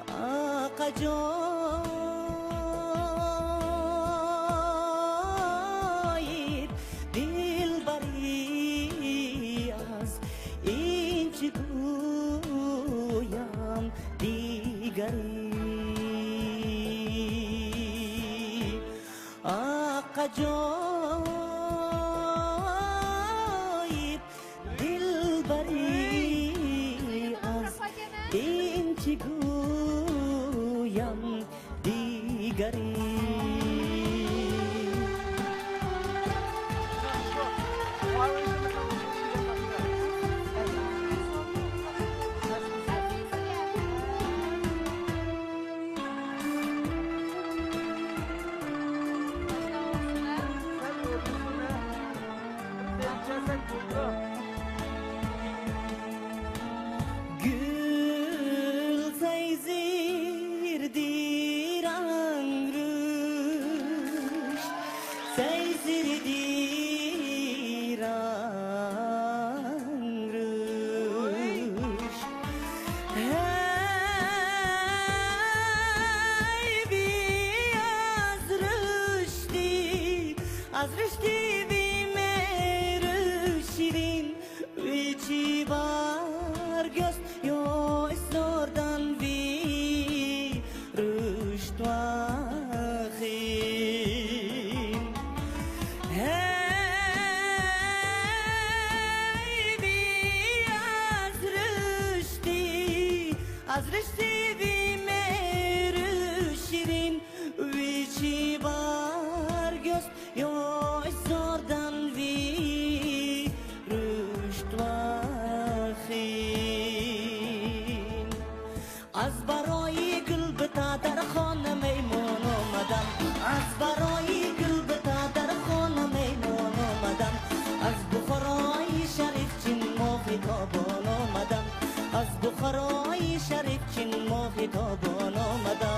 ئاق ئاجايىپ دىلبەرى ئاز، ئىنچىكە يام دىل ئاق ئاجايىپ دىلبەرى، ئاز ئىنچىگۇ يان دىگەرى. گۈل سەيزىردى رەڭرۈش، سەيزىردى رەڭرۈش. ھەي بىئازرۈشتى، ئازرۈشتى بىمەرۈشرىن. ۋىچى بار گۆس يوش زوردان ۋىرۇشتۇ ئاخىم. ھەي بىئازرۈشتى، ئازرۈشتى بىمەرۈشرىن. ۋىچى بار گۆس يوش زوردان ۋىرۇشتۇ ئاخىم. ئاز باروي گۈل بىتا دەرخونا مەيمۇنۇ مادام. ئاز باروي گۈل بىتا دەرخونا مەيمۇنۇ مادام. ئاز بۇخاروي شەرىفچىن موخىتو بونۇ مادام. ئاز بۇخاروي شەرىفچىن موخىتو بونۇ مادام.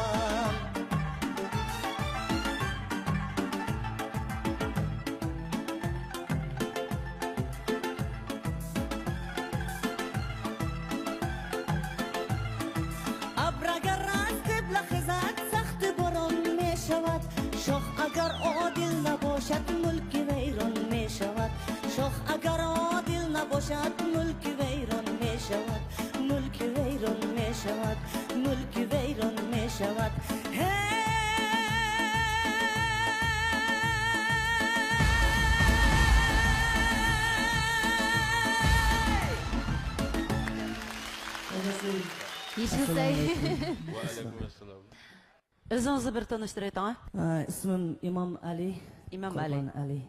ئابراگار راست قىبلە خىزات ساختە بورون مېشاۋات. شوخ ئاگار ئودىلنا بوشات مۈلكى ۋەيرون مېشاۋات. شوخ ئاگار ئودىلنا بوشات مۈلكى ۋەيرون مېشاۋات. مۈلكى ۋەيرون مېشاۋات. مۈلكى ۋەيرون مېشاۋات. ھەي! ياشىساي. ئەسسالامۇ ئەلەيكۇم. ۋەئەلەيكۇم ئەسسالام. ئۆزىڭىزنى بىر تونۇشتۇرۇۋېتىڭ. ئە، ئىسمىم ئىمام ئەلى. ئىمام ئەلى. قۇربان ئەلى.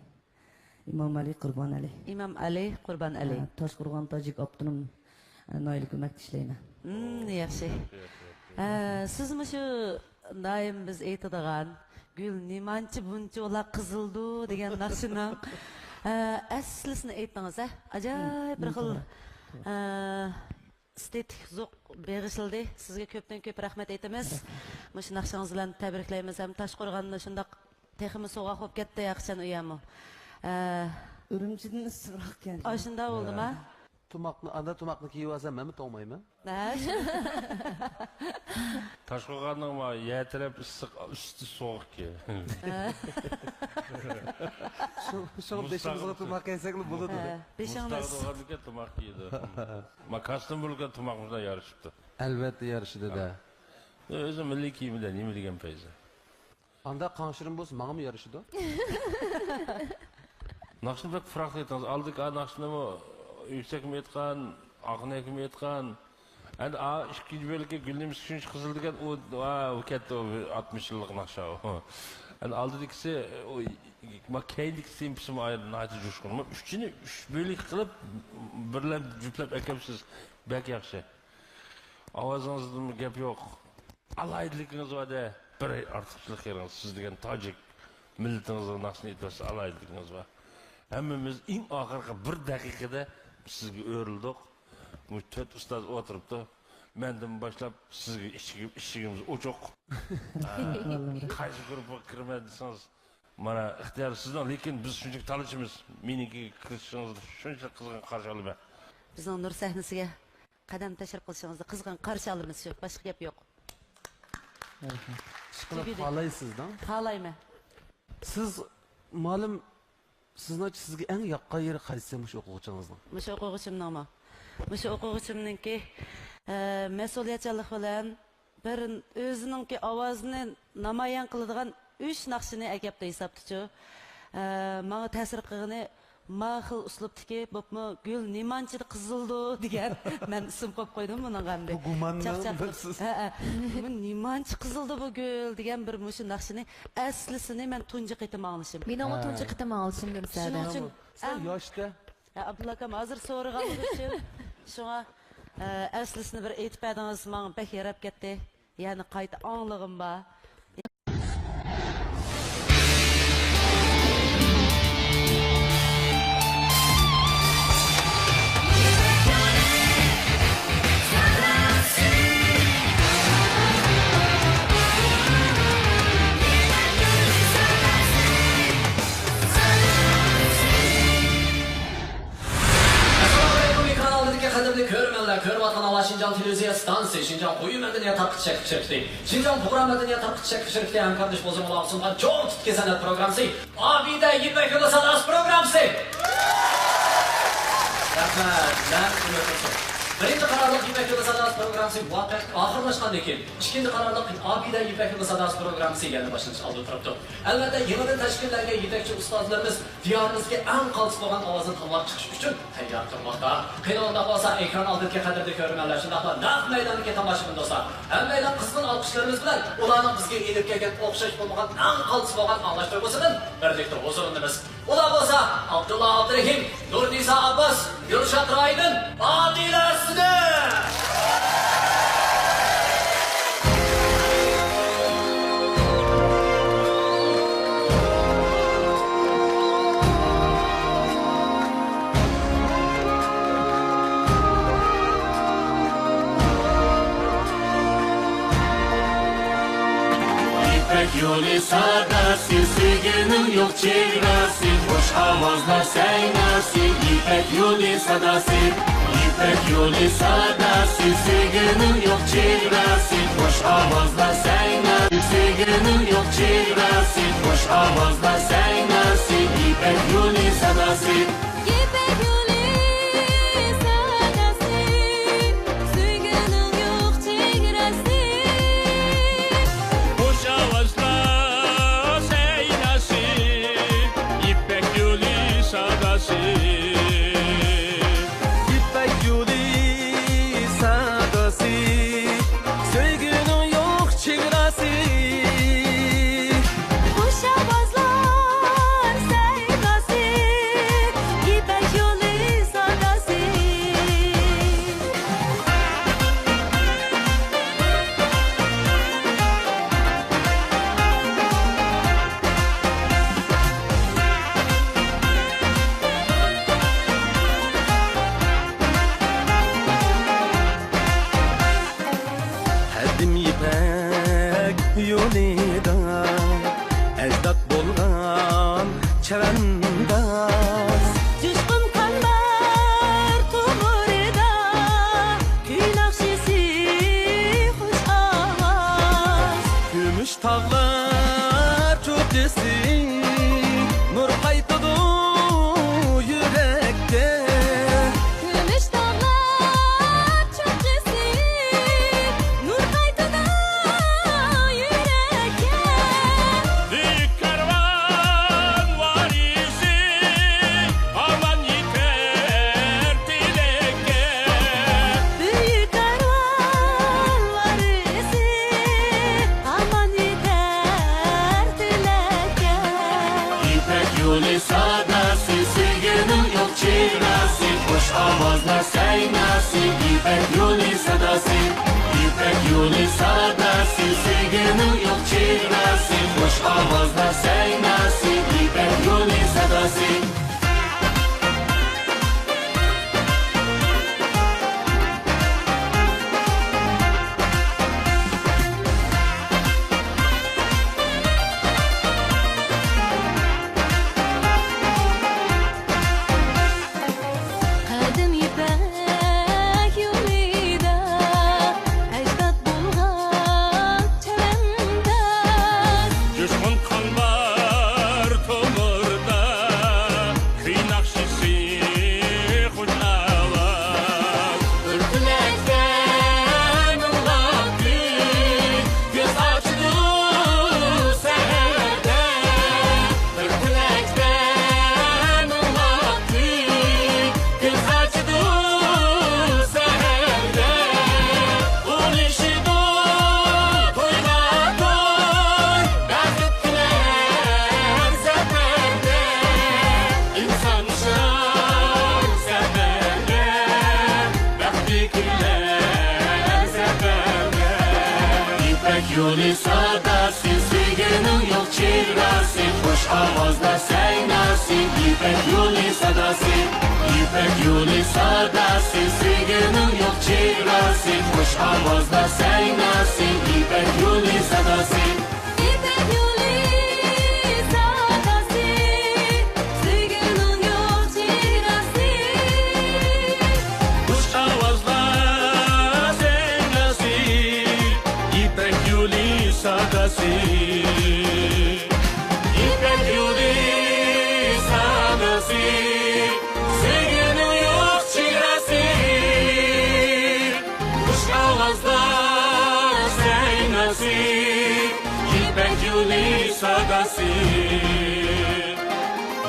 ئىمام ئەلى قۇربان ئەلى. ئىمام ئەلى قۇربان ئەلى. ئە، تاشقورغان تاجىك ئاپتونوم، ئە، ناھىيەلىك كۆمەك ئىشلەيمەن. مم، ياخشى. ئە، سىز مۇشۇ دائىم بىز ئېيتىدىغان گۈل نېمانچە بۇنچە ئۇلا قىزىلدۇ دېگەن ناخشىنىڭ، ئە، ئەسلىسىنى ئېيتتىڭىز، ھە؟ ئاجايىپ بىر خىل، ئە، ئېستېتىك زوق بېغىشلىدى. سىزگە كۆپتىن كۆپ رەھمەت ئېيتىمىز. مۇشۇ ناخشىڭىز بىلەن تەبرىكلەيمىز ھەم تاشقورغاننى شۇنداق تېخىمۇ سوغۇق بولۇپ كەتتى، ياقىچان ئۇ يەرمۇ. ئە، ئۈرۈمچىدىن ئىسسىقراق ئىكەن. ئاشۇنداق بولدىما؟ تۇماقنى، ئاندا تۇماقنى كىيىۋالسام مەنمۇ توڭمايمەن. ھە، شۇ-، تاشقورغاننىڭ ما يەر تەرەپ ئىسسىق، ئۈستى سوغۇقكەن. ھە. شۇ-، شۇڭا بېشىمىزغا تۇماق كىيسەكلا بولىدۇ. ھە، بېشىڭنى مۇز تاغدا ئىسسىق. بولغاندىكىن تۇماق كىيىدۇ. ما كاستيۇم بولغان تۇماق بىلەن يارىشىپتۇ. ئەلۋەتتە يارىشىدۇ-دە. ئۆزى مىللىي كىيىمىدە نېمە دېگەن پەيزى؟ ئانداق قاڭشىرىم بولسا ماڭىمۇ يارىشىدۇ. ناخشىنى بەك پۇراقلا ئېيتىڭىز. ئالدىكى ئا ناخشىنىمۇ يۈكسەكمۇ ئېيتقان، ئاقنەكمۇ ئېيتقان. ئەمدى ئا ئىككىنچى بۆلىكى گۈلنىمىسى شۇنچە قىزىل دېگەن، ئۇ، ئا، ئۇ كەتتى، ئۇ ئاتمىش يىللىق ناخشا ئۇ. ئەمدى ئالدىدىكىسى، ئۇ، ما كەينىدىكى تېمپىسىمۇ ئايرى، ناھايىتى جۇشقۇن. ما ئۈچىنى ئۈچ بۆلەك قىلىپ، بىرلەپ جۈپلەپ ئەكەپسىز. بەك ياخشى. ئاۋازىڭىزدىمۇ گەپ يوق. ئالاھىدىلىكىڭىز بار-دە، بىر ئارتۇقچىلىق يېرىڭىز، سىز دېگەن تاجىك مىللىتىڭىزنىڭ ناخشىسىنى ئېيتىۋاتسا ئالاھىدىلىكىڭىز بار. ھەممىمىز ئىڭ ئاخىرقى بىر دەقىقىدە سىزگە ئۆرۈلدۇق. بۇ تۆت ئۇستاز ئولتۇرۇپتۇ. مەندىن باشلاپ سىزگە ئىشىكى-، ئىشىكىمىز ئوچۇق. قايسى گۇرۇپپىغا كىرىمەن دېسىڭىز، مانا ئىختىيار سىزنىڭ، لېكىن بىز شۇنچىلىك تالىشىمىز. مېنىڭكىگە كىرىشىڭىزنى شۇنچىلىك قىزغىن قارشى ئالىمەن. بىزنىڭ نۇر سەھنىسىگە قەدەم تەشرىپ قىلىشىڭىزنى قىزغىن قارشى ئالىمىز، شۇ، باشقا گەپ يوق. رەھمەت. ئىشقىلىپ تۈگىدى. خالايسىزدا؟ خالايمەن. سىز، مۇئەللىم، سىزنىڭچە سىزگە ئەڭ ياققان يېرى قايسى مۇشۇ ئوقۇغۇچىڭىزنىڭ؟ مۇشۇ ئوقۇغۇچىمنىڭمۇ؟ مۇشۇ ئوقۇغۇچىمنىڭكى، ئە، مەسئۇلىيەتچانلىق بىلەن بىر ئۆزىنىڭكى ئاۋازىنى نامايان قىلىدىغان ئۈچ ناخشىنى ئەكەپتۇ ھېسابتىچۇ. ئە، ماڭا تەسىر قىلغىنى، ما خىل ئۇسلۇبتىكى، بولۇپمۇ گۈل نېمانچە قىزىلدۇ دېگەن، مەن ئىسىم قويۇپ قويدۇم بۇنىڭغا ئەمدى. بۇ گۇماننىڭ چاقچاق بىر قىلىپ. سىز. ھە، ھە. بۇ نېمانچە قىزىلدى بۇ گۈل دېگەن بىر مۇشۇ ناخشىنى ئەسلىسىنى مەن تۇنجى قېتىم ئاڭلىشىم. مېنىڭمۇ ھە. تۇنجى قېتىم ئاڭلىشىم، نۇرسەدە. شۇنىڭ ئۈچۈن سەن ئەڭ ياشتا. ھە، ئابدۇللا ئاكام ھازىر سورىغانلىقى ئۈچۈن شۇڭا، ئە، ئەسلىسىنى بىر ئېيتىپ بەردىڭىز، ماڭا بەك ياراپ كەتتى. يەنە قايتا ئاڭلىغۇم بار. ئەسسالامۇئەلەيكۇم، ئېكران ئالدىدىكى قەدىرلىك كۆرۈرمەنلەر، كۆرۈۋاتقىنىڭلار شىنجاڭ تېلېۋىزىيە ئىستانسىسى، شىنجاڭ قويۇن مەدەنىيەت تارقىتىش چەكلىك شىركىتى، شىنجاڭ پۇقرا مەدەنىيەت تارقىتىش چەكلىك شىركىتى ھەمكارلىشىپ ھۇزۇرۇڭلارغا سۇنغان چوڭ تىتكى سەنئەت پروگراممىسى، ئابىدە يىپەك يولى ساداسى پروگراممىسى. رەھمەت، رەھمەت، ئۆمۈر تۇرسۇن. بىرىنچى قارارلىق يىپەك يولى ساداسى پروگراممىسى مۇۋەپپەقىيەتلىك ئاخىرلاشقاندىن كېيىن، ئىككىنچى قارارلىق ئابىدە يىپەك يولى ساداسى پروگراممىسى يەنە باشلىنىش ئالدىدا تۇرۇپتۇ. ئەلۋەتتە، يېڭىدىن تەشكىللەنگەن يېتەكچى ئۇستازلىرىمىز دىيارىمىزدىكى ئەڭ قالتىس بولغان ئاۋازنى تاللاپ چىقىش ئۈچۈن تەييار تۇرماقتا. قېنى ئۇنداق بولسا، ئېكران ئالدىدىكى قەدىرلىك كۆرۈرمەنلەر، شۇنداقلا نەق مەيداندىكى تاماشىبىن دوستلار، ھەممەيلەن قىزغىن ئالقىشلىرىمىز بىلەن ئۇلارنىڭ بىزگە ئېلىپ كەلگەن ئوخشاش بولمىغان ئەڭ قالتىس بولغان ئاڭلاش تۇيغۇسىدىن بىرلىكتە ھۇزۇرلىنىمىز. ئۇلار بولسا ئابدۇللا ئابدۇرېھىم، نۇرنىسا ئابباس، گۈلشات رايدىن، ئادىلە ئەسلى. يىپەك يولى ساداسى، سۆيگۈنىڭ يوق چېگراسى، خۇش ئاۋازلار سەيناسى، يىپەك يولى ساداسى. يىپەك يولى ساداسى، سۆيگۈنىڭ يوق چېگراسى، خۇش ئاۋازلار سەيناسى، سۆيگۈنىڭ يوق چېگراسى، خۇش ئاۋازلار سەيناسى، يىپەك يولى ساداسى. يىپەك يولى ساداسى، سۆيگۈنىڭ يوق چېگراسى. خۇش ئاۋازلار سەيناسى، يىپەك يولى ساداسى. يىپەك يولى ساداسى، سۆيگۈنىڭ يوق چېگراسى. خۇش ئاۋازلار سەيناسى، يىپەك يولى ساداسى. قەدىم يىپەك يولىدا ئەجداد بولغان چەۋەنداز. جۇشقۇن قان بار تومۇرىدا، كۈي ناخشىسى، خۇش ئاۋاز. كۈمۈش تاغلار چوققىسى، نۇر قايتىدۇ يۈرەككە. كۈمۈش تاغلار چوققىسى، نۇر قايتىدۇ يۈرەككە. بۈيۈك كارۋان ۋارىسى، ئامان يېتەر تىلەككە. بۈيۈك كارۋان ۋارىسى، ئامان يېتەر تىلەككە. يىپەك يولى ساداسى، سۆيگۈنىڭ يوق چېگراسى، خۇش ئاۋازلار سەيناسى، يىپەك يولى ساداسى. يىپەك يولى ساداسى، سۆيگۈنىڭ يوق چېگراسى، خۇش ئاۋازلار سەيناسى، يىپەك يولى ساداسى. قەدىم يىپەك يولىدا ئەجداد بولغان چەۋەنداز. جۇشقۇن قان بار يولى ساداسى، سۆيگۈنىڭ يوق چېگراسى، خۇش ئاۋازدا سايناسى، يىپەك يولى ساداسى. يىپەك يولى ساداسى، سۆيگۈنىڭ يوق چېگراسى، خۇش ئاۋازدا سايناسى، يىپەك يولى ساداسى. يىپەك يولى ساداسى، سۆيگۈنىڭ يوق چېگراسى. خۇش ئاۋازلار سەيناسى، يىپەك يولى ساداسى. يىپەك يولى ساداسى، سۆيگۈنىڭ يوق چېگراسى. خۇش ئاۋازدا سايناسى، يىپەك يولى ساداسى.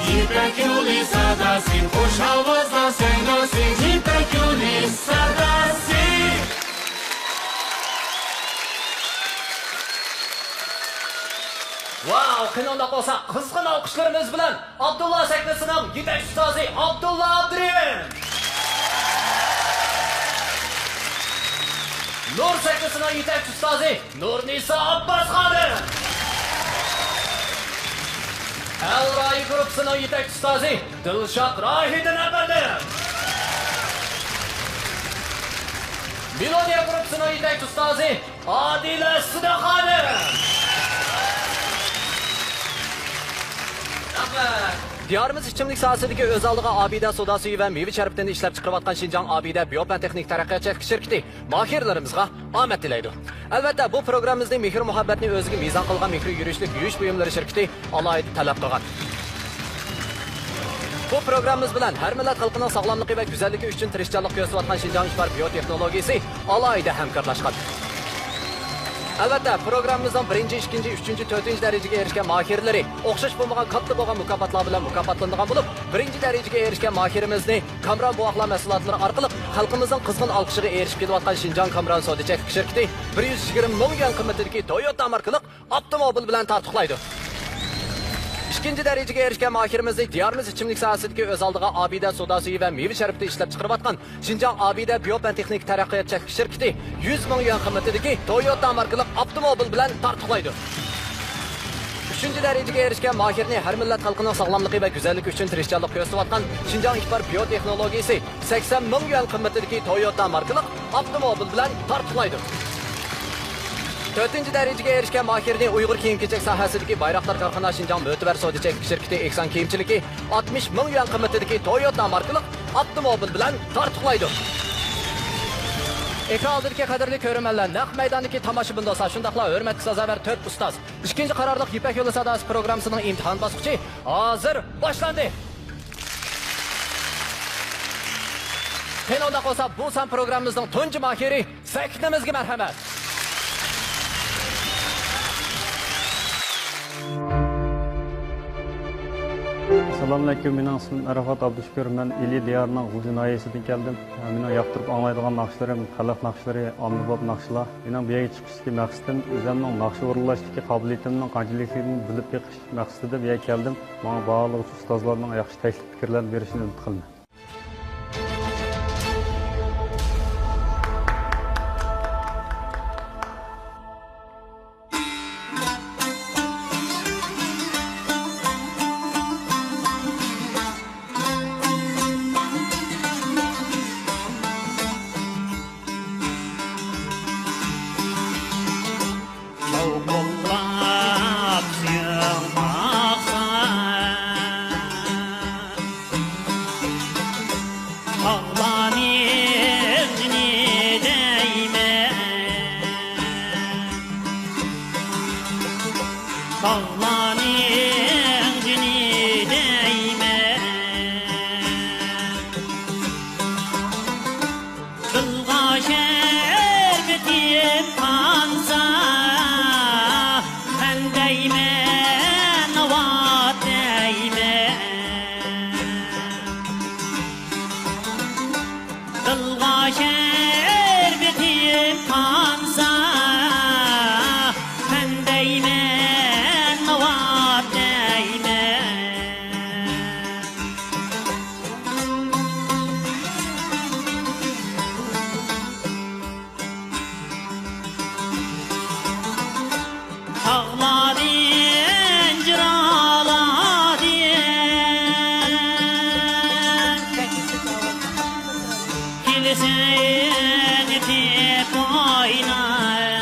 يىپەك يولى ساداسى، خۇش ئاۋازدا سايناسى، يىپەك يولى ساداسى. ۋاۋ، قېنى ئۇنداق بولسا، قىزغىن ئالقىشلىرىمىز بىلەن ئابدۇللا سەھنىسىنىڭ يېتەكچى ئۇستازى ئابدۇللا ئابدۇرېھىم. نۇر سەھنىسىنىڭ يېتەكچى ئۇستازى نۇرنىسا ئابباس خانىم. ئەل رايى گۇرۇپپىسىنىڭ يېتەكچى ئۇستازى دىلشات راھىدىن ئەپەندىم. مېلودىيە گۇرۇپپىسىنىڭ يېتەكچى ئۇستازى ئادىلە سىدىق خانىم. رەھمەت. دىيارىمىز ئىچىملىك ساھەسىدىكى ئۆز ئالدىغا ئابىدە سودا سۈيى ۋە مېۋە شەربىتىنى ئىشلەپچىقىرىۋاتقان شىنجاڭ ئابىدە بىيوپەن تېخنىك تەرەققىيات چەكلىك شىركىتى ماھىرلىرىمىزغا ئامەت تىلەيدۇ. ئەلۋەتتە، بۇ پروگراممىمىزنى مېھىر-مۇھەببەتنى ئۆزىگە مىزان قىلغان مېھرى يۈرۈشلۈك يۇيۇش بۇيۇملىرى شىركىتى ئالاھىدە تەلەپ قىلغان. بۇ پروگراممىمىز بىلەن ھەر مىللەت خەلقىنىڭ ساغلاملىقى ۋە گۈزەللىكى ئۈچۈن تىرىشچانلىق كۆرسىتىۋاتقان شىنجاڭ ئىپار بىيو تېخنولوگىيىسى ئالاھىدە ھەمكارلاشقان. ئەلۋەتتە، پروگراممىمىزنىڭ بىرىنچى، ئىككىنچى، ئۈچىنچى، تۆتىنچى دەرىجىگە ئېرىشكەن ماھىرلىرى ئوخشاش بولمىغان كاتتا بولغان مۇكاپاتلار بىلەن مۇكاپاتلىنىدىغان بولۇپ، بىرىنچى دەرىجىگە ئېرىشكەن ماھىرىمىزنى كامران بوۋاقلار مەھسۇلاتلىرى ئارقىلىق خەلقىمىزنىڭ قىزغىن ئالقىشىغا ئېرىشىپ كېلىۋاتقان شىنجاڭ كامران سودا چەكلىك شىركىتى بىر يۈز يىگىرمە مىڭ يۈەن قىممىتىدىكى تويوتا ماركىلىق ئاپتوموبىل بىلەن تارتۇقلايدۇ. ئىككىنچى دەرىجىگە ئېرىشكەن ماھىرىمىزنى دىيارىمىز ئىچىملىك ساھەسىدىكى ئۆز ئالدىغا ئابىدە سودا سۈيى ۋە مېۋە شەربىتى ئىشلەپچىقىرىۋاتقان شىنجاڭ ئابىدە بىيوپەن تېخنىك تەرەققىيات چەكلىك شىركىتى يۈز مىڭ يۈەن قىممىتىدىكى تويوتا ماركىلىق ئاپتوموبىل بىلەن تارتۇقلايدۇ. ئۈچىنچى دەرىجىگە ئېرىشكەن ماھىرنى ھەر مىللەت خەلقىنىڭ ساغلاملىقى ۋە گۈزەللىكى ئۈچۈن تىرىشچانلىق كۆرسىتىۋاتقان شىنجاڭ ئىپار بىيو تېخنولوگىيىسى سەكسەن مىڭ يۈەن قىممىتىدىكى تويوتا ماركىلىق ئاپتوموبىل بىلەن تارتۇقلايدۇ. تۆتىنچى دەرىجىگە ئېرىشكەن ماھىرنى ئۇيغۇر كىيىم-كېچەك ساھەسىدىكى بايراقدار كارخانا شىنجاڭ مۆتىۋەر سودا چەكلىك شىركىتى ئېھسان كىيىمچىلىكى ئاتمىش مىڭ يۈەن قىممىتىدىكى تويوتا ماركىلىق ئاپتوموبىل بىلەن تارتۇقلايدۇ. ئېكران ئالدىدىكى قەدىرلىك كۆرۈرمەنلەر، نەق مەيداندىكى تاماشىبىن دوستلار، شۇنداقلا ھۆرمەتكە سازاۋەر تۆت ئۇستاز. ئىككىنچى قارارلىق يىپەك يولى ساداسى پروگراممىسىنىڭ ئىمتىھان باسقۇچى ھازىر باشلاندى. قېنى ئۇنداق بولسا، بۇ سان پروگراممىمىزنىڭ تۇنجى ماھىرى سەھنىمىزگە مەرھەمەت. ئەسسالامۇئەلەيكۇم، مېنىڭ ئىسمىم ئەرەفات ئابدۇشۈكۈر، مەن ئىلى دىيارىنىڭ غۇلجا ناھىيەسىدىن كەلدىم. مېنىڭ ياقتۇرۇپ ئاڭلايدىغان ناخشىلىرىم خەلق ناخشىلىرى، ئاممىباب ناخشىلار. مېنىڭ بۇ يەرگە چىقىشتىكى مەقسىتىم ئۆزۈمنىڭ ناخشا ئورۇنلاشتىكى قابىلىيىتىمنىڭ قانچىلىكلىكىنى بىلىپ بېقىش مەقسىتىدە بۇ يەرگە كەلدىم. ماڭا باھالىغۇچى ئۇستازلارنىڭ ياخشى تەكلىپ پىكىرلەرنى بېرىشىنى ئۈمىد قىلىمەن. شاۋقۇنلاپ يىغلىماقتا، تاغلارنىڭ جېنى دەيمەن. تاغلارنىڭ جېنى دەيمەن. دىلغا شەربىتىم قانسا، مەن دەيمەن، ناۋات دەيمەن. دىلغا شەربىتىم قانسا، مەن دەيمەن، ناۋات دەيمەن. يېنىقىپ ئويناپ،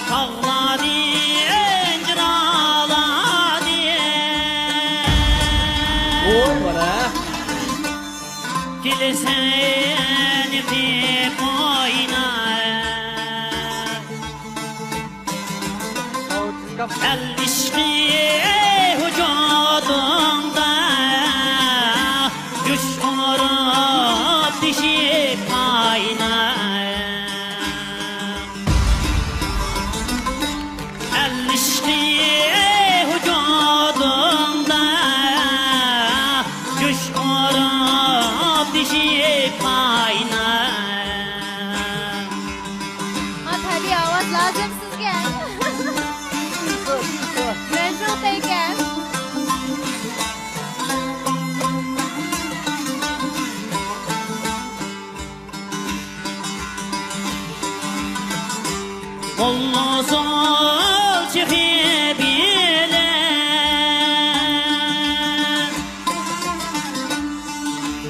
تاغلارنى ئۆندۈرالادى. ۋوي، بالا. كېلىسەن يېنىقىپ ئويناپ. ئەل ئىشقى ۋۇجۇدۇڭدا جۇش ئۇرۇپ تېشىپ قايناپ. ئەل ئىشقى ۋۇجۇدۇڭدا جۇش ئۇرۇپ تېشىپ قايناپ. ھە، تەبىئىي ئاۋاز لازىم سىزگە. مەنزۇر تەڭكە. قولنىڭ سول چېخى بىلەن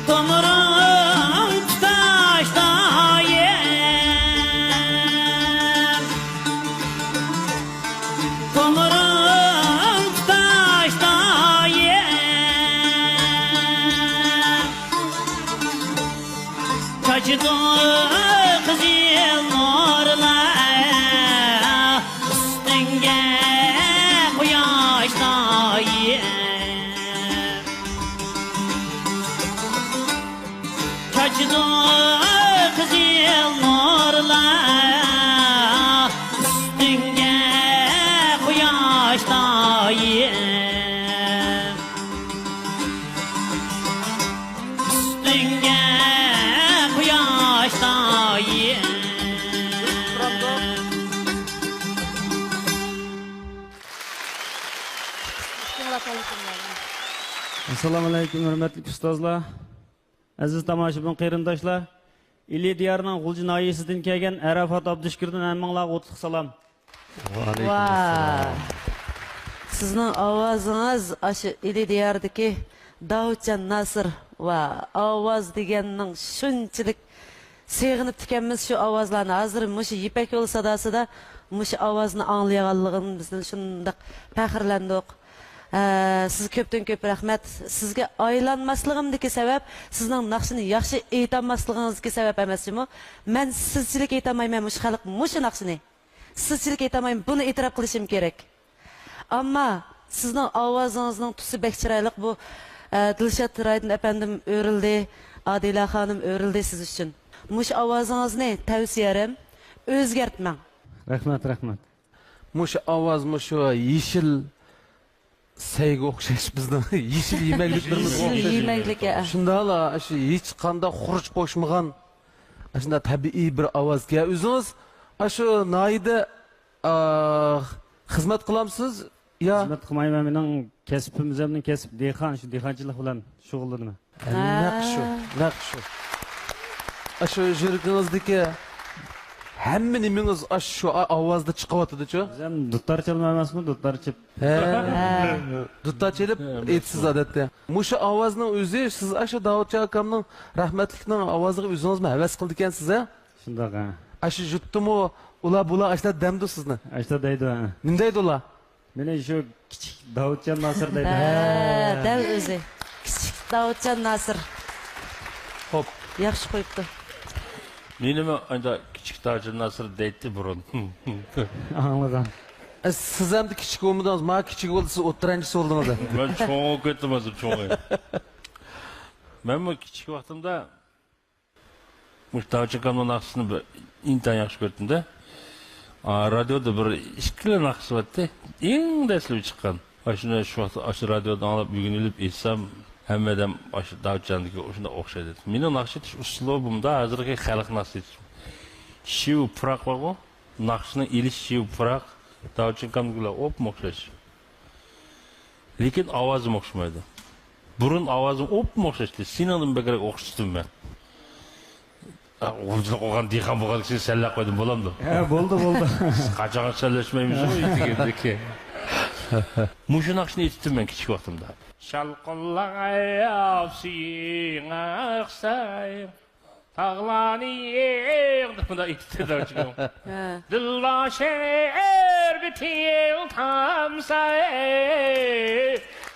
تومۇرۇڭ تۇتاش دائىم. تومۇرۇڭ تۇتاش دائىم. چاچىدۇ قىزىل نۇرلار ئۈستۈڭگە قۇياش دائىم. چاچىدۇ قىزىل نۇرلار ئۈستۈڭگە قۇياش دائىم. ئۈستۈڭگە قۇياش دائىم. ئەسسالامۇئەلەيكۇم، ھۆرمەتلىك ئۇستازلار، ئەزىز تاماشىبىن قېرىنداشلار، ئىلى دىيارىنىڭ غۇلجا ناھىيەسىدىن كەلگەن ئەرەفات ئابدۇشۈكۈردىن ھەممىڭلارغا ئوتلۇق سالام. ۋەئەلەيكۇم ئەسسالام. سىزنىڭ ئاۋازىڭىز ئاشۇ ئىلى دىيارىدىكى داۋۇتجان ناسىر، ۋا، ئاۋاز دېگەننىڭ شۇنچىلىك سېغىنىپتىكەنمىز شۇ ئاۋازلارنى. ھازىر مۇشۇ يىپەك يولى ساداسىدا مۇشۇ ئاۋازنى ئاڭلىيالىغىنىمىزدىن شۇنداق پەخىرلەندۇق. ھە، سىزگە كۆپتىن كۆپ رەھمەت. سىزگە ئايلانماسلىقىمدىكى سەۋەب سىزنىڭ ناخشىنى ياخشى ئېيتالماسلىقىڭىزدىكى سەۋەب ئەمەس جۇمۇ. مەن سىزچىلىك ئېيتالمايمەن مۇشۇ خەلق مۇشۇ ناخشىنى. سىزچىلىك ئېيتالمايمەن، بۇنى ئېتىراپ قىلىشىم كېرەك. ئەمما سىزنىڭ ئاۋازىڭىزنىڭ تۈسى بەك چىرايلىق. بۇ، ئە، دىلشات رايدىن ئەپەندىم ئۆرۈلدى، ئادىلە خانىم ئۆرۈلدى سىز ئۈچۈن. مۇشۇ ئاۋازىڭىزنى تەۋسىيەم ئۆزگەرتمەڭ. رەھمەت، رەھمەت. مۇشۇ ئاۋاز، مۇشۇ يېشىل سەيگە ئوخشاش، بىزنىڭ يېشىل يېمەكلىكلىرىمىزگە يېشىل ئوخشاش. يېمەكلىك، ھە. شۇنداقلا، شۇ ھېچقانداق خۇرۇچ قوشمىغان، ئاشۇنداق تەبىئىي بىر ئاۋازكەن. ئۆزىڭىز ئاشۇ ناھىيەدە، ئا، خىزمەت قىلامسىز يا؟ خىزمەت قىلمايمەن، مېنىڭ كەسپىم، ئۆزۈمنىڭ كەسپى دېھقان، شۇ دېھقانچىلىق بىلەن شۇغۇللىنىمەن. ھە، نەق شۇ، نەق شۇ. ئاشۇ يۈرىكىڭىزدىكى ھەممە نېمىڭىز ئاشۇ شۇ ئا-، ئاۋازدا چىقىۋاتىدۇچۇ؟ بىز ھەم دۇتار چالما ئەمەسمۇ، دۇتار چېپ. ھە. ھە. دۇتار چېلىپ ھە، ئېيتىسىز ئادەتتە. مۇشۇ ئاۋازنىڭ ئۆزى، سىز ئاشۇ داۋۇتجان ئاكامنىڭ، رەھمەتلىكنىڭ ئاۋازىغا ئۆزىڭىزمۇ ھەۋەس قىلىدىكەنسىز، ھە؟ شۇنداق، ھە. ئاشۇ يۇرتتىمۇ ئۇلار، بۇلار ئاشۇنداق دەمدۇ سىزنى؟ ئاشۇنداق دەيدۇ، ھە. نېمە دەيدۇ ئۇلار؟ مېنى شۇ كىچىك داۋۇتجان ناسىر دەيدۇ. ھە، دەل ئۆزى. كىچىك داۋۇتجان ناسىر. خوپ. ياخشى قويۇپتۇ. مېنىمۇ ئانداق كىچىك داۋۇتجان ناسىر دەيتتى بۇرۇن. ئاڭلىغان. ئە، سىز ئەمدى كىچىك بولمىدىڭىز، ما كىچىك بولدى، سىز ئوتتۇرانچىسى بولدىڭىز. مەن چوڭ بولۇپ كەتتىم ھازىر، چوڭ. مەنمۇ كىچىك ۋاقتىمدا مۇشۇ داۋۇتجان ئاكامنىڭ ناخشىسىنى بىر ئىنتايىن ياخشى كۆرەتتىم-دە. ئا، رادىيودا بىر ئىككىلا ناخشىسى بارتتى. ئەڭ دەسلىپى چىققان. ئاشۇنى شۇ ۋاقىت ئاشۇ رادىيودىن ئاڭلاپ ئۆگىنىۋېلىپ ئېيتسام، ھەممە ئادەم ئاشۇ داۋۇتجاندىكى شۇنداق ئوخشايدۇ. مېنىڭ ناخشا ئېيتىش ئۇسلۇبۇمدا ھازىرقى خەلق ناخشا ئېيتىش. شىۋ پۇراق بارغۇ، ناخشىنى ئېلىش شىۋ پۇراق، داۋۇتجان ئاكامنىڭكىلەر ئوپمۇ ئوخشاش. لېكىن ئاۋازىم ئوخشىمايدۇ. بۇرۇن ئاۋازىم ئوپمۇ ئوخشاشتى. سېنىڭدىن بەكرەك ئوخشىتىم مەن. ئا، ئوبزور قوغان دېھقان بولغان كىشىنى سەنلەپ قويدۇم، بولامدۇ؟ ھە، بولدى، بولدى. قاچان سەنلەشمەيمىز ئۇ دېگەندىكى. مۇشۇ ناخشىنى ئېيتتىم مەن كىچىك ۋاقتىمدا. شالقىنلاپ سۈيۈڭ ئاقسا، تاغلارنى يىغ، دەپ مۇنداق ئېيتتى داچىكىم. ھە. دىللار شەربىتىڭ تامسا،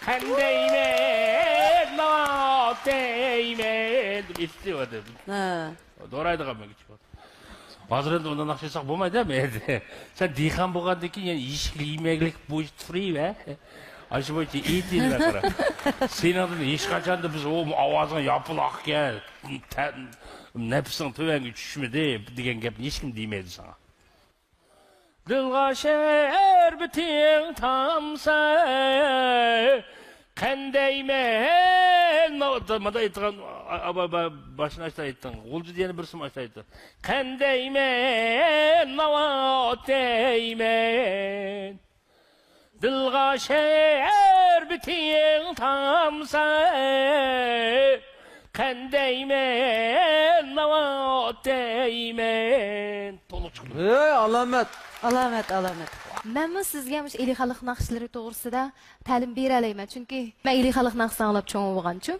قان دەيمەن، ناۋات دەيمەن، دەپ ئېيتتى ئۇ ئادەم. ھە. دورايدىغان مەن كىچىك ۋاقىت. ھازىر ئەمدى ئۇنداق ناخشا ئېيتساق بولمايدۇ ئەمدى. سەن دېھقان بولغاندىن كېيىن يەنە يېشىل يېمەكلىك بويىچە تۇرۇۋەر. ئاشۇ بويىچە ئېيت دېدىم مەن قاراپ. سېنىڭدىن ھېچقاچاندا بىز، ئۇ ئاۋازىڭ ياپىلاقكەن، تە-، نەپسىڭ تۆۋەنگە چۈشمىدى دېگەن گەپنى ھېچكىم دېمەيدۇ ساڭا. دىلغا شەربىتىڭ تامسا، قان دەيمەن. مۇنداق ئېيتقان، ئا-، ئا-، با-، با-، باشنى ئاشتا ئېيتتىڭ. غۇلجىدا يەنە بىرسىمۇ ئاشتا ئېيتتىڭ. قان دەيمەن، ناۋات دەيمەن. دىلغا شەربىتىڭ تامسا، قان دەيمەن، ناۋات دەيمەن. تولۇق چىقىدۇ. ھەي، ئالامەت! ئالامەت، ئالامەت. مەنمۇ سىزگە مۇشۇ ئىلى خەلق ناخشىلىرى توغرىسىدا تەلىم بېرەلەيمەن، چۈنكى مەن ئىلى خەلق ناخشىسى ئاڭلاپ چوڭ بولغانچۇ.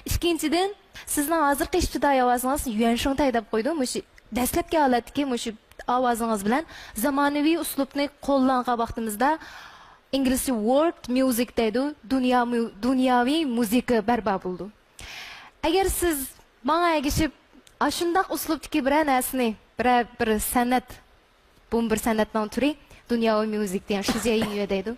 ئىككىنچىدىن، سىزنىڭ ھازىرقى ئىپتىدائىي ئاۋازىڭىز يۈەنشۇڭتەي دەپ قويدۇ. مۇشۇ دەسلەپكى ھالەتتىكى مۇشۇ ئاۋازىڭىز بىلەن زامانىۋى ئۇسلۇبنى قوللانغان ۋاقتىمىزدا، ئىنگلىزچە ۋورلد ميۇزىك دەيدۇ، دۇنيا مۇ-، دۇنياۋى مۇزىكا بەرپا بولىدۇ. ئەگەر سىز ماڭا ئەگىشىپ، ئاشۇنداق ئۇسلۇبتىكى بىرەر نەرسىنى، بىرەر بىر سەنئەت، بۇمۇ بىر سەنئەتنىڭ تۈرى، دۇنياۋى ميۇزىك دېگەن شىزيەيىڭيۈە دەيدۇ.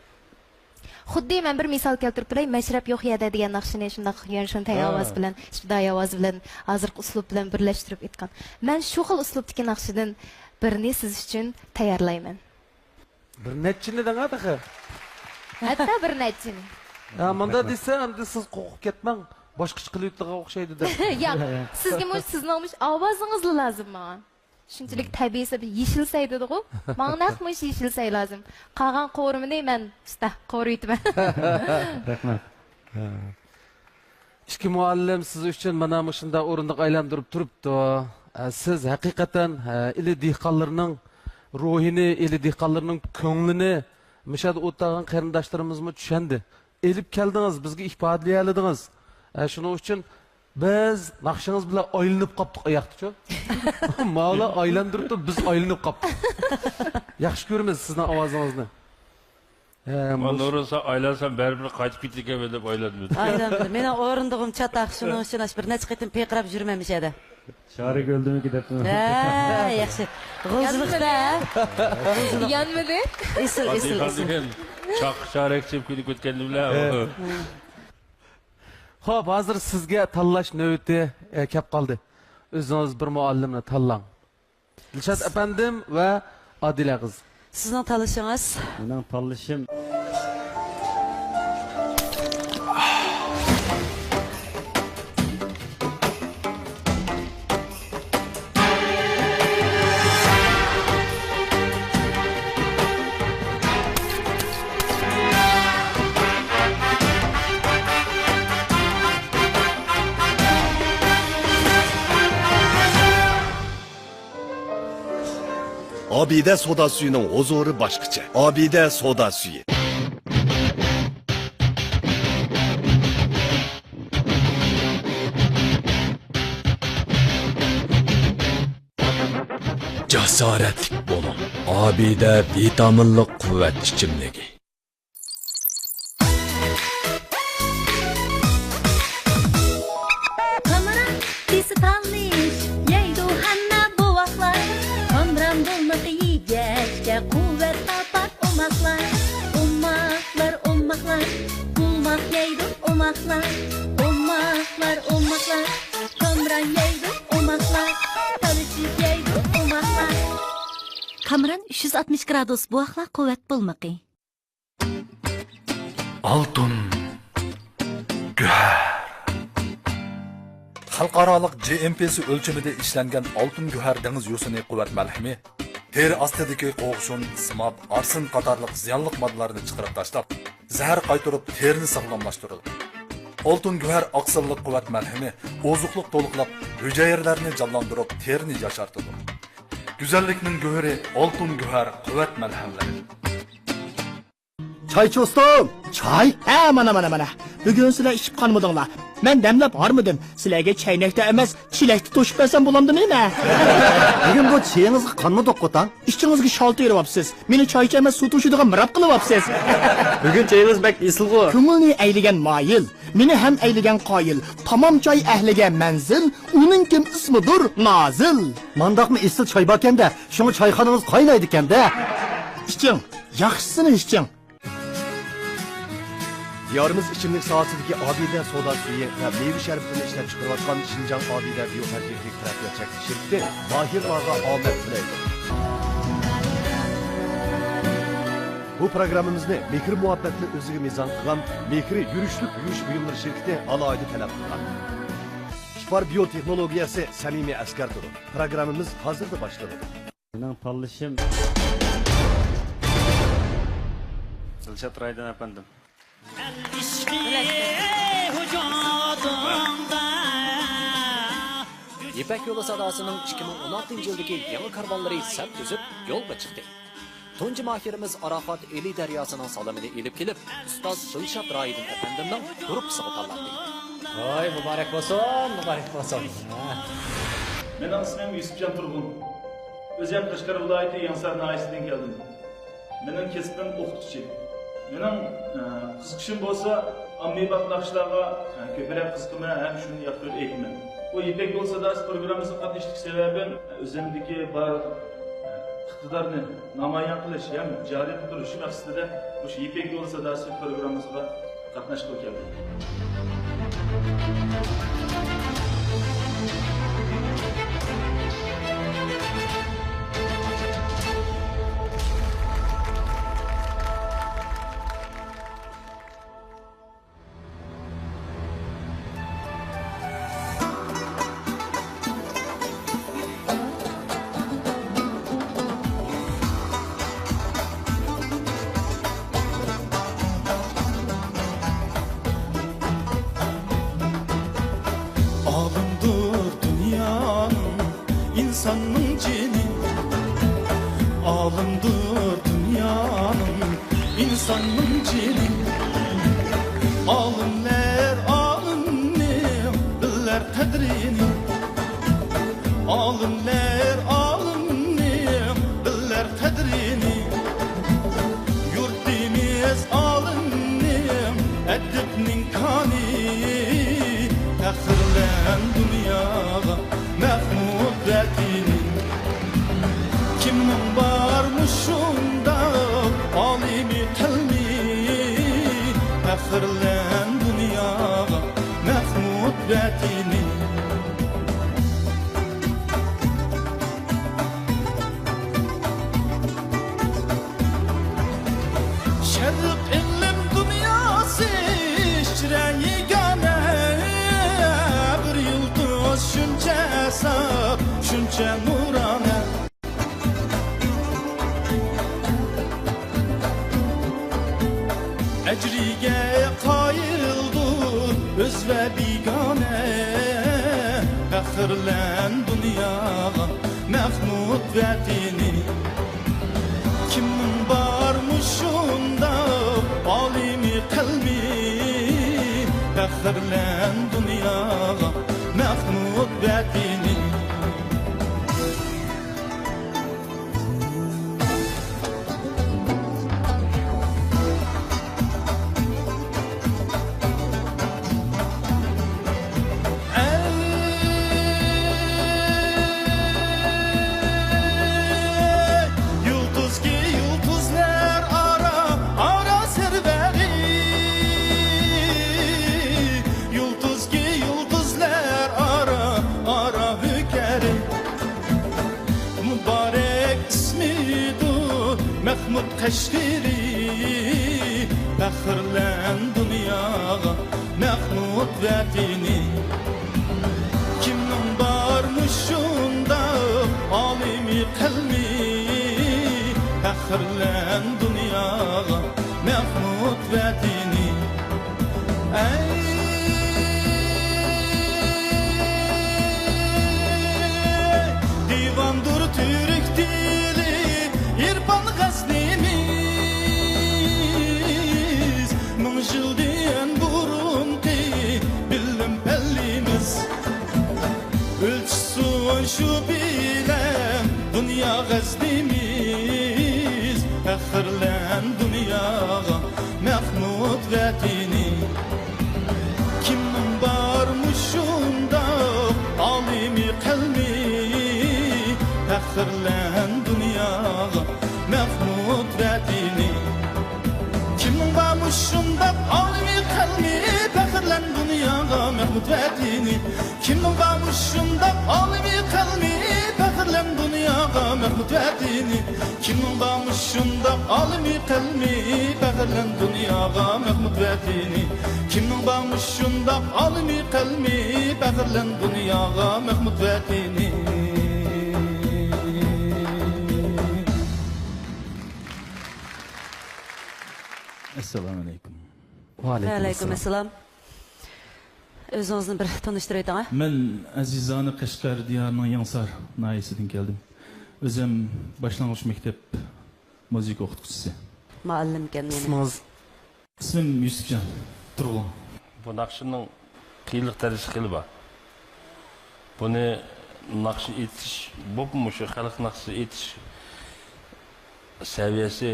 خۇددى مەن بىر مىسال كەلتۈرۈپ بېرەي، مەشرەپ يوق يەردە دېگەن ناخشىنى شۇنداق يۈەنشۇنتەي ھە. ئاۋاز بىلەن، ئىپتىدائىي ئاۋاز بىلەن، ھازىرقى ئۇسلۇب بىلەن بىرلەشتۈرۈپ ئېيتقان. مەن شۇ خىل ئۇسلۇبتىكى ناخشىدىن بىرنى سىز ئۈچۈن تەييارلايمەن. بىر نەچچىنى دەڭە تېخى. ھەتتا بىر نەچچىنى. ھە، مۇنداق دېسە، ئەمدى سىز قورقۇپ كەتمەڭ. باشقىچە قىلىۋېتىدىغان ئوخشايدۇ دەپ. ياق، سىزگە مۇشۇ سىزنىڭ مۇشۇ ئاۋازىڭىزلا لازىم ماڭا. شۇنچىلىك تەبىئىي سەۋەب يېشىل سەي دېدىغۇ. ماڭا نەق مۇشۇ يېشىل سەي لازىم. قالغان قورۇمىنى مەن ئۇستا قورۇيتىمەن. رەھمەت. ئىككى مۇئەللىم سىز ئۈچۈن مانا مۇشۇنداق ئورۇندۇق ئايلاندۇرۇپ تۇرۇپتۇ. ئە، سىز ھەقىقەتەن، ئە، ئىلى دېھقانلىرىنىڭ روھىنى، ئىلى دېھقانلىرىنىڭ كۆڭلىنى، مۇشۇ يەردە ئولتۇرغان قېرىنداشلىرىمىزمۇ چۈشەندى. ئېلىپ كەلدىڭىز، بىزگە ئىپادىلىيەلىدىڭىز. ئە، شۇنىڭ ئۈچۈن بىز ناخشىڭىز بىلەن ئايلىنىپ قاپتۇق ئاياقتىچۇ. ماۋۇلار ئايلاندۇرۇپ تۇرۇپ، بىز ئايلىنىپ قاپتۇق. ياخشى كۆرىمىز سىزنىڭ ئاۋازىڭىزنى. ھە، مانا مۇش- نۇرۇن، سەن ئايلانسام بەرىبىر قايتىپ كېتىدىكەنمەن دەپ ئايلانمىدىم. ئايلانمىدىم. مېنىڭ ئورۇندۇقۇم چاتاق، شۇنىڭ ئۈچۈن بىر نەچچە قېتىم پىرقىراپ يۈرىمەن مۇشۇ يەردە. شارىك ئۆلدىمىكى دەپتۇ. ھە، ياخشى. غۇلجىلىقتا. يانمىدى. ئېسىل، ئېسىل، ئادىل ئېسىل. خان دېگەن چاق شارەك چېپىپ كېلىپ كەتكەندە بىلەن. ھە. خوپ، ھازىر سىزگە تاللاش نۆۋىتى، ئە، كەپ قالدى. ئۆزىڭىز بىر مۇئەللىمنى تاللاڭ. دىلشات ئەپەندىم ۋە ئادىلە قىز. سىزنىڭ تاللىشىڭىز. مېنىڭ تاللىشىم. ئابىدە سودا سۈيىنىڭ ھۇزۇرى باشقىچە. ئابىدە سودا سۈيى. جاسارەتلىك بولۇڭ. ئابىدە ۋىتامىنلىق قۇۋۋەت ئىچىملىكى. قامران دېسە تالىش يەيدۇ ھەممە بوۋاقلار. قامران بولمىقى يېگەچكە قۇۋۋەت تاپار ئوماقلار. ئوماقلار، ئوماقلار، بولماق يەيدۇ ئوماقلار. ئوماقلار، ئوماقلار، قامران يەيدۇ ئوماقلار. تالىشىپ يەيدۇ ئوماقلار. قامران ئۈچ يۈز ئاتمىش گرادۇس بوۋاقلار قۇۋۋەت بولمىقى. ئالتۇن گۆھەر. خەلقئارالىق جى ئېم پىسى ئۆلچىمىدە ئىشلەنگەن ئالتۇن گۆھەر دېڭىز يوسۇنى قۇۋۋەت مەلھىمى تېرە ئاستىدىكى قوغۇشۇن، سىماب، ئارسېن قاتارلىق زىيانلىق ماددىلارنى چىقىرىپ تاشلاپ، زەھەر قايتۇرۇپ، تېرىنى ساغلاملاشتۇرىدۇ. ئالتۇن گۆھەر ئاقسىللىق قۇۋۋەت مەلھىمى ئوزۇقلۇق تولۇقلاپ، ھۈجەيرىلەرنى جانلاندۇرۇپ، تېرىنى ياشارتىدۇ. گۈزەللىكنىڭ گۆھىرى ئالتۇن گۆھەر قۇۋۋەت مەلھەملىرى. چاي چوستۇم! چاي؟ ھە، مانا، مانا، مانا. بۈگۈن سىلەر ئىچىپ قانمىدىڭلار. مەن دەملەپ ھارمىدىم. سىلەرگە چەينەكتە ئەمەس، چېلەكتە توشۇپ بەرسەم بولامدۇ نېمە؟ بۈگۈن بۇ چېيىڭىزغا قانمىدۇق، قوتان. ئىچىڭىزگە شالتا ئېرىۋاپسىز. مېنى چايچى ئەمەس، سۇ توشۇيدىغان مىراب قىلىۋاپسىز. بۈگۈن چېيىڭىز بەك ئېسىلغۇ. كۆڭۈلنى ئەيلىگەن مايىل، مېنى ھەم ئەيلىگەن قايىل. تامام چاي ئەھلىگە مەنزىل، ئۇنىڭ كىم ئىسمىدۇر نازىل. مانداقمۇ ئېسىل چاي باركەن-دە، شۇڭا چايخانىڭىز قاينايدىكەن-دە. ئىچىڭ، ياخشىسىنى ئىچىڭ. دىيارىمىز ئىچىملىك ساھەسىدىكى ئابىدە سودا سۈيى ۋە مېۋە شەربىتىنى ئىشلەپچىقىرىۋاتقان شىنجاڭ ئابىدە بىيو پەرقلىك تەرەققىيات چەكلىك شىركىتى ماھىرلارغا ئامەت تىلەيدۇ. بۇ پروگراممىمىزنى مېھىر-مۇھەببەتنى ئۆزىگە مىزان قىلغان مېھرى يۈرۈشلۈك يۇيۇش بۇيۇملىرى شىركىتى ئالاھىدە تەلەپ قىلغان. ئىپار بىيو تېخنولوگىيەسى سەمىمىي ئەسكەرتىدۇ. پروگراممىمىز ھازىرلا باشلىنىدۇ. مېنىڭ تاللىشىم دىلشات رايدىن ئەپەندىم. يىپەك يولى ساداسىنىڭ ئىككى مىڭ ئون ئالتىنچى يىلدىكى يېڭى كارۋانلىرى سەپ تۈزۈپ يولغا چىقتى. تۇنجى ماھىرىمىز ئاراخات ئىلى دەرياسىنىڭ سالىمىنى ئېلىپ كېلىپ، ئۇستاز دىلشات رايدىن ئەپەندىمنىڭ گۇرۇپپىسىغا تاللاندى. ۋاي، مۇبارەك بولسۇن، مۇبارەك بولسۇن. مېنىڭ ئىسمىم يۈسۈپجان تۇرغۇن. ئۆزۈم قەشقەر ۋىلايىتى يېڭىسار ناھىيەسىدىن كەلدىم. مېنىڭ كەسپىم ئوقۇتقۇچى. مېنىڭ، ئە، قىزىقىشىم بولسا ئاممىباب ناخشىلارغا، ئە، كۆپرەك قىزىقىمەن ھەم شۇنى ياقتۇرۇپ ئېيتىمەن. بۇ يىپەك يولى ساداسى پروگراممىسىغا قاتنىشىشلىق سەۋەبىم، ئۆزۈمدىكى بار، ئە، ئىقتىدارنى نامايان قىلىش ھەم جارى قىلدۇرۇش مەقسىتىدە مۇشۇ يىپەك يولى ساداسى پروگراممىسىغا قاتناشقىلى كەلدىم. ئالىمدۇر دۇنيانىڭ، ئىنساننىڭ جېنى. ئالىمدۇر دۇنيانىڭ، ئىنساننىڭ جېنى. ئالىملەر ئالىمنى بىلەر قەدرىنى. ئالىملەر ئالىمنى بىلەر قەدرىنى. يۇرتىمىز ئالىمنىڭ، ئەدىبنىڭ كانى. پەخىرلەن دۇنياغا مەھمۇد ۋەتىنىم. كىمنىڭ بار مۇشۇنداق ئالىمى قەلبى؟ پەخىرلەن دۇنياغا مەھمۇد ۋەتىنىم. شەرق ئىلىم دۇنياسى ئىچرە يېگانە، بىر يۇلتۇز شۇنچە ساپ، شۇنچە نۇرانە. ئەجرىگە قايىلدۇر ئۆز ۋە بىگانە، پەخىرلەن دۇنياغا مەھمۇد ۋەتىنى. كىمنىڭ بار مۇشۇنداق ئالىمى قەلبى؟ پەخىرلەن دۇنياغا مەھمۇد ۋەتىنى. يۇلتۇزكى يۇلتۇزلار ئارا، ئارا سەرۋەرى. يۇلتۇزكى يۇلتۇزلار ئارا، ئارا ھۆكەرى. مۇبارەك ئىسمىدۇر مەھمۇد قەشقىرى، پەخىرلەن دۇنياغا مەھمۇد ۋەتىنى. كىمنىڭ بار مۇشۇنداق ئالىمى قەلبى؟ پەخىرلەن دۇنياغا مەھمۇد ۋەتىنى. ئەي دىۋاندۇر تۈرك تىلى، ئىرپان غەزنىمى. ئۆلچىسۇن شۇ بىلەن دۇنيا غەزىپىمىز، پەخىرلەن دۇنياغا مەخمۇت ۋەتىنى. كىمنىڭ بار مۇشۇنداق ئالىمى قەلىمى، پەخىرلەن دۇنياغا مەخمۇت ۋەتىنى. كىمنىڭ بار مۇشۇنداق ئالىمى قەلىمى، پەخىرلەن دۇنياغا مەخمۇت ۋەتىنى. كىمنىڭ بار مۇشۇنداق ئالىمى قەلىمى، پەخىرلەن دۇنياغا مەخمۇت ۋەتىنى. كىمنىڭ بار مۇشۇنداق ئالىمى قەلىمى، پەخىرلەن دۇنياغا مەخمۇت ۋەتىنى. كىمنىڭ بار مۇشۇنداق ئالىمى قەلىمى، پەخىرلەن دۇنياغا مەخمۇت ۋەتىنى. ئەسسالامۇ ئەلەيكۇم. ۋەئەلەيكۇم ئەسسالام. ئۆزىڭىزنى بىر تونۇشتۇرۇۋېتىڭ. مەن ئەزىزانە قەشقەر دىيارىنىڭ يېڭىسار ناھىيەسىدىن كەلدىم. ئۆزۈم باشلانغۇچ مەكتەپ مۇزىكا ئوقۇتقۇچىسى. مۇئەللىمكەن يەنە. ئىسمىڭىز؟ ئىسمىم يۈسۈپجان تۇرغۇن. بۇ ناخشىنىڭ قىيىنلىق دەرىجىسى خېلى بار. بۇنى ناخشا ئېيتىش، بولۇپمۇ مۇشۇ خەلق ناخشىسى ئېيتىش سەۋىيەسى،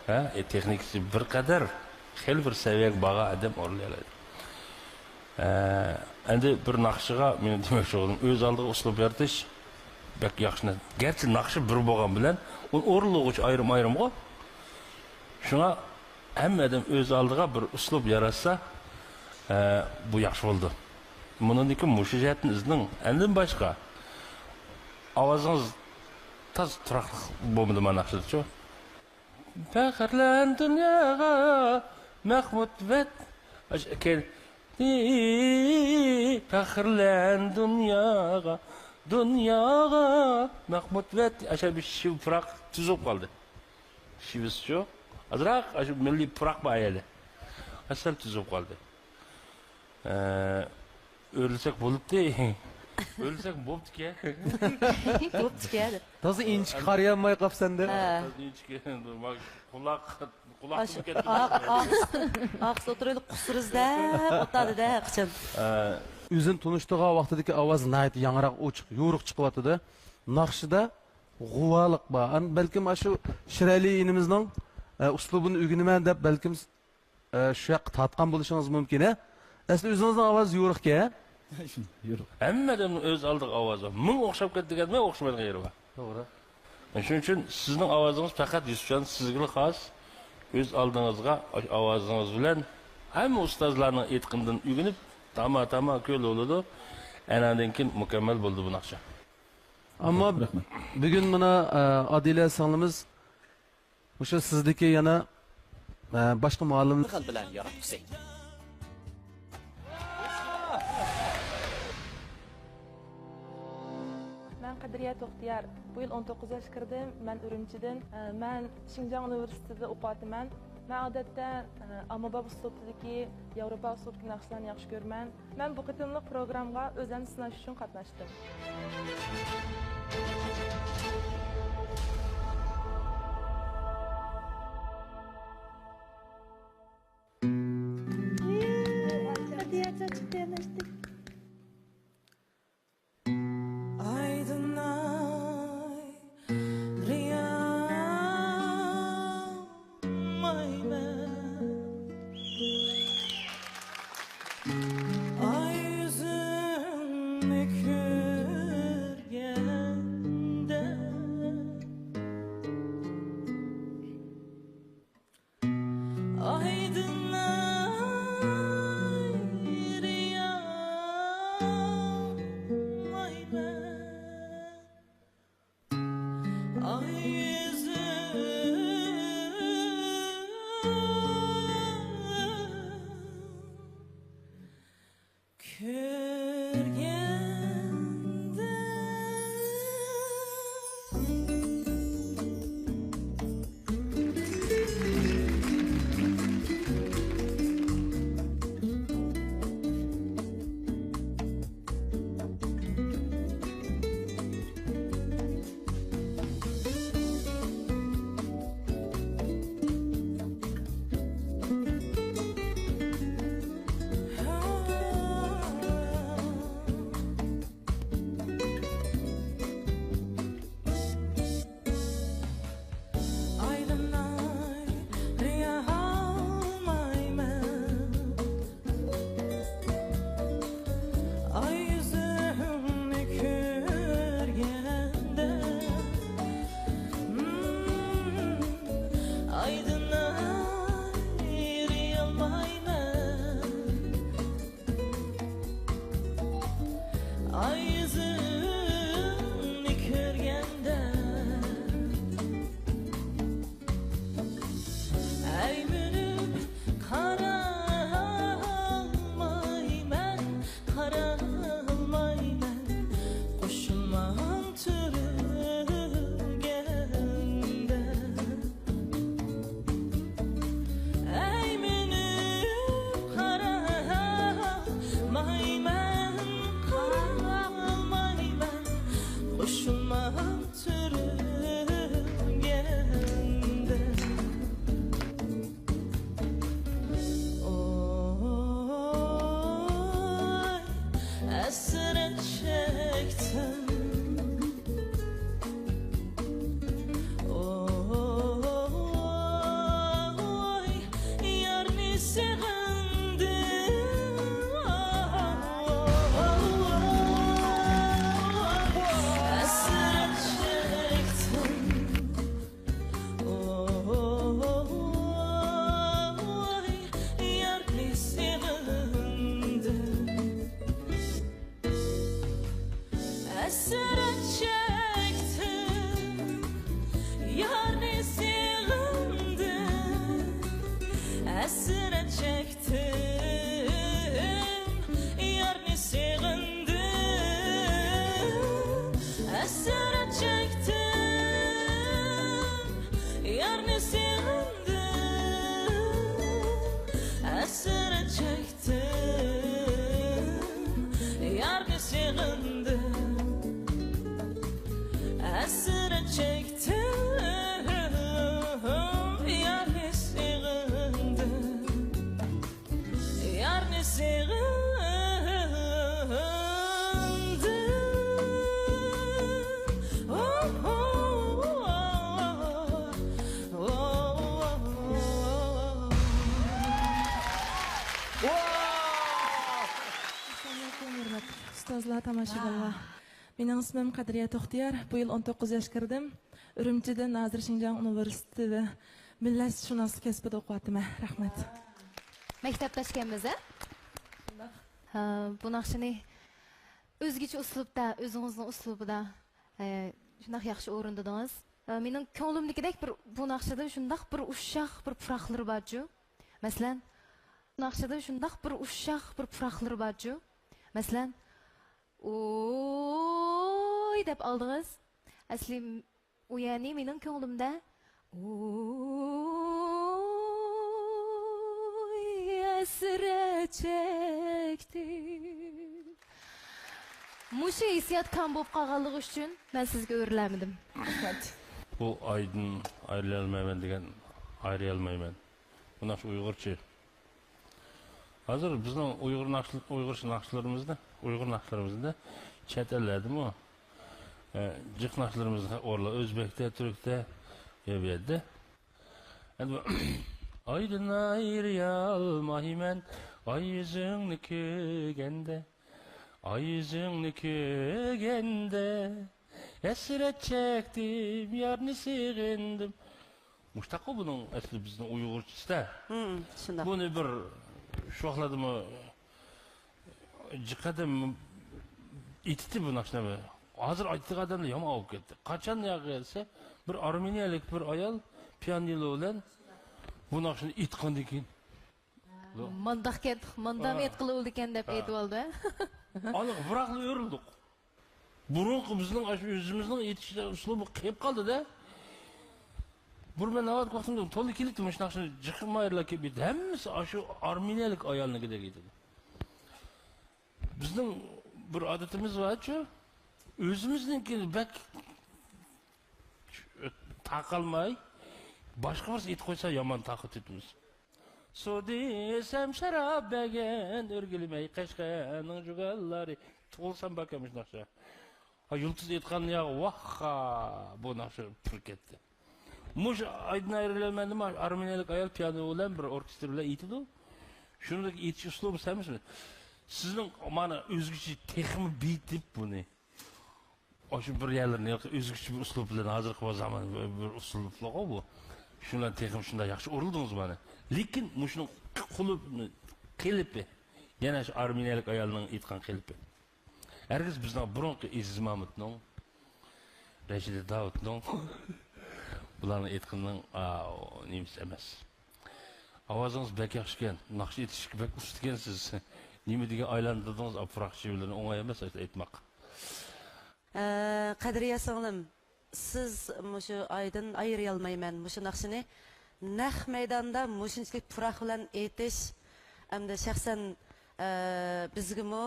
ھە، تېخنىكىسى بىر قەدەر، خېلى بىر سەۋىيەگە بارغان ئادەم ئورۇنلىيالايدۇ. ئە، ئەمدى بىر ناخشىغا مېنىڭ دېمەكچى بولغىنىم، ئۆز ئالدىغا ئۇسلۇب يارىتىش بەك ياخشى نەرسە. گەرچە ناخشا بىر بولغان بىلەن، ئۇنى ئورۇنلىغۇچى ئايرىم-ئايرىمغۇ. شۇڭا ھەممە ئادەم ئۆز ئالدىغا بىر ئۇسلۇب ياراتسا، ئە، بۇ ياخشى بولىدۇ. مۇنىڭدىن كېيىن مۇشۇ جەھەتتىن ئىزدىنىڭ. ئەندىن باشقا، ئاۋازىڭىز تازا تۇراقلىق بولمىدى مانا ناخشىدىچۇ. پەخىرلەن دۇنياغا، مەخمۇت ۋەت-، ئاش-، كەل-، پەخىرلەن دۇنياغا، دۇنياغا، مەخمۇت ۋەت-، ئاشۇ بىر شىۋە پۇراق تۈز بولۇپ قالدى. شىۋىسىچۇ؟ ئازراق ئاشۇ مىللىي پۇراق بار يەردە. ئاشۇ سەل تۈز بولۇپ قالدى. ئە، ئۆرلىسەك بولۇپتى. ئۆرلىسەك بوپتىكەن. بوپتىكەن. تازا ئىنچىكە قارىيالماي قاپسەن-دە. ھە. تازا ئىنچىكە. قۇلاق، قۇلاق ئاش-، تۈگەپ ئاق-، ئاق-، ئاقسىز ئولتۇرۇۋېلىپ قۇسۇرىز دەپ ئولتۇردى-دە قاچان. ئە. ئۆزىنى تونۇشتۇرغان ۋاقتىدىكى ئاۋاز ناھايىتى ياڭراق، ئوچۇق، يورۇق چىقىۋاتىدۇ. ناخشىدا غۇۋالىق بار. ئان-، بەلكىم ئاشۇ شىرئەلى ئىنىمىزنىڭ، ئە، ئۇسلۇبىنى ئۆگىنىمەن دەپ بەلكىم ئە، شۇ ياققا تارتقان بولۇشىڭىز مۇمكىن، ھە؟ ئەسلى ئۆزىڭىزنىڭ ئاۋازى يورۇقكەن، ھە؟ يورۇق. ھەممە ئادەمنىڭ ئۆز ئالدىغا ئاۋازى بار. مىڭ ئوخشاپ كەتتى دېگەنمەن، ئوخشىمايدىغان يېرى بار. توغرا. شۇنىڭ ئۈچۈن سىزنىڭ ئاۋازىڭىز پەقەت يۈسۈپجان سىزگىلا خاس. ئۆز ئالدىڭىزغا ئاشۇ ئاۋازىڭىز بىلەن ھەممە ئۇستازلارنىڭ ئېيتقىنىدىن ئۆگىنىپ، تاما-تاما كۆل بولىدۇ. ئاناندىن كېيىن مۇكەممەل بولىدۇ بۇ ناخشا. ئەمما رەھمەت. بۈگۈن مانا، ئە، ئادىلە سىڭلىمىز مۇشۇ سىزدىكى يەنە، ئە، باشقا مۇئەللىم. خىل بىلەن ياراتقۇسى. مەن قەدرىيە توختىيار. بۇ يىل ئون توققۇز ياشقا كىردىم. مەن ئۈرۈمچىدىن. ئە، مەن شىنجاڭ ئۇنىۋېرسىتېتىدا ئوقۇۋاتىمەن. مەن ئادەتتە، ئە، ئاممىباب ئۇسلۇبىدىكى، ياۋروپا ئۇسلۇبىدىكى ناخشىلارنى ياخشى كۆرىمەن. مەن بۇ قېتىملىق پروگراممىغا ئۆزۈمنى سىناش ئۈچۈن قاتناشتىم. ئايدىن ئاي، رىيالمايمەن. ئاي يۈزۈمنى كۆرگەندە، ئايدىن ئاي، رىيالمايمەن. ئاي يۈزۈم كۆرگەن ئاي يۈزۈڭنى كۆرگەندە، ئەي مېنىڭ قارالمايمەن، قارالمايمەن، قوشۇلمام تۈرۈلگەندە. ئەي مېنىڭ قارالمايمەن، قارالمايمەن، قوشۇلمام تۈرۈلگەندە. ئوي، ھەسرەت چەكتىم. ئوي، يارنى سېغىندىم. ھەسرەت چەكتىم. ئوي، يارنى سېغىندىم. ھەسرەت چەكتىم، يارنى سېغىندىم. ھەسرەت چەكتىم، يارنى سېغىندىم. ھەسرەت چەكتىم، يارنى سېغىندىم. ھەسرەت چەكتىم، يارنى سېغىندىم. ھەسرەت چەكتىم، يارنى سېغىندىم. يارنى سېغىندىم. ئەسسالامۇئەلەيكۇم، ھۆرمەتلىك ئۇستازلار، تاماشىبىنلار. مېنىڭ ئىسمىم قەدرىيە توختىيار. بۇ يىل ئون توققۇز ياشقا كىردىم. ئۈرۈمچىدىن ھازىر شىنجاڭ ئۇنىۋېرسىتېتىدا مىللەتشۇناسلىق كەسپىدە ئوقۇۋاتىمەن. رەھمەت. مەكتەپداشكەنمىز، ھە؟ ھە، بۇ ناخشىنى ئۆزگىچە ئۇسلۇبتا، ئۆزىڭىزنىڭ ئۇسلۇبىدا، ھە، شۇنداق ياخشى ئورۇندىدىڭىز. ھە، مېنىڭ كۆڭلۈمدىكىدەك بىر، بۇ ناخشىدا شۇنداق بىر ئۇششاق بىر پۇراقلىرى بارچۇ. مەسىلەن، ناخشىدا شۇنداق بىر ئۇششاق بىر پۇراقلىرى بارچۇ. مەسىلەن، ئوي دەپ ئالدىڭىز. ئەسلى ئۇ يەنى مېنىڭ كۆڭلۈمدە ئوي ھەسرەت چەكتىم. مۇشۇ ھېسسىيات كام بولۇپ قالغانلىقى ئۈچۈن مەن سىزگە ئۆرۈلەلمىدىم. رەھمەت. بۇ ئايدىن ئايرىلالمايمەن دېگەن، ئايرىيالمايمەن. بۇ ناخشا ئۇيغۇرچە. ھازىر بىزنىڭ ئۇيغۇر ناخشا-، ئۇيغۇرچە ناخشىلىرىمىزدا، ئۇيغۇر ناخشىلىرىمىزدا چەت ئەللەردىمۇ، ئە، جىق ناخشىلىرىمىز ئورلا-، ئۆزبەكتە، تۈركتە، يا بۇ يەردە. ئەمدى بۇ، ئايدىن ئايرىيالمايمەن، ئاي يۈزۈڭنى كۆرگەندە، ئاي يۈزۈڭنى كۆرگەندە، ھەسرەت چەكتىم، يارنى سېغىندىم. مۇشتاققۇ بۇنىڭ ئەسلى بىزنىڭ ئۇيغۇرچىسىدا. ھىم، شۇنداق. بۇنى بىر شۇ ۋاقىتلاردىمۇ جىق ئادەم ئېيتتى بۇ ناخشىنى. ھازىر ئېيتىدىغان ئادەملەر يامان ئاۋۇپ كەتتى. قاچان ياقى دېسە، بىر ئارمېنىيەلىك بىر ئايال پىيانىنو بىلەن بۇ ناخشىنى ئېيتقاندىن كېيىن، مانداق كەتتۇق، ماندامۇ ئېيتقىلى بولىدىكەن دەپ ئېيتىۋالدى. ئانا، بىراقلا ئۆرۈلدۇق. بۇرۇنقى بىزنىڭ ئاشۇ ئۆزىمىزنىڭ ئېيتىش ئۇسلۇبى قېلىپ قالدى-دە. بۇرۇن مەن ناۋادا ۋاقتىمدا تولا كېلىتتى مۇشۇ ناخشىنى جىق مايىرلار كېلىپ ئېيتتى. ھەممىسى ئاشۇ ئارمېنىيەلىك ئايالنىڭكىدەك ئېيتىدۇ. بىزنىڭ بىر ئادىتىمىز بارچۇ، ئۆزىمىزنىڭكىنى بەك تاقالماي، باشقا بىرسى ئېيتىپ قويسا يامان تاقا تۇتىمىز. سۇ دېسەم شاراب بەرگەن، ئۆرگىلىمەي قەشقەرنىڭ جۇگانلىرى. تۇغۇلسام باركەن مۇشۇ ناخشا. ھا، يۇلتۇز ئېيتقان ياغ، ۋاھخا، بۇ ناخشا پۈر كەتتى. مۇشۇ ئايدىن ئايرىلىمەن دېمە، ئارمېنىيەلىك ئايال پىيانو بىلەن بىر ئوركېستىر بىلەن ئېيتىدۇ. شۇنىڭدەك ئېيتىش ئۇسلۇبى سەمىسى. سىزنىڭ مانا ئۆزگىچە تېخىمۇ بېيىتىپ بۇنى. ئاشۇ بىر يەرلىرىنى ئۆزگىچە بىر ئۇسلۇب بىلەن، ھازىرقى بۇ زامان بىر ئۇسلۇبلىقى بۇ. شۇنىڭ بىلەن تېخىمۇ شۇنداق ياخشى ئۇرۇلدىڭىز مانا. لېكىن مۇشۇنىڭ قۇلۇپ قېلىپى، يەنە شۇ ئارمېنىيەلىك ئايالنىڭ ئېيتقان قېلىپى. ھەرگىز بىزنىڭ بۇرۇنقى ئەزىز مامۇتنىڭ، رەشىدە داۋۇتنىڭ بۇلارنىڭ ئېيتقىنىنىڭ، ئا، نېمىسى ئەمەس. ئاۋازىڭىز بەك ياخشىكەن، ناخشا ئېيتىشقا بەك ئۇستىكەنسىز. نېمە دېگەن ئايلاندۇردىڭىز، ئاپراق شېۋىلىرىنى ئوڭاي ئەمەس ئاشۇنداق ئېيتماق. ئە، قەدرىيە سىڭلىم، سىز مۇشۇ ئايدىن ئايرىيالمايمەن مۇشۇ ناخشىنى. نەق مەيداندا مۇشۇنچىلىك پۇراق بىلەن ئېيتىش، ئەمدى شەخسەن، ئە، بىزگىمۇ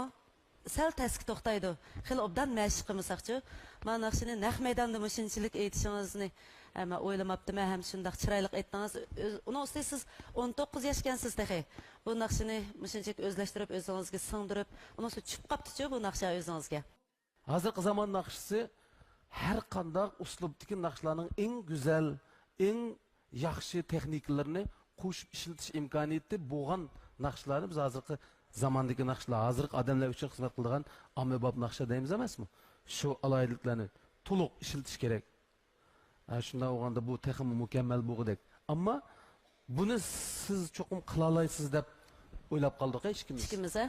سەل تەسكە توختايدۇ. خېلى ئوبدان مەشىق قىلمىساقچۇ؟ مانا ناخشىنى نەق مەيداندا مۇشۇنچىلىك ئېيتىشىڭىزنى، ئە، مەن ئويلىماپتىمەن ھەم شۇنداق چىرايلىق ئېيتتىڭىز. ئۆز-، ئۇنىڭ ئۈستىگە سىز ئون توققۇز ياشكەنسىز تېخى. بۇ ناخشىنى مۇشۇنچىلىك ئۆزلەشتۈرۈپ، ئۆزىڭىزگە سىڭدۈرۈپ، ئۇنىڭ ئۈستىگە چۈشۈپ قاپتىچۇ بۇ ناخشا ئۆزىڭىزگە. ھازىرقى زامان ناخشىسى ھەر قانداق ئۇسلۇبتىكى ناخشىلارنىڭ ئەڭ گۈزەل، ئەڭ ياخشى تېخنىكىلىرىنى قوشۇپ ئىشلىتىش ئىمكانىيىتى بولغان ناخشىلارنى بىز ھازىرقى زاماندىكى ناخشىلار، ھازىرقى ئادەملەر ئۈچۈن خىزمەت قىلىدىغان ئاممىباب ناخشا دەيمىز ئەمەسمۇ؟ شۇ ئالاھىدىلىكلەرنى تولۇق ئىشلىتىش كېرەك. ھە، شۇنداق بولغاندا بۇ تېخىمۇ مۇكەممەل بولغۇدەك. ئەمما بۇنى سىز چوقۇم قىلالايسىز دەپ ئويلاپ قالدۇق ھە ئىككىمىز. ئىككىمىز ھە؟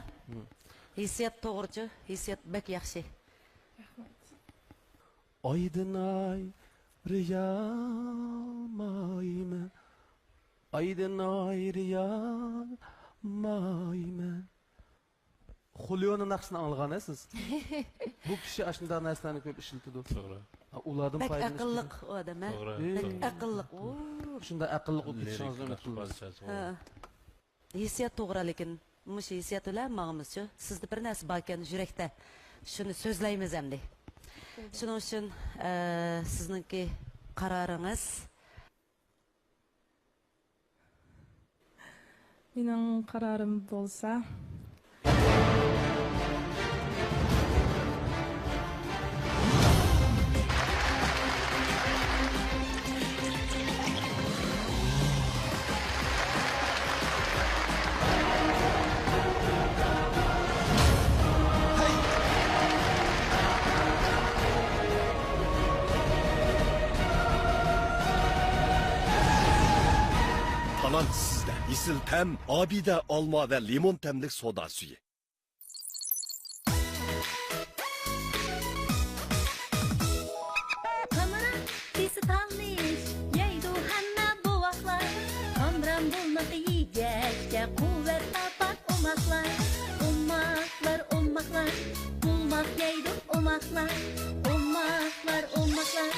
ھىسسىيات توغرىچۇ؟ ھىسسىيات بەك ياخشى. ئايدىن ئايرىيالمايمەن، ئايدىن ئايرىيالمايمەن. خۇليونىڭ ناخشىسىنى ئاڭلىغان ھە سىز؟ بۇ كىشى ئاشۇنداق نەرسىلەرنى كۆپ ئىشلىتىدۇ. توغرا. ھە، ئۇلاردىن بەك پايدىلىنىش ئەقىللىق كېرەك. ئۇ ئادەم ھە؟ توغرا، بەك توغرا. ئەقىللىق ئۇ. شۇنداق ئەقىللىق ئۇ كىشىڭىزنى ئۈمىد قىلىمىز. ھە. ھېسسىيات توغرا، لېكىن مۇشۇ ھېسسىيات بىلەن ماڭىمىزچۇ. سىزدە بىر نەرسە باركەن يۈرەكتە. شۇنى سۆزلەيمىز ئەمدى. شۇنىڭ ئۈچۈن، ئە، سىزنىڭكى قارارىڭىز. مېنىڭ قارارىم بولسا، تالانت سىزدە، ئېسىل تەم، ئابىدە ئالما ۋە لىمون تەملىك سودا سۈيى. قامران دېسە تالىش يەيدۇ ھەممە بوۋاقلار. قامران بۇلنىقى يېگەچكە قۇۋۋەت تاپار ئوماقلار. ئوماقلار، ئوماقلار، بۇلماق يەيدۇ ئوماقلار. ئوماقلار، ئوماقلار،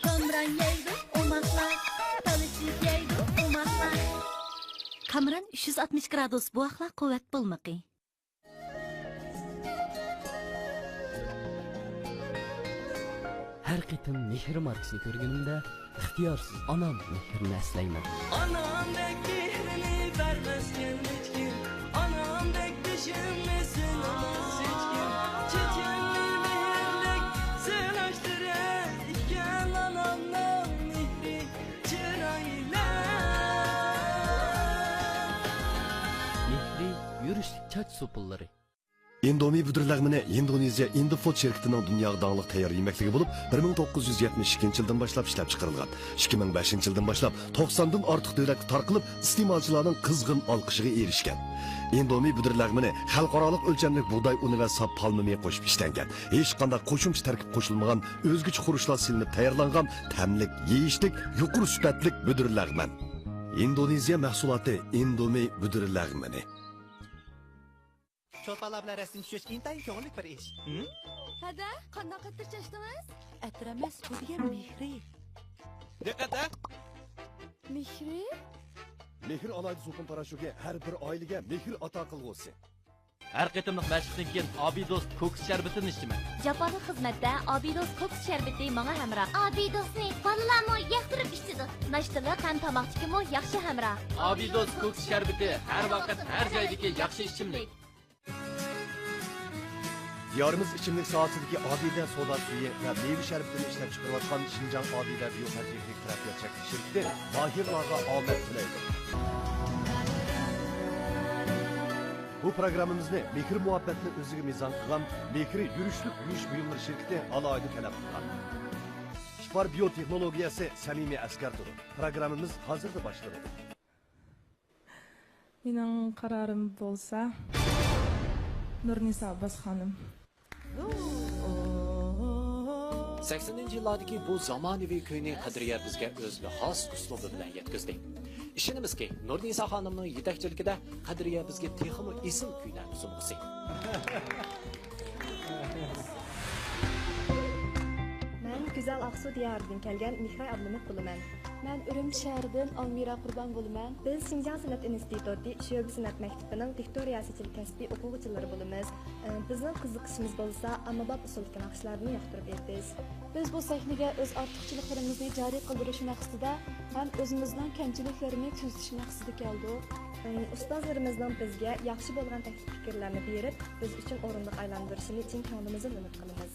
قامران يەيدۇ ئوماقلار. تالىشىپ يەيدۇ ئوماقلار. قامران ئۈچ يۈز ئاتمىش گرادۇس بوۋاقلار قۇۋۋەت بۇلمىقى. ھەر قېتىم مېھرى ماركىسىنى كۆرگىنىمدە، ئىختىيارسىز ئانام مېھرىنى ئەسلەيمەن. ئانامدەك مېھرىنى بەرمەسكەن ھېچكىم، ئانامدەك بېشىمنى سىنىماس ھېچكىم. چېچەكلىك مېھىرلىك سىرلاشتۇرار ئىكەن ئانامنىڭ مېھرى، چىرايلىق. مېھرى يۈرۈشلۈك چاچ سوپۇنلىرى. ئىندومى بۈدۈر لەغمىنى ئىندونېزىيە ئىندىفۇد شىركىتىنىڭ دۇنياغا داڭلىق تەييار يېمەكلىكى بولۇپ، بىر مىڭ توققۇز يۈز يەتمىش ئىككىنچى يىلدىن باشلاپ ئىشلەپچىقىرىلغان. ئىككى مىڭ بەشىنچى يىلدىن باشلاپ توقساندىن ئارتۇق دۆلەتكە تارقىلىپ، ئىستېمالچىلارنىڭ قىزغىن ئالقىشىغا ئېرىشكەن. ئىندومى بۈدۈر لەغمىنى خەلقئارالىق ئۆلچەملىك بۇغداي ئۇنى ۋە ساپ پالما مېيى قوشۇپ ئىشلەنگەن، ھېچقانداق قوشۇمچە تەركىب قوشۇلمىغان، ئۆزگىچە خۇرۇچلار سېلىنىپ تەييارلانغان تەملىك، يېيىشلىك، يۇقىرى سۈپەتلىك بۈدۈر لەغمەن. ئىندونېزىيە مەھسۇلاتى ئىندومى بۈدۈر لەغمىنى. چولپانلار بىلەن رەسىم چۈشۈرۈش ئىنتايىن كۆڭۈللۈك بىر ئىش. ھەدە، قانداق ئەتىر چاچتىڭىز؟ ئەتىر ئەمەس، بۇ دېگەن مېھرى. دىققەت ھە! مېھرى؟ مېھىر ئالاھىدە سوپۇن پاراشوكى ھەر بىر ئائىلىگە مېھىر ئاتا قىلغۇسى. ھەر قېتىملىق مەشىقتىن كېيىن ئابىدوس كوكۇس شەربىتىنى ئىچىمەن. جاپالىق خىزمەتتە ئابىدوس كوكۇس شەربىتى ماڭا ھەمراھ. ئابىدوسنى بالىلارمۇ ياقتۇرۇپ ئىچىدۇ. ناشتىلىق ھەم تاماقتىكىمۇ ياخشى ھەمراھ. ئابىدوس كوكۇس شەربىتى ھەر ۋاقىت، ھەر جايدىكى ياخشى ئىچىملىك. دىيارىمىز ئىچىملىك ساھەسىدىكى ئابىدە سودا سۈيى ۋە مېۋە شەربىتىنى ئىشلەپچىقىرىۋاتقان شىنجاڭ ئابىدە بىيوخەلقئىي تەرەققىيات شىركىتى ماھىرلارغا ئامەت تىلەيدۇ. بۇ پروگراممىمىزنى مېھىر مۇھەببەتنى ئۆزىگە مىزان قىلغان مېھرى يۈرۈشلۈك يۇيۇش بۇيۇملىرى شىركىتى ئالاھىدە تەلەپ قىلغان. ئىپار بىيو تېخنولوگىيەسى سەمىمىي ئەسكەرتىدۇ. پروگراممىمىز ھازىرلا باشلىنىدۇ. مېنىڭ قارارىم بولسا، نۇرنىسا ئابباس خانىم. سەكسىنىنچى يىللاردىكى بۇ زامانىۋى كۈينى قەدرىيە بىزگە ئۆزىگە خاس ئۇسلۇبى بىلەن يەتكۈزدى. ئىشىنىمىزكى، نۇرنىسا خانىمنىڭ يېتەكچىلىكىدە قەدرىيە بىزگە تېخىمۇ ئېسىل كۈيلەرنى سۇنغۇسى. مەن گۈزەل ئاقسۇ دىيارىدىن كەلگەن مېھراي ئابلىمىت بولىمەن. مەن ئۈرۈمچى شەھىرىدىن ئالمىرا قۇربان بولىمەن. بىز شىنجاڭ سەنئەت ئىنستىتۇتى شۆبە سەنئەت مەكتىپىنىڭ دىكتور رىياسەتچىلىك كەسپى ئوقۇغۇچىلىرى بولىمىز. ئە، بىزنىڭ قىزىقىشىمىز بولسا ئاممىباب ئۇسۇلدىكى ناخشىلاردىن ياقتۇرۇپ ئېيتىش. بىز بۇ سەھنىگە ئۆز ئارتۇقچىلىقلىرىمىزنى جارى قىلدۇرۇش مەقسىتىدە ھەم ئۆزىمىزنىڭ كەمچىلىكلىرىنى تۈزىتىش مەقسىتىدە كەلدۇق. ئە، ئۇستازلىرىمىزنىڭ بىزگە ياخشى بولغان تەكلىپ پىكىرلەرنى بېرىپ، بىز ئۈچۈن ئورۇندۇق ئايلاندۇرۇشىنى چىن كۆڭلىمىزدىن ئۈمىد قىلىمىز.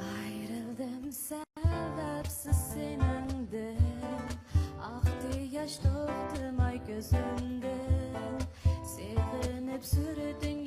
ئايرىلدىم سەۋەبسىز سېنىڭدىن، ئاقتى ياش توختىماي كۆزۈمدىن. سېغىنىپ سۈرىتىڭ